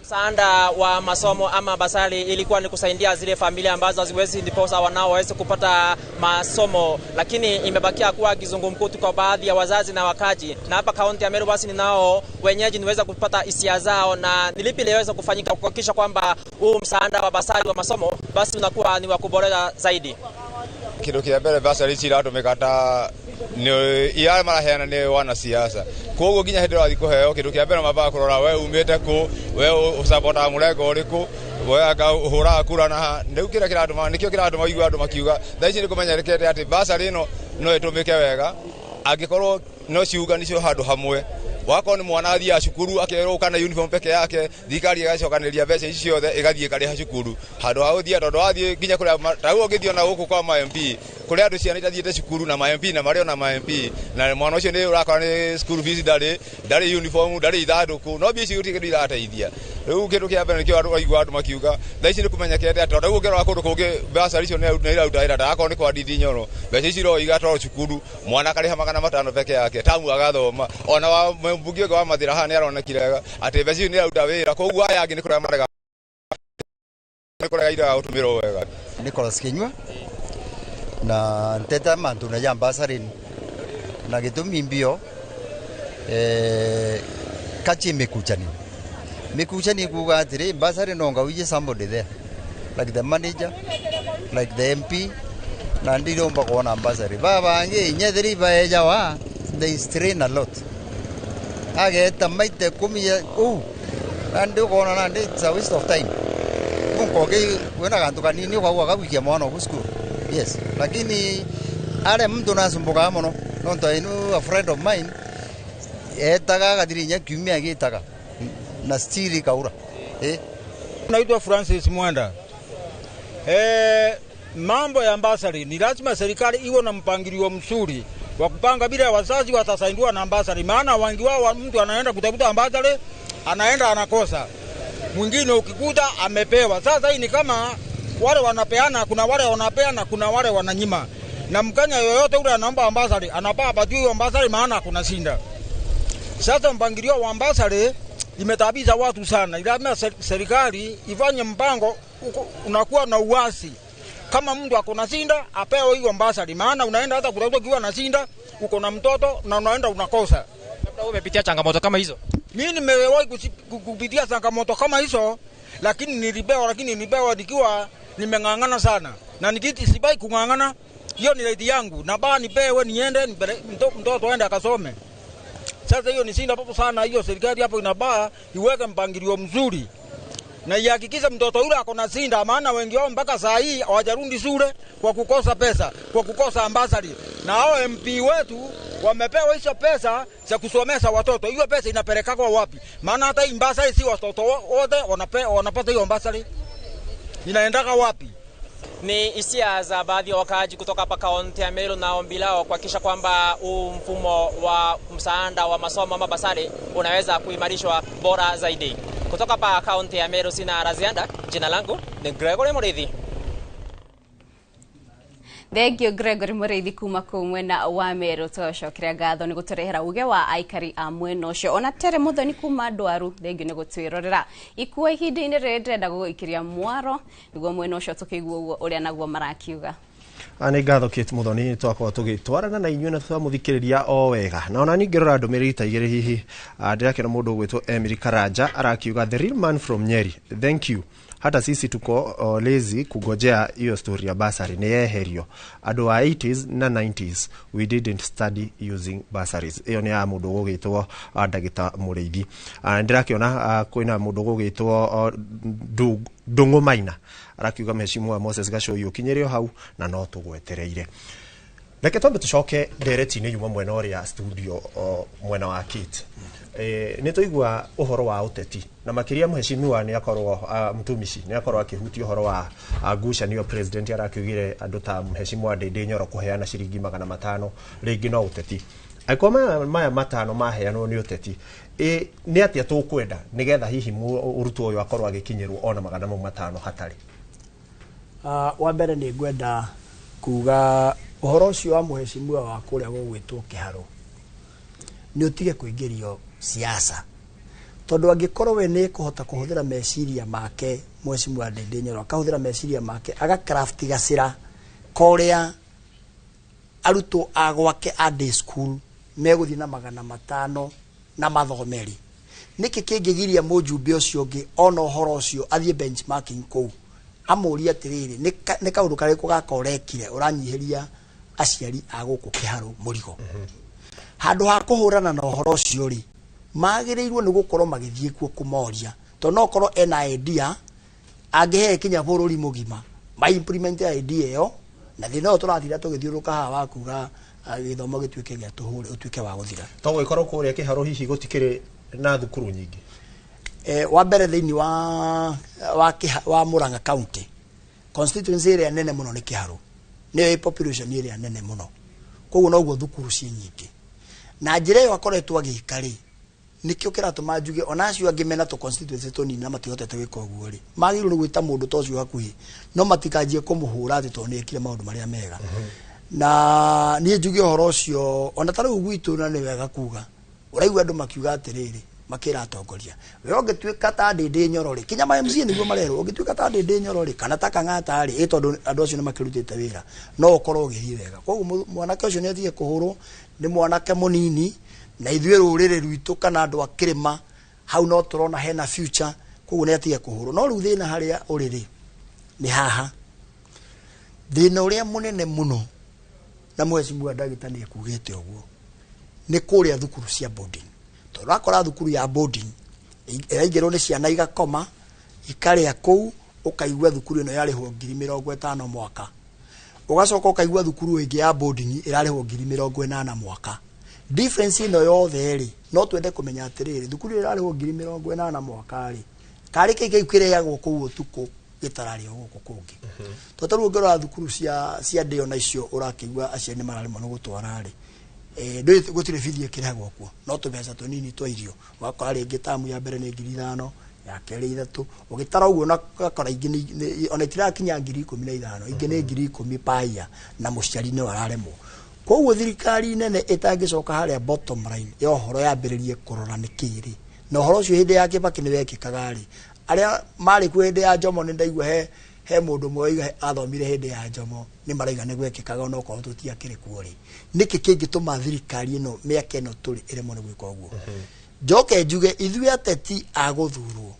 Msaada wa masomo ama basari ilikuwa ni kusaidia zile familia ambazo haziwezi ndiposa wanao waweze kupata masomo, lakini imebakia kuwa kizungumkuti kwa baadhi ya wazazi na wakaji. Na hapa kaunti ya Meru basi ninao wenyeji niweza kupata hisia zao na ni lipi liweza kufanyika kuhakikisha kwamba huu msaada wa basari wa masomo basi unakuwa ni wa kuboresha zaidi. Kindu kia mbere, basari ici iratumika ta nĩ iria maraheana nĩ wanasiasa, koguo nginya hĩndĩ ĩrĩa ũrathiĩ kũheo kĩndũ kĩa mbere mambaga kũrora we umĩte kũ, we ũcapotaga mũrengo ũrĩkũ, we anga ũhũraga kura na ha. Rĩu kĩrĩa kĩratũma, nĩkĩo kĩratũma ũigue andũ makiuga thaa ici nĩ kũmenyerekete atĩ basarĩ ĩno no ĩtũmĩke wega angĩkorwo no ciunganĩcio handũ hamwe. Wakorwo nĩ mwana athiaga cukuru akerwo kana uniform peke yake, thirikari ĩgacokanĩrĩria mbeca ici ciothe ĩgathiĩ ĩkarĩha cukuru handũ ha gũthiĩ, tondũ wathiĩ nginya kũrĩa ta rĩu ũngĩthiĩ ona gũkũ kwa ma MP, kũrĩa andũ ciana itathiĩte cukuru na ma MP na marĩ ona ma MP, na mwana ũcio nĩ ũrakora nĩ school fees ndarĩ, uniform ndarĩ, ithandũkũ, no mbia ici gũtirĩ kĩndũ irateithia. Rĩu kĩndũ kĩa mbere nĩkĩo andũ aigua andũ makiuga thaa ici nĩ kũmenyekete atĩ tondũ rĩu ũngĩrora kũndũ kũngĩ basarĩ icio nĩ iraruta wĩra, ta akorwo nĩ kwa Ndindi Nyoro, mbeca ici igatwarwo cukuru, mwana akarĩha 500 peke yake tamu agathoma. Ona wa mbunge ũngĩ wa Mathĩra haha nĩ aronekire wega atĩ mbeca icio nĩ iraruta wĩra, koguo aya angĩ nĩ kũrega marega, nĩ kũrega iraga gũtũmĩrwo wega. Nicholas Kinyua na nteta mantu na ya basarĩ na gĩtũmi mbio kachi mikuchani mikuchani kuga atiri basarĩ no ngawije somebody there like the manager, like the MP, na ndiromba kuona basarĩ baba angi inyethiri baejawa, they strain a lot ageta maite kumi u na ndi ukona na ndi it's a waste of time munkoge wena kantu kanini ukauga gawikia mwana ku school. Yes, lakini are mtu nasumbuka muno nontu I know a friend of mine etaga gathirinya kiumia gitaga na stili kaura. Naitwa Francis Mwenda. Mambo ya basari ni lazima serikali iwe na mpangilio mzuri wa kupanga bila wazazi watasaidiwa na basari, maana wengi wao mtu anaenda kutafuta basari anaenda anakosa, mwingine ukikuta amepewa. Sasa hii ni kama wale wanapeana, kuna wale wanapeana, kuna wale wananyima. Na Mkenya yoyote ule anaomba basari anapaa apatiwe basari, maana kuna shinda. Sasa mpangilio wa basari imetabisha watu sana. Lazima serikali ifanye mpango unakuwa na uasi. Kama mtu akona shinda apewe hiyo basari, maana unaenda hata kutafuta ukiwa na shinda, uko na mtoto na unaenda unakosa. Labda wewe umepitia changamoto kama hizo? Mimi nimewahi kupitia changamoto kama hizo, lakini nilipewa, nikiwa nimeng'ang'ana sana. Na nikiti sibai kung'ang'ana, hiyo ni right yangu. Na baa nipewe niende mtoto aende akasome. Sasa hiyo ni shinda hapo sana, hiyo serikali hapo inabaa iweke mpangilio mzuri. Na ihakikishe mtoto yule akona shinda, maana wengi wao mpaka saa hii hawajarudi shule kwa kukosa pesa, kwa kukosa basari. Na hao MP wetu wamepewa hizo pesa za kusomesha watoto. Hiyo pesa inapeleka kwa wapi? Maana hata hii basari si watoto wote wanapata hiyo basari. Inaendaka wapi? Ni hisia za baadhi ya wakaaji kutoka hapa kaunti ya Meru na ombi lao kuhakikisha kwamba huu mfumo wa msaada wa masomo ama basari unaweza kuimarishwa bora zaidi. Kutoka hapa kaunti ya Meru sina la ziada. Jina langu ni Gregory Murithi. Thank you Gregory Mũrĩithi kuma kũu mwena wa Meru, tũcokeria ngatho nĩ gũtũrehera uge wa aikari a mwena ũcio. Ona Tere Mũthoni kuma Ndwaru, thank you nĩ gũtwĩrorera ikua ihinda-inĩ rĩrĩ. Ndĩrenda gũgũikĩria mwaro nĩguo mwena ũcio tũkĩigua ũguo ũrĩa naguo marakiuga. Nĩ ngatho Kate Muthoni, twakorwo tũgĩtwarana na inyuĩ na twamũthikĩrĩria o wega, na ona ningĩrora ndũmĩrĩri ta igĩrĩ hihi, ndĩrakena mũndũ ũgwĩtwo Emily Karanja arakiuga, "The real man from Nyeri, thank you. Hata sisi tuko lazy kungojea hiyo story ya bursary nĩ yeherio. Andũ a 80s na 90s, we didn't study using bursaries." Ĩyo nĩ ya mũndũ ũgũgĩtwo ndagĩta Mũrĩithi. Ndĩrakĩona kwĩna mũndũ ũgũgĩtwo Ndũng'ũ Maina arakiuga, "Mheshimiwa Moses Gacũi, ũkinyĩre o hau na no tũgwetereire." Reke twambe tũcoke ndereti-inĩ yuma mwena ũrĩa studio, mwena wa Kate. Nĩ tũigua ũhoro wa ũteti na makĩria mheshimiwa nĩ akorwo mtumishi nĩ akorwo akĩhutia ũhoro wa ngucanio. President arakiugire andũ ta mheshimiwa Ndindi Nyoro kũheana ciringi 500 rĩngĩ no ũteti. Angĩkorwo maya 500 maheanwo nĩ ũteti, nĩ atĩa tũkwenda nĩgetha hihi mũrutwo ũyũ akorwo agĩkinyĩrwo ona magana mau 500 hatarĩ? Wa mbere nĩ ngwenda kuga ũhoro ũcio wa mũheshimiwa wa kũrĩa gũgwĩtwo Kĩharũ nĩ ũtige kũingĩrio siasa, tondũ angĩkorwo we nĩ kũhota kũhũthĩra meciria make, mheshimiwa Ndindi Nyoro akahũthĩra meciria make agacraft gacĩra korĩa arutwo a gwake a day school megũthiĩ na 500 na mathomeri, nĩkĩ kĩngĩgiria mũjumbe ũcio ũngĩ ona ũhoro ũcio athiĩ benchmarking kũu amũrie atĩrĩrĩ, nĩ kaũndũ karĩkũ gaka ũrekire ũranyihĩria aciari a gũkũ Kĩharũ mũrigo? Handũ ha kũhũrana na ũhoro ũcio rĩ, magĩrĩirwo nĩ gũkorwo magĩthiĩ kuo kũmoria, tondũ no korwo ena idea angĩhe kinya bũrũri mũgima ma implement idea ĩyo. Na thĩna ũyũ tũratinda tũgĩthiũrũrũka haha wa kuga gĩthomo gĩtuĩke gĩa tũhũ rĩ, ũtuĩke wa gũthira. To gũgĩkorwo kũrĩa Kĩharũ hihi gũtikĩrĩ na thukuru nyingĩ? Wa mbere thĩinĩ wa Murang'a County, constituency ĩrĩa nene mũno nĩ Kĩharũ, nĩyo ĩ population ĩrĩa nene mũno, koguo noguo thukuru ciĩ nyingĩ. Na njĩra ĩyo akoretwo agĩka rĩ, nĩkĩo kĩratũma njuge ona acio angĩ mena tũ constituency tũnini na matihotete gwĩka ũguo rĩ, magĩrĩirwo nĩ gwĩta mũndũ ta ũcio hakuhĩ, no matikanjie kũmũhũra atĩ tondũ nĩ ekire maũndũ marĩa mega. Na niĩ njuge ũhoro ũcio ona ta rĩu gwitũ, na nĩ wega kuga ũraigua andũ makiuga atĩrĩrĩ, makĩra atongoria, we ũngĩtuĩka ta Ndindi Nyoro rĩ, kinya ma MCA nĩguo marerwo, ũngĩtuĩka ta Ndindi Nyoro rĩ, kana ta Kang'ata rĩ, ĩ tondũ andũ acio nĩ makĩrutĩte wĩra, no ũkorwo ũgĩthiĩ wega. Koguo mwanake ũcio nĩ atige kũhũrwo, nĩ mwanake mũnini, na ithuĩ rũrĩrĩ rwitũ kana andũ a kĩrĩma hau no tũrona hena future, koguo nĩ atige kũhũrwo. No rĩu thĩna harĩa ũrĩ rĩ, nĩ haha thĩna ũrĩa mũnene mũno, na mheshimiwa ndagĩta nĩ ekugĩte ũguo, nĩ kũrĩa thukuru cia boarding, tondũ ũrakora thukuru ya boarding ĩraingĩrwo nĩ ciana igakoma ikarĩa kũu, ũkaigua thukuru ĩno yarĩhwo 50,000 mwaka, ũgacoka ũkaigua thukuru ĩngĩ ya boarding ĩrarĩhwo 80,000 mwaka. Difference ĩno yothe rĩ, no twende kũmenya atĩrĩrĩ, thukuru ĩrĩa ĩrarĩhwo 80,000 mwaka rĩ, karĩ kĩ kĩu kĩrĩagwo kũu ũtukũ gĩtararĩo gũkũ kũngĩ? Tondũ ta rĩu ũngĩrora thukuru cia ndĩo na icio ũrakĩigua aciari nĩ mararemwo nĩ gũtwara rĩ, ndũĩ gũtirĩ bithi ĩkĩrĩhagwo kuo, no tũbeca tũnini twa irio, ũgakora rĩngĩ tamu ya mbere nĩ 5,000, ya kerĩ 3, ũgĩtara ũguo na ũgakora ingĩ ona itirakinya 15,000, ingĩ nĩ 10,000 paia, na mũciari nĩwe araremwo. Koguo thirikari nene ĩtangĩcoka harĩa bottom line ya ũhoro yambĩrĩrie kũrora nĩ kĩĩ rĩ, na ũhoro ũcio hĩndĩ ya Kibaki nĩ wekĩkaga rĩ, arĩa marĩ kuo hĩndĩ ya Jomo, nĩ ndaigua he mũndũ ũmwe waiga athomire hĩndĩ ya Jomo, nĩ maraiga nĩ gwekĩkaga onokorwo tũtiakĩrĩ kuo rĩ. Nĩkĩ kĩngĩtũma thirikari ĩno mĩaka ĩno tũrĩ ĩremwo nĩ gwĩka ũguo? Njoke njuge ithuĩ ateti a gũthurwo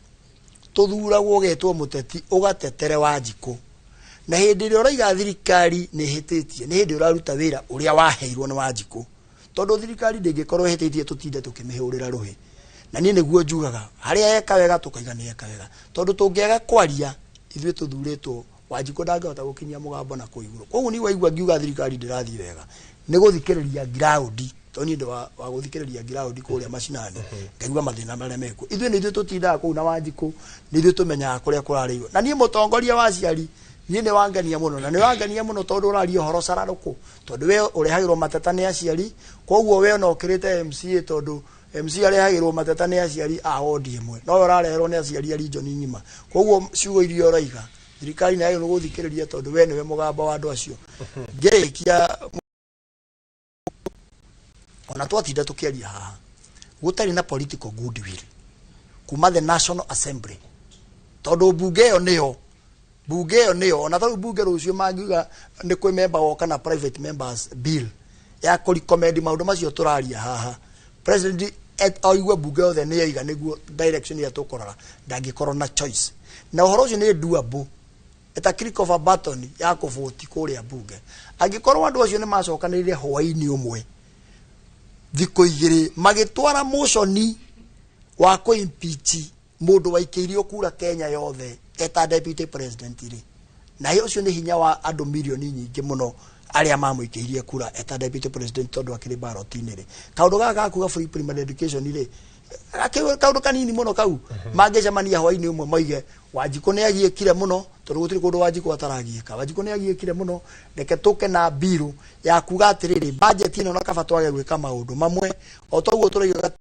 tũthuragwo, ũgetwo mũteti ũgatetere Wanjikũ, na hĩndĩ ĩrĩa ũraiga thirikari nĩ ĩhĩtĩtie, nĩ hĩndĩ ũraruta wĩra ũrĩa waheirwo nĩ Wanjikũ, tondũ thirikari ndĩngĩkorwo ĩhĩtĩtie tũtinde tũkĩmĩhũrĩra rũhĩ. Na niĩ nĩguo njugaga, harĩa eka wega tũkaiga nĩ eka wega, tondũ tũngĩaga kwaria ithuĩ tũthurĩtwo, Wanjikũ ndangĩhota gũkinyia mũgambo na kũu igũrũ. Koguo niĩ waigua ngiuga thirikari ndĩrathiĩ wega, nĩ gũthikĩrĩria ground, tondũ niĩ ndĩ wa gũthikĩrĩria ground kũrĩa macinani, ngaigua mathĩna marĩa mekuo. Ithuĩ nĩ ithuĩ tũtindaga kũu na Wanjikũ, nĩ ithuĩ tũmenyaga kũrĩa kũrarĩirwo. Na niĩ mũtongoria wa aciari, niĩ nĩ wangenia mũno, na nĩ wangenia mũno tondũ ũraria ũhoro cararũkũ, tondũ we ũrehagĩrwo mateta nĩ aciari, koguo we ona ũkĩrĩte MCA, tondũ MC arehagĩrwo mateta nĩ aciari a wodi ĩmwe, no we ũrareherwo nĩ aciari a region ng'ima. Koguo ciugo iria ũraiga Thirikari nĩ yagĩrĩirwo gũthikĩrĩria tondũ we nĩwe mũgambo wa andũ acio. Ngĩrĩkia, ona twatinda tũkĩaria haha gũtarĩ na political goodwill kuma the National Assembly, tondũ mbunge ĩyo nĩyo, mbunge ĩyo nĩyo, ona tarĩu mbunge rũciũ mangiuga nĩ kwĩ member woka na private members bill ya kũ recommend maũndũ macio tũraria haha, president oigue mbunge yothe nĩ yaiga nĩguo direction ĩrĩa tũkũrora, ndangĩkorwo na choice. Na ũhoro ũcio nĩ doable eta click of a button ya kũvoti kũrĩa mbunge. Angĩkorwo andũ acio nĩ macokanĩrĩire hwaĩ-inĩ ũmwe thikũ 2 magĩtwara motion wa kũ impeach mũndũ waikĩirio kura Kenya yothe eta deputy president rĩ, na ũcio nĩ hinya wa andũ milioni nyingĩ mũno arĩa mamũikĩirie kura eta deputy president tondũ akĩrĩ ballot-inĩ rĩ, kaũndũ gaka ga kuga free primary education rĩ, kaũndũ kanini mũno kau. Mangĩcemania hwaĩ-inĩ ũmwe moige Wanjikũ nĩ agiĩkire mũno, tondũ gũtirĩ kũndũ Wanjikũ ataragiĩka, Wanjikũ nĩ agiĩkire mũno, reke tũke na mbiru ya kuga atĩrĩrĩ, budget ĩno na kaba twage gwĩka maũndũ mamwe o toguo tũraiga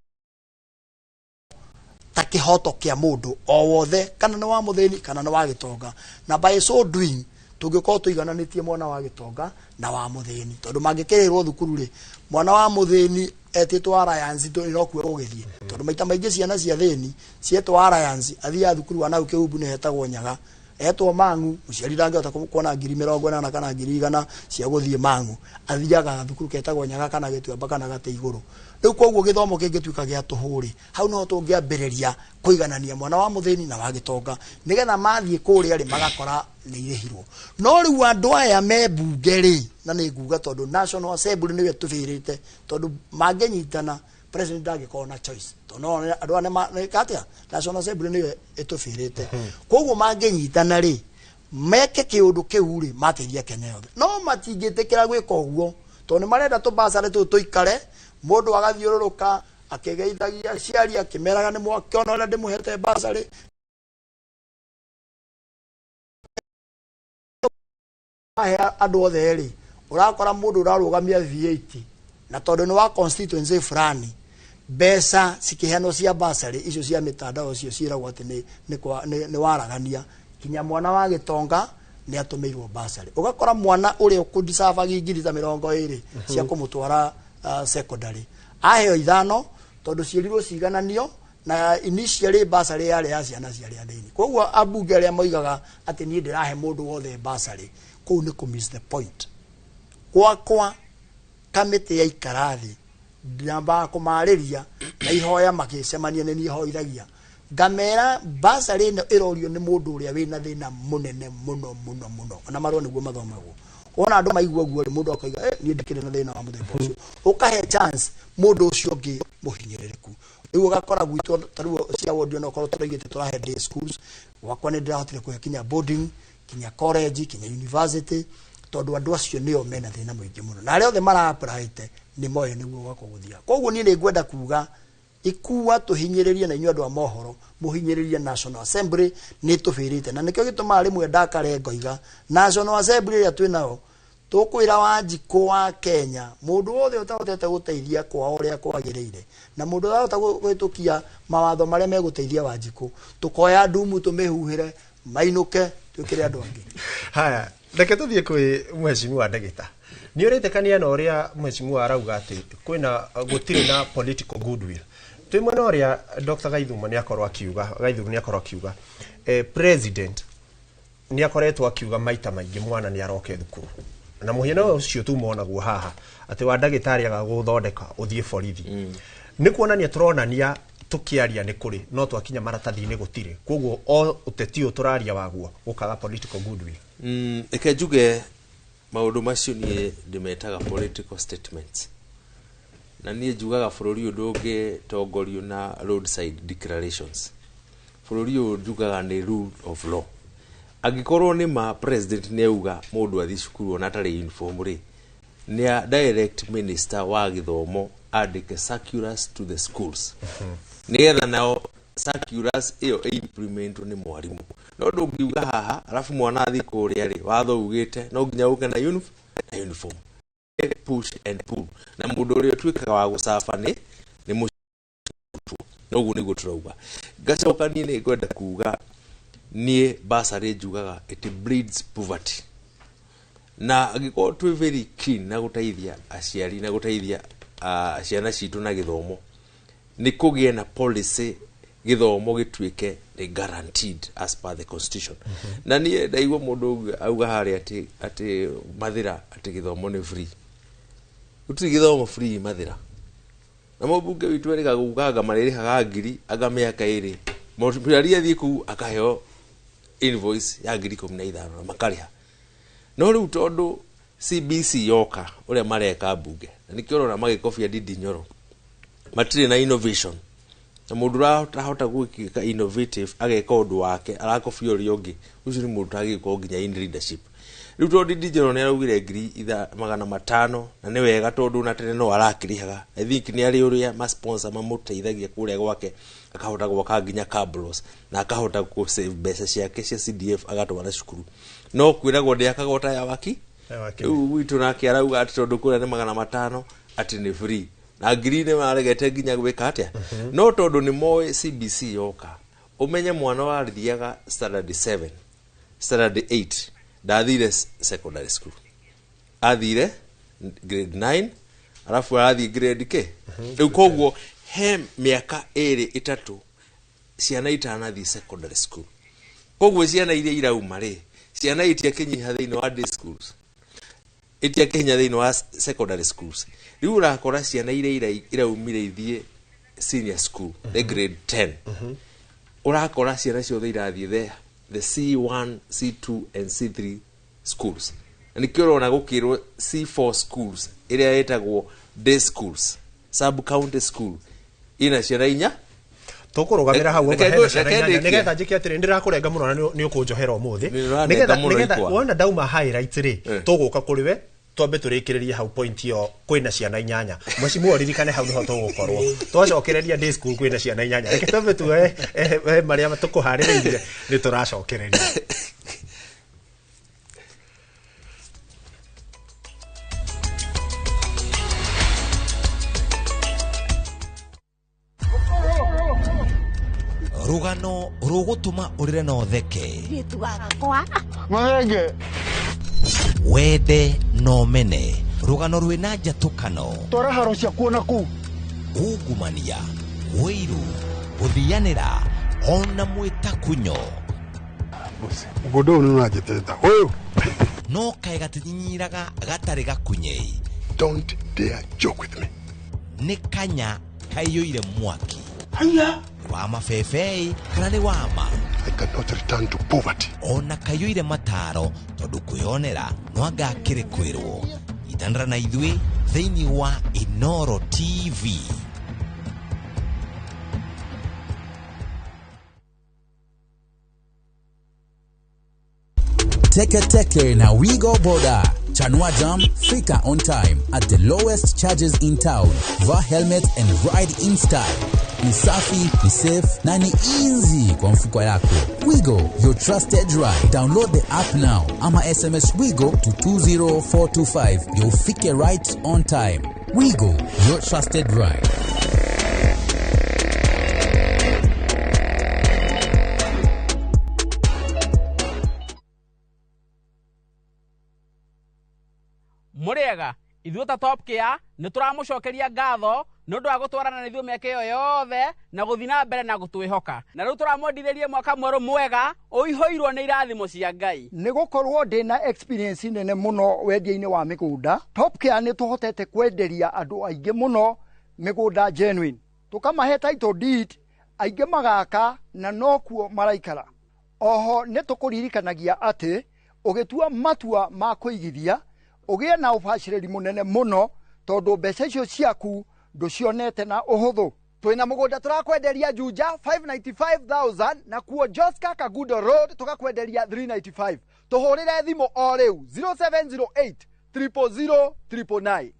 ta kĩhoto kĩa mũndũ o wothe, kana nĩ wa mũthĩni kana nĩ wa gĩtonga. Na by so doing tũngĩkorwo tũigananĩtie mwana wa gĩtonga na wa mũthĩni, tondũ mangĩkĩrĩrwo thukuru rĩ, mwana wa mũthĩni etĩtwo Alliance no kuo gũgĩthiĩ, tondũ maita maingĩ ciana cia thĩni cietwo Alliance athiaga thukuru wa nau kĩhumbu nĩ hetagwo Nyaga, etwo Mang'u mũciari ndangĩhota kuona 80,000 kana 100,000 cia gũthiĩ Mang'u, athiaga thukuru ketagwo Nyaga kana Gĩtuamba kana Gatĩ Igũrũ. Rĩu koguo gĩthomo kĩngĩtuĩka gĩa tũhũ rĩ, hau noho tũngĩambĩrĩria kũiganania mwana wa mũthĩni na wa gĩtonga, nĩgetha mathiĩ kũrĩa rĩ magakora nĩ irĩhirwo. No rĩu andũ aya me mbunge rĩ, na nĩ nguga tondũ National Assembly nĩyo ĩtũbĩrĩte, tondũ mangĩnyitana president ndangĩkorwo na choice, tondũ no andũ aya nĩ atĩa, National Assembly nĩyo ĩtũbĩrĩte. Koguo mangĩnyitana rĩ, meke kĩũndũ kĩu rĩ, mateithia Kenya yothe. No matingĩtĩkĩra gwĩka ũguo tondũ nĩ marenda tũbasarĩ tũtũ tũikare, mũndũ agathiũrũrũka akĩgeithagia aciari akĩmeraga nĩ mwakĩona ũrĩa ndĩmũhete basarĩ. Ahe andũ othe rĩ, ũrakora mũndũ ũrarũgamia V8 na tondũ nĩ wa constituency fulani, mbeca cikĩheanwo cia basarĩ icio cia mĩtandao icio ciĩragwo atĩ nĩ waragania, kinya mwana wa gĩtonga nĩ atũmĩirwo basarĩ. Ũgakora mwana ũrĩa ũkũdisavagi 20,000 cia kũmũtwara secondary aheo 5 tondũ ciĩrirwo cigananio na initially basarĩ yarĩ ya ciana cia arĩa athĩni. Koguo ambunge arĩa moigaga atĩ niĩ ndĩrahe mũndũ wothe basarĩ, kũu nĩ kũ miss the point. Gwakwa kamĩtĩ yaikara thĩ ndambaga kũmarĩria na ihoya makĩcemania nĩ niĩ hoithagia, ngamera basarĩ ĩno ĩrorio nĩ mũndũ ũrĩa wĩna thĩna mũnene mũno mũno mũno, ona marũa nĩguo mathomagwo. Wona andũ maigua ũguo rĩ, mũndũ akauga niĩ ndikĩrĩ na thĩna wa mũthemba ũcio, ũkahe chance mũndũ ũcio ũngĩ mũhinyĩrĩrĩku. Rĩu ũgakora gwitũ ta rĩu cia ward ona okorwo tũraigĩte tũrahe day schools, gwakwa nĩ ndĩrahotire kũhe kinya boarding, kinya college, kinya university, tondũ andũ acio nĩo mena thĩna mũingĩ mũno, na arĩa othe mara-applyte nĩ moĩ nĩguo gwakwa gũthiaga. Koguo niĩ nĩ ngwenda kuga ikua tũhinyĩrĩrie na inyuĩ andũ a mohoro mũhinyĩrĩrie National Assembly nĩ tũbĩrĩte, na nĩkĩo gĩtũmaga rĩmwe ndakare ngoiga National Assembly ĩrĩa twĩ nayo tũkwĩra Wanjikũ wa Kenya mũndũ wothe ũtahotete gũteithia kwao ũrĩa kwagĩrĩire na mũndũ ũrahota kũhĩtũkia mawatho marĩa megũteithia Wanjikũ, tũkoya ndumu tũmĩhuhĩre mainũke twĩkĩre andũ angĩ. Haya, reke tũthiĩ kwĩ mheshimiwa Ndagĩta. Nĩ ũretĩkania na ũrĩa mheshimiwa arauga atĩ kwĩna gũtirĩ na political goodwill? Twĩ mwena ũrĩa Dr. Gaithuma nĩ akorwo akiuga, Gaithuru nĩ akorwo akiuga, president nĩ akoretwo akiuga maita maingĩ mwana nĩ aroke thukuru, na mũhiano ũcio tu monaguo haha atĩ wa ndagĩtarĩ aga gũthondeka ũthiĩ borithi. Nĩ kuonania tũronania tũkĩaria nĩ kũrĩ, no twakinya maratathi-inĩ gũtirĩ. Koguo o ũteti ũyũ tũraria waguo gũkaga political goodwill. Reke njuge maũndũ macio niĩ ndĩmetaga political statements, na niĩ njugaga bũrũri ũyũ ndũngĩtongorio na roadside declarations. Bũrũri ũyũ njugaga nĩ rule of law. Angĩkorwo nĩ ma president nĩ auga mũndũ athiĩ cukuru ona atarĩ uniform rĩ, nĩ a direct minister wa gĩthomo andĩke circulars to the schools, nĩgetha nao circulars ĩyo ĩimplementwo nĩ mwarimũ. No ndũngiuga haha alafu mwana athiĩ kũrĩa rĩ, watho ugĩte no nginya ũke na uniform. Push and pull, na mũndũ ũrĩa ũtuĩkaga wa gũcaba nĩ mũrutwo. Noguo nĩguo tũrauga. Ngacoka niĩ nĩ ngwenda kuga Niĩ bursary njugaga it breeds poverty, na angĩkorwo twĩ very keen na gũteithia aciari na gũteithia ciana citũ na gĩthomo, nĩ kũgĩe na policy gĩthomo gĩtuĩke nĩ guaranteed as per the constitution. Na niĩ ndaigua mũndũ ũngĩ auga harĩa atĩ Mathĩra atĩ gĩthomo nĩ free. Gũtirĩ gĩthomo free Mathĩra, na mũmbunge witũ erĩga gũkanga marĩrĩhaga ngiri anga mĩaka 2, mũciari athiĩ kũu akaheo invoice ya 15,000 na makarĩha. No rĩu tondũ CBC yoka ũrĩa mareka mbunge, na nĩkĩo ũrona magĩkobia Ndindi Nyoro, matirĩ na innovation, na mũndũ ũrahota gwĩka innovative ageka ũndũ wake arakobia ũrĩa ũngĩ, ũcio nĩ mũndũ ũtagĩrĩirwo nginya in leadership. Rĩu tondũ Ndindi Nyoro nĩ araugire 500,000, na nĩ wega tondũ na tene no arakĩrĩhaga, I think nĩ arĩ ũrĩa ma sponsor mamũteithagia kũrĩa gwake, akahota gwaka nginya cabros na akahota kũ save mbeca ciake cia CDF agatwara cukuru, no kwĩragwo ndĩakagwo ta ya waki. Rĩu gwitũ nake arauga atĩ tondũ kũrĩa nĩ 500 atĩ nĩ free, na ngiri nĩ maregete nginya gwĩka atĩa. No tondũ nĩ moĩ CBC yoka, ũmenye mwana wathiaga standard 7, standard 8, ndathire secondary school, athire grade 9, arabu arathiĩ grade K. Rĩu koguo he mĩaka 2 3 ciana itanathiĩ secondary school. Koguo ciana iria irauma rĩ, ciana itiakinyiha thĩinĩ wa day schools, itiakinya thĩinĩ wa secondary schools. Rĩu ũrakora ciana iria iraumire ithiĩ senior school, the grade 10, ũrakora ciana ciothe irathiĩ there the C1, C2 and C3 schools. Na nĩkĩo ũrona gũkĩrwo C4 schools ĩrĩa ĩtagwo day schools, sub county school, ina ciana 4. Tũkũrũgamĩra hau nĩgetha njĩke atĩrĩ, ndĩrakũrenga mũno na nĩ ũkũnjohera ũmũthĩ, nĩgetha wona ndauma highlights rĩ, tũgũka kũrĩ we twambe tũrĩkĩrĩrie hau point ĩyo kwĩna ciana 8. Mheshimiwa ririkane hau nĩho tũgũkorwo twacokereria day school kwĩna ciana 8. Reke twambe tuoe marĩa tũkũharĩrĩirie nĩ tũracokereria. Rũgano rũgũtũma ũrĩre na ũtheke, wende na ũmene, rũgano rwĩna njatũkano, twara haro ciakuo na kũu, ungumania, wĩiru, gũthianĩra ona mwĩtakunyo. Mũgũnda ũyũ nĩ ũranjĩtĩte ũyũ, no kaĩ gatinyinyiraga gatarĩ gakunyei. Don't dare joke with me. Nĩ kanya kaiyũire mwaki. Haya wa mabebei kana nĩ wama. I cannot return to poverty. Ona kaiyũire mataro tondũ kwĩonera no anga akĩrĩ kwĩrwo. Itanĩra na ithuĩ thĩinĩ wa Inoro TV. Teke Teke na Wigo Boda. Chanua Jam, fika on time at the lowest charges in town. Vaa helmet and ride in style. Ni safi, ni safe na ni easy kwa mfuko yako. Wigo, your trusted ride. Download the app now ama SMS Wigo to 20425. You'll fike right on time. Wigo, your trusted ride. Muriega ithuĩ ta Top Care nĩ tũramũcokeria ngatho nĩ ũndũ wa gũtwarana na ithuĩ mĩaka ĩyo yothe na gũthiĩ na mbere na gũtwĩhoka, na rĩu tũramwendithĩria mwaka mwerũ mwega ũihũirwo nĩ irathimo cia Ngai. Nĩ gũkorwo ndĩna experience nene mũno wendia-inĩ wa mĩgũnda, Top Care nĩ tũhotete kwenderia andũ aingĩ mũno mĩgũnda genuine, tũkamahe title deed, aingĩ magaka na nokuo maraikara. Oho nĩ tũkũririkanagia atĩ ũgĩtua matua ma kũigithia ũgĩe na ũbacĩrĩri mũnene mũno tondũ mbeca icio ciaku ndũcionete na ũhũthũ. Twĩna mũgũnda tũrakwenderia Juja 595,000 na kuo Joska Kagudo Road tũgakwenderia 395. Tũhũrĩre thimũ o rĩu 0708 000 999.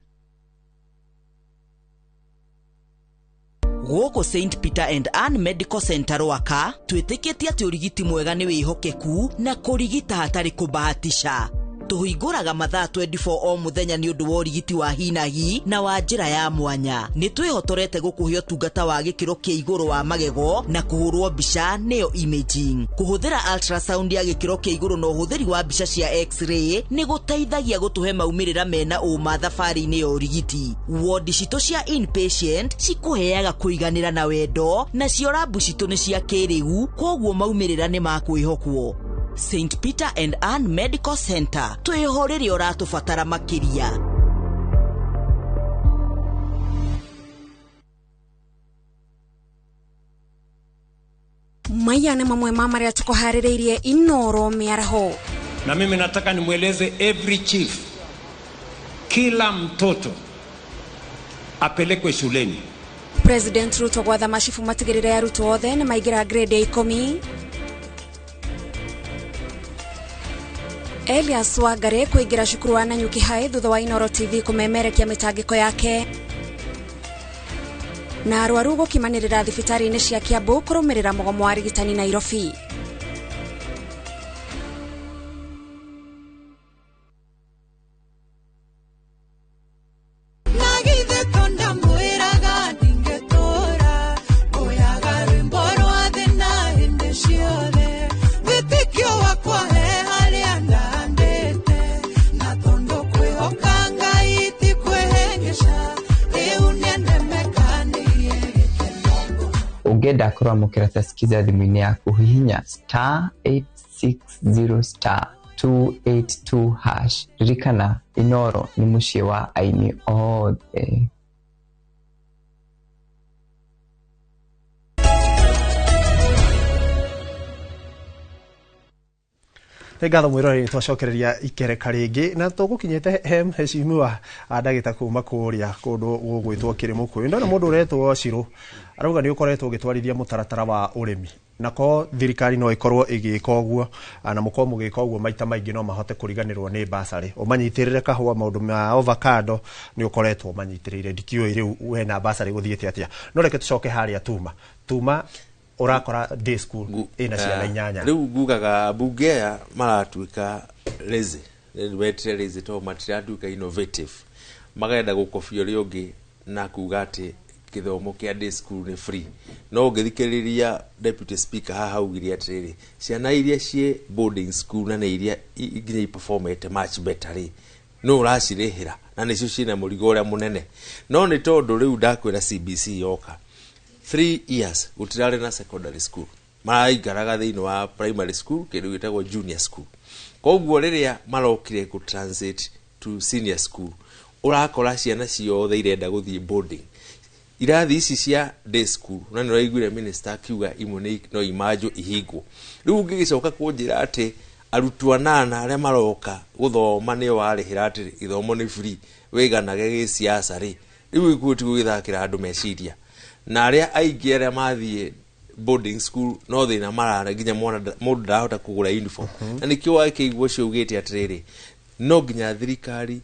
Gũkũ St Peter and Ann Medical Center Rwaka twĩtĩkĩtie atĩ ũrigiti mwega nĩ wĩhokeku na kũrigita hatarĩ kũbahatisha. Tũhingũraga mathaa 24 o mũthenya nĩ ũndũ wa ũrigiti wa hinahi na wa njĩra ya mwanya. Nĩ twĩhotorete gũkũhe ũtungata wa gĩkĩro kĩa igũrũ wa magego na kũhũrwo mbica nĩyo imaging. Kũhũthĩra ultrasound ya gĩkĩro kĩa igũrũ na ũhũthĩri wa mbica cia x-ray nĩ gũteithagia gũtũhe maumĩrĩra mena ũma thabarĩ-inĩ ya ũrigiti. Wodi citũ cia inpatient cikũheaga kũiganĩra na wendo, nacio rabu citũ nĩ cia kĩrĩu, kwoguo maumĩrĩra nĩ ma kwĩhokwo. St. Peter and Ann Medical Center, twĩho rĩrĩa ũratũbatara makĩria. Maya nĩ mamwe ma marĩa tũkũharĩrĩirie Inoro mĩaraho. Na mimi nataka nimweleze every chief, kila mtoto apelekwe shuleni. President Ruto gwatha macibu matigĩrĩre arutwo othe nĩ maingĩra grade ya 10. Elias Wangare kũingĩra cukuru wa Nanyuki High thutha wa Inoro TV kũmemerekia mĩtangĩko yake. Na arwaru gũkimanĩrĩra thibitarĩ-inĩ cia Kiambu kũrũmĩrĩra mũgomo wa arigitani Nairobi. Ũngĩenda kũramũkĩra Taskiza thimũ-inĩ yaku, hihinya *860 *282#. Ririkana, Inoro nĩ mũciĩ wa aini othe. Nĩ ngatho mwĩroreri, twacokereria ikereka rĩngĩ na tũgũkinyĩte he mheshimiwa ndagĩta kuma kũrĩa kũndũ gũgwĩtwo Kĩrĩmũkũyũ. Ndona mũndũ ũretwo Cirũ arauga nĩ ũkoretwo ũgĩtwarithia mũtaratara wa ũrĩmi, na ko thirikari no ĩkorwo ĩgĩka ũguo na mũkorwo mũgĩka ũguo maita maingĩ no mahote kũriganĩrwo nĩ basarĩ. Ũmanyitĩrĩre kahũa, maũndũ ma avocado nĩ ũkoretwo ũmanyitĩrĩire, ndikĩũĩ rĩu we na basarĩ gũthiĩte atĩa. No reke tũcoke harĩa Tuma urakora day school ina ciana 8. Riu ngugaga mbunge aya maratuika lazy, wetire lazy to matiratuika innovative, magenda gukobia uria ungi na kuga ati githomo kia day school ni free. No ungithikiriria deputy speaker haha augire atiriri, ciana iria ciĩ boarding school na nĩ iria nginya iperformete much better ri no uracirihira na nicio ciina murigo uria munene. No ni tondu riu ndakwira CBC yoka 3 years gutirari na secondary school, maraikaraga thiini wa primary school kindu gitagwo junior school. Koguo riria marokire ku transit to senior school, urakora ciana ciothe irenda guthii boarding. Irathi ici cia day school na nĩ ũraiguire minister akiuga imwe no imanjwo ihingwo. Riu ũngĩgĩcoka kũnjĩra atĩ arutwo anana arĩa maroka gũthoma nĩo warĩhĩra atĩ gĩthomo nĩ free wĩganage gĩsiasa rĩ, rĩu ikuũ ti gũgĩthakĩra andũ meciria. Na arĩa aingĩ arĩa mathiĩ boarding school no thĩna marara nginya mwana mũndũ ndarahota kũgũra uniform. Na nĩkĩo wakĩigua ũcio augĩte atĩrĩrĩ, no nginya thirikari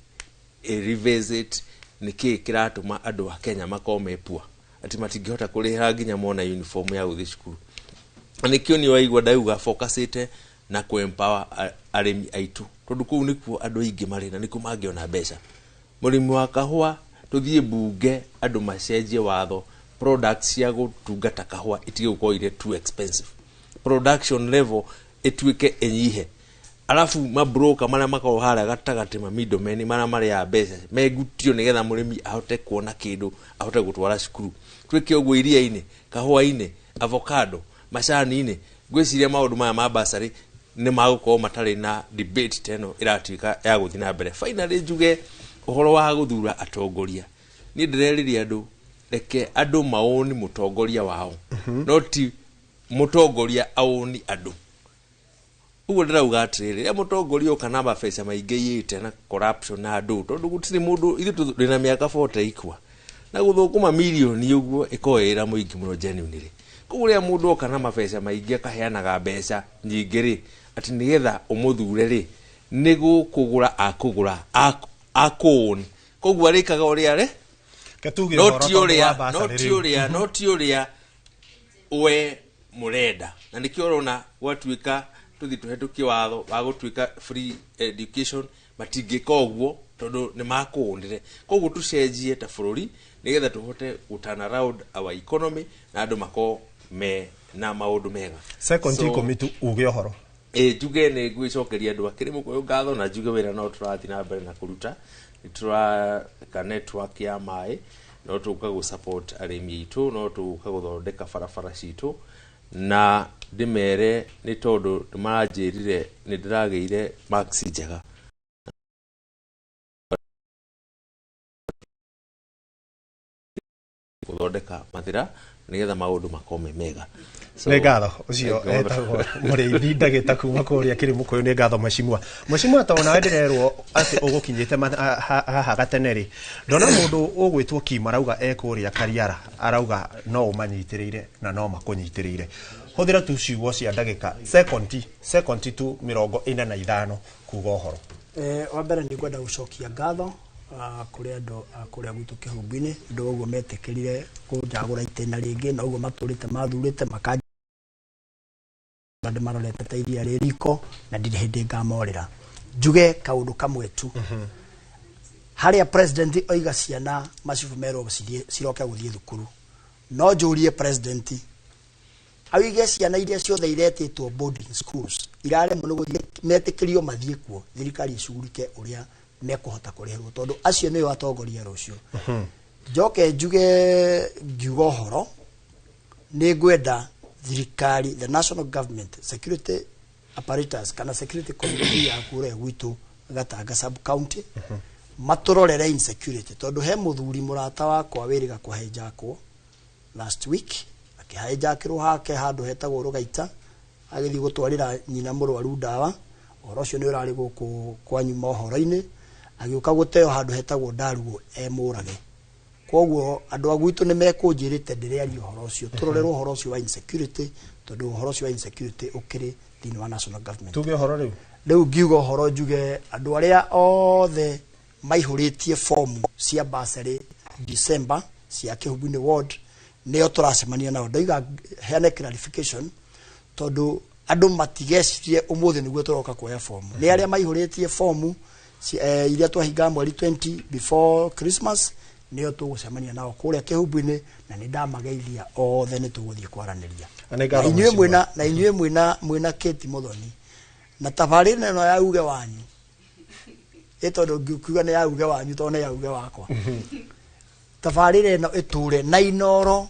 ĩ revisit nĩkĩĩ kĩratũma andũ a Kenya makorwo me poor, atĩ matingĩhota kũrĩhĩra nginya mwana uniform ya gũthiĩ cukuru. Na nĩkĩo niĩ waigua ndauga focusĩte na kũ empower arĩmi aitũ, tondũ kũu nĩkuo andũ aingĩ marĩ na nĩkuo mangĩona mbeca. Mũrĩmi wa kahũa tũthiĩ mbunge andũ macenjie watho, products cia gũtungata kahũa itige gũkorwo irĩ too expensive, production level ĩtuĩke ĩnyihe, alafu mabroka marĩa makoragwo harĩa gatagatĩ ma middlemen marĩa marĩaga mbeca megutio nĩgetha mũrĩmi ahote kuona kĩndũ ahote gũtwara cukuru. Twĩke ũguo iria-inĩ, kahũa-inĩ, avocado, macani-inĩ. Ngwĩciria maũndũ maya ma basarĩ nĩ magũkorwo matarĩ na debate ta ĩno ĩratuĩka ya gũthiĩ na mbere. Finally njuge ũhoro wa gũthura atongoria, niĩ ndĩrerĩria andũ reke andũ maoni mũtongoria wao, no ti mũtongoria aoni andũ. Ũguo ndĩrauga atĩrĩrĩ, rĩrĩa mũtongoria oka na mabeca maingĩ aiyĩte na corruption na andũ, tondũ gũtirĩ mũndũ, ithuĩ tũrĩ na mĩaka 40 ikua na gũthũkũma mirioni ũguo ĩkoragwo ĩ wĩra mũingĩ mũno genuinely. Koguo rĩrĩa mũndũ oka na mabeca maingĩ akaheanaga mbeca nyingĩ rĩ, atĩ nĩgetha ũmũthure rĩ, nĩ gũkũgũra akũgũra akũũni. Koguo arĩkaga ũrĩa rĩ, no ti ũrĩa no ti ũrĩa we mũrenda. Na nĩkĩo ũrona gwatuĩka Tuthi tũhetũkie watho wa gũtuĩka free education, matingĩka ũguo tondũ nĩ makũũnĩre. Koguo tũcenjie ta bũrũri nĩgetha tũhote gũ turn around our economy na andũ makorwo me na maũndũ mega. Second 10 tu uge ũhoro. Ĩ, njuge nĩ ngwĩcokeria andũ a Kĩrĩmũkũyũ ngatho, na njuge wĩra no tũrathiĩ na mbere na kũruta. Nĩ tũraka network ya maĩ, no tũka gũ support arĩmi aitũ, no tũka gũthondeka barabara citũ, na ndĩmere nĩ tondũ nĩ maranjĩrire nĩ ndĩragĩire marks njega. Gũthondeka mathĩra nĩgetha maũndũ makorwo me mega. So, Nĩ ngatho. Ũcio thank you. Etagwo Mũrĩithi Ndagĩta kuma kũrĩa Kĩrĩmũkũyũ. Nĩ ngatho, mheshimiwa. Mheshimiwa, tondũ nawe ndĩrerwo atĩ ũgũkinyĩte haha gatene rĩ, ndona mũndũ ũgwĩtwo Kim arauga e kũrĩa Kariara, arauga no ũmanyitĩrĩire na no makũnyitĩrĩire. Hũthĩra tu ciugo cia ndagĩka sekondi tu 45 kuga ũhoro. Wa mbere nĩ ngwenda gũcokia ngatho kũrĩ andũ a kũrĩa gwitũ Kĩhumbu-inĩ ũndũ wa ũguo metĩkĩrire kũnjagũra itĩna rĩngĩ, na ũguo matũrĩte mathurĩte makanja ndĩmarorete ta iria rĩ riko, na ndirĩ hĩndĩ ngamorĩra. Njuge kaũndũ kamwe tu harĩa president oiga ciana macibu merwo ciroke gũthiĩ thukuru. No njũrie president oige ciana iria ciothe iretĩtwo boarding schools iraremwo nĩ gũthiĩ, metĩkĩrio mathiĩ kuo, thirikari icugurike ũrĩa mekũhota kũrĩhĩrwo, tondũ acio nĩo atongoria rũciũ. Njoke njuge ngiuga ũhoro, nĩ ngwenda thirikari, the national government security apparatus kana security committee ya kũrĩa gwitũ Gatanga sub county matũrorere insecurity, tondũ he mũthuri mũrata wakwa wĩrĩga kũhenjakwo last week, akĩhenjakĩrwo hake handũ hetagwo Rũgaita, agĩthiĩ gũtwarĩra nyina mũrwaru ndawa. Ũhoro ũcio nĩ ũrarĩ gũkũ kwanyu mohoro-inĩ, agĩũka gũteo handũ hetagwo Ndaruo e mũrage. Koguo andũ a gwitũ nĩ mekũnjĩrĩte ndĩrĩaria ũhoro ũcio, tũrorerwo ũhoro ũcio wa insecurity, tondũ ũhoro ũcio wa insecurity ũkĩrĩ thĩinĩ wa national government. Tuge ũhoro rĩu. Rĩu ngiuga ũhoro, njuge andũ arĩa othe maihũrĩtie fomu cia bursary December cia Kĩhumbu-inĩ ward nĩo tũracemania nao. Ndoiga heane clarification tondũ andũ matigecirie ũmũthĩ nĩguo tũroka kuoya fomu. Nĩ arĩa maihũrĩtie fomu iria twahingaga mweri 20 before Christmas nĩo tũgũcemania nao kũrĩa Kĩhumbu-inĩ, na nĩ ndamageithia othe, nĩ tũgũthiĩ kwaranĩria. Na nĩ Na ngatho, inyuĩ mheshimiwa. mwĩna Kate Muthoni na tabarĩra ĩno ya uge wanyu, ĩ tondũ ngiuga nĩ ya uge wanyu tondũ nĩ ya uge wakwa, tabarĩra ĩno ĩtũre na Inoro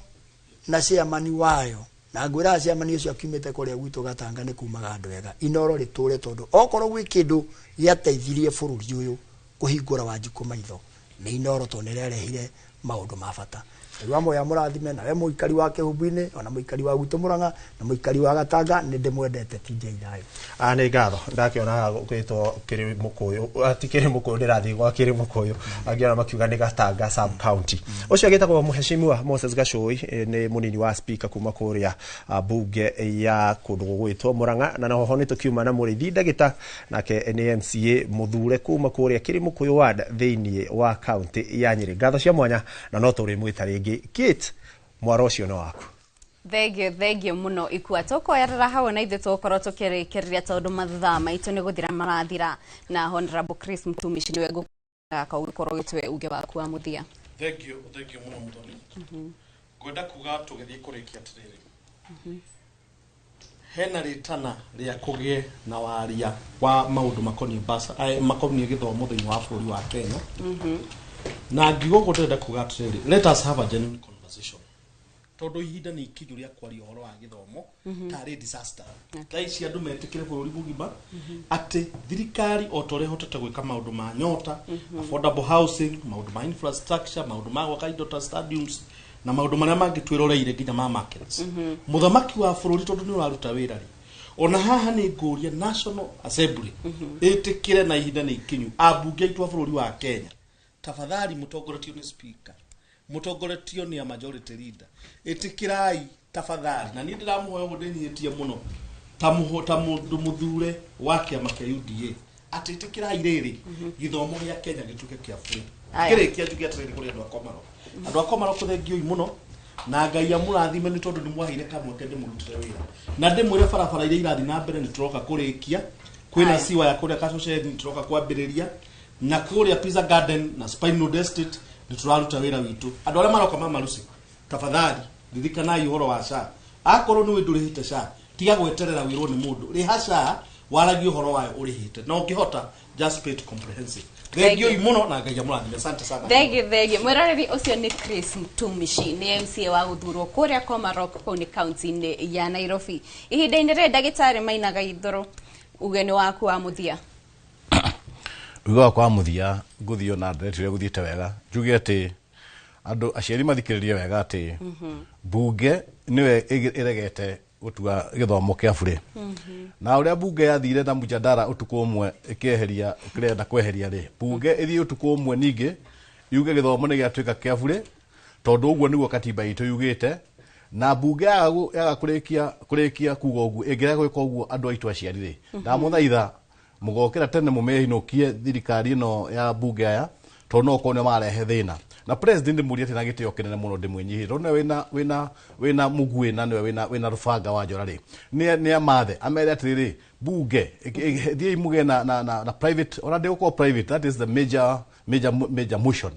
na chairman wayo, na ngwĩraga chairman ũcio akiumĩte kũrĩa gwitũ Gatanga nĩ kumaga andũ ega. Inoro rĩtũre, tondũ okorwo gwĩ kĩndũ gĩateithirie bũrũri ũyũ kũhingũra Wanjikũ maitho nĩ Inoro, tondũ nĩ rĩarehire maũndũ ma bata. Ngai wa moya mũrathime, nawe mũikari wa Kĩhumbu-inĩ, ona mũikari wa gwitũ Mũrang'a na mũikari wa Gatanga, nĩ ndĩmwendete ti njaithayo. A nĩ ngatho. Ndakĩona haha gwĩtwo Kĩrĩmũkũyũ, ti Kĩrĩmũkũyũ, ndĩrathiĩ gwa Kĩrĩmũkũyũ, angĩona makiuga nĩ Gatanga sub county. Ũcio agĩtagwo mheshimiwa Moses Gacũi, nĩ mũnini wa speaker kuma kũrĩa bunge ya kũndũ gũgwĩtwo Mũrang'a, na noho nĩ tũkiuma na Mũrĩithi Ndagĩta, nake nĩ MCA mũthure kuma kũrĩa Kĩrĩmũkũyũ ward thĩinĩ wa county ya Nyĩrĩ. Ngatho cia mwanya, na no tũrĩmwĩta rĩngĩ. Kate, mwaro ũcio nĩ waku. Thengio, thengio mũno ikua. Tũkoerera hau na ithuĩ tũgũkorwo tũkĩrĩkĩrĩria, tondũ mathaa maitũ nĩ gũthira marathira, na Honorable Chris Mtumishi nĩwe ngũgaka ũgĩkorwo ũgĩtũhe uge waku wa mũthia. Thank you, thank you mũno, Muthoni. Ngwenda kuga tũgĩthiĩ kũrĩkia atĩrĩrĩ, hena rĩtana rĩa kũgĩe na waria wa maũndũ makoniĩ makoniĩ gĩthomo thĩinĩ wa bũrũri wa Kenya, na ngiuga ũguo ndĩrenda kuga atĩrĩrĩ, let us have a genuine conversation, tondũ ihinda nĩ ikinyu rĩa kwaria ũhoro wa gĩthomo tarĩ disaster. Thaa ici andũ metĩkĩre bũrũri mũgima atĩ thirikari o ta ũrĩa ĩhotete gwĩka maũndũ ma nyota, affordable housing, maũndũ ma infrastructure, maũndũ ma gwaka indo ta stadiums na maũndũ marĩa mangĩ twĩroreire nginya ma markets, mũthamaki wa bũrũri tondũ nĩ ũraruta wĩra rĩ, ona haha nĩ ngũria National Assembly ĩtĩkĩre na ihinda nĩ ikinyu, ambunge aitũ a bũrũri wa Kenya, tafadhali, mũtongoretio nĩ speaker, mũtongoretio nĩ a majority leader, ĩtĩkĩrai tafadhali, na niĩ ndĩramũhoya ũguo ndĩnyihĩtie mũno ta mũndũ mũthure wa kĩama kĩa UDA, atĩ ĩtĩkĩrai rĩrĩ gĩthomo gĩa Kenya gĩtuĩke kĩa bũrũri. Aya. Kĩrĩkia njuge atĩrĩrĩ, kũrĩ andũ a Komarok, andũ a Komarok thengiũi mũno. Na Ngai amũrathime nĩ tondũ nĩ mwaheire kamweke ndĩmũrutĩre wĩra. Na ndĩmwĩre barabara iria irathiĩ na mbere nĩ tũroka kũrĩkia. Kwĩna Aya. siwa ya kũrĩa Kacoceri nĩ tũroka kwambĩrĩria. Na kũrĩa Pizza Garden na Spinewood Estate nĩ tũraruta wĩra witũ. Andũ arĩa maroka ma maruci, tafadhali ririkanai ũhoro wa SHA. Akorwo nĩ ndũrĩhĩte SHA, tiga gweterera wĩrwo nĩ mũndũ. Rĩha SHA, waragie ũhoro wayo ũrĩhĩte. Na ũngĩhota, just pay it comprehensive. Thank Thank you you. mũno na Ngai amũrathime. Asante sana. Thengi thengi mwĩroreri ũcio nĩ Chris Mtumishi nĩ MCA wa gũthurwo kũrĩa Komarok kũu nĩ kaunti-inĩ ya Nairobi. Ihinda-inĩ rĩrĩ ndagĩtarĩ Maina Gaithũrũ, uge nĩ waku wa mũthia. Uga wakwa wa mũthia ngũthiĩ na ndereti ũrĩa gũthiĩte wega njuge atĩ andũ aciari mathikĩrĩrie wega atĩ mbunge nĩwe ĩregete gũtua gĩthomo kĩa burĩ na ũrĩa mbunge yathire na mjadara ũtukũ ũmwe ĩkĩeheria kĩrenda kweheria rĩ, mbunge ĩthiĩ ũtukũ ũmwe ningĩ yuge gĩthomo nĩ gĩatuĩka kĩa burĩ tondũ ũguo nĩguo katiba itũ yugĩte, na mbunge yaga kũrĩkia kuga ũguo, ĩngĩrega gwĩka ũguo andũ aitũ aciari rĩ, ndamũthaitha mũgokĩra tene mũmehinũkie thirikari ĩno ya mbunge aya tondũ no ũkorwo nĩ marehe thĩna. Na president ndĩmũrie atĩ na gĩtĩo kĩnene mũno ndĩmwĩnyihĩrie tondũ nĩwe wĩna mũguĩ na nĩwe wĩna rũbanga wa njora rĩ, nĩ amathe amere atĩrĩrĩ, bunge thiĩi mũgĩe na private, ona ndĩgũkorwo private, that is the major major major motion.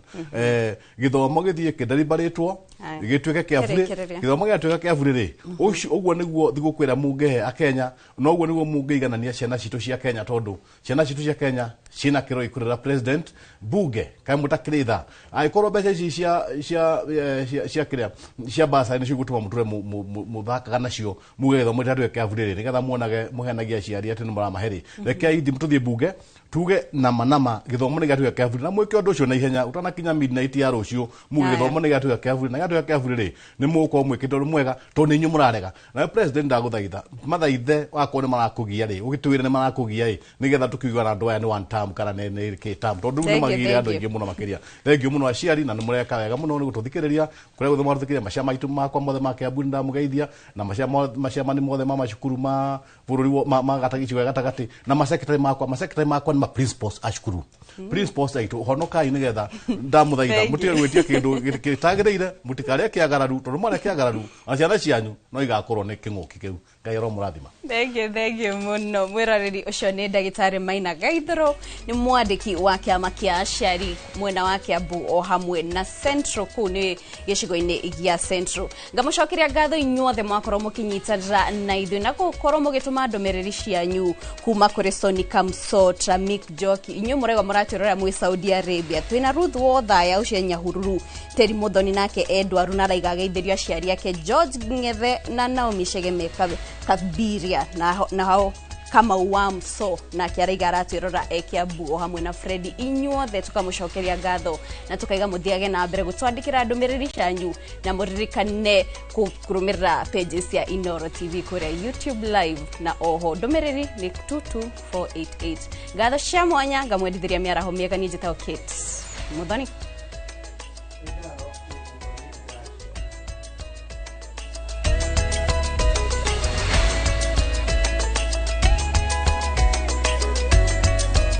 Gĩthomo gĩthiĩ kĩndaribarĩtwo Aya. gĩtuĩke kĩa burĩ. Kĩrĩkĩrĩria. Gĩthomo gĩatuĩka kĩa burĩ rĩ, ũcio ũguo nĩguo thigũkũ ĩrĩa mũngĩhe akenya, na ũguo nĩguo mũngĩiganania ciana citũ cia Kenya tondũ ciana citũ cia Kenya ciĩna kĩro ikũrĩra president bunge kaĩ mũtakĩrĩ tha angĩkorwo mbeca ici cia kĩrĩa cia basarĩ nĩcio igũtũma mũtũre mũthakaga nacio muge gĩthomo gĩtatuĩke kĩa burĩ rĩ, nĩgetha muonage mũhenagia aciari atĩ nĩ mũramahe rĩ, rekei tũthiĩ bunge tuge nama nama gĩthomo nĩ gĩatuĩka kĩa burĩ na mwĩke ũndũ ũcio na ihenya ũtanakinya midnight ya rũciũ muge Aya. gĩthomo nĩ gĩatuĩka kĩa burĩ na gĩatuĩka kĩa burĩ rĩ, nĩ mũgũkorwo mwĩkĩte ũndũ mwega tondũ nĩ inyuĩ mũrarega. Nawe president ndagũthaitha mathaithe wakorwo nĩ marakũgia rĩ, ũgĩtwĩre nĩ marakũgia rĩ, nĩgetha tũkiuga na andũ aya nĩ one term kana nĩ kĩ term tondũ rĩu nĩ Thank you, magire thank andũ you. aingĩ mũno makĩria. Thank you mũno aciari na nĩ mũreka wega mũno nĩ gũtũthikĩrĩria kũrĩa guothe mwatũthikĩrĩria. Macia maitũ makwa mothe ma Kiambu nĩ ndamũgeithia na maciamani mothe ma macukuru ma bũrũri ma gĩcigo gĩa gatagatĩ na masekretary makwa, masekretary makwa nĩ ma principals a cukuru, principals aitũ honokai nĩgetha ndamũthaitha Thank you. mũtige gwĩtia kĩndũ gĩtagĩrĩire, mũtikarĩe kĩagararu tondũ mwarĩa kĩagararu ona ciana cianyu no igakorwo nĩ kĩng'ũki kĩu. Ngai aromũrathima. Thank you, thank you mũno mwĩroreri ũcio nĩ ndagĩtarĩ Maina Gaithũrũ, nĩ mwandĩki wa kĩama kĩa aciari mwena wa Kiambu o hamwe na Central kũu nĩ gĩcigo-inĩ gĩa Central. Ngamũcokeria ngatho inyuothe mwakorwo mũkĩnyitanĩra na ithuĩ na gũkorwo mũgĩtũma ndũmĩrĩri cianyu kuma kũrĩ Sony Kamso, Tramik Joki, inyuĩ mũraigua mũratwĩrora mwĩ Saudi Arabia, twĩna Ruth Wothaya ũcio Nyahururu, Teri Muthoni nake Edward na araiga ageithĩrio aciari ake George Ng'ethe na Naomi Shegeme Kabiria na hao Kamau wa Mso nake araiga aratwĩrora e Kiambu o hamwe na Fredi. Inyuothe tukamũcokeria ngatho na tukaiga mũthiage na mbere gũtwandĩkĩra ndũmĩrĩri cianyu na mũririkane kũrũmĩrĩra pages cia Inoro TV kũrĩa YouTube live na oho ndũmĩrĩri nĩ 22488. Ngatho cia mwanya ngamwendithĩria mĩaraho mĩega. Niĩ njĩtagwo Kate Muthoni.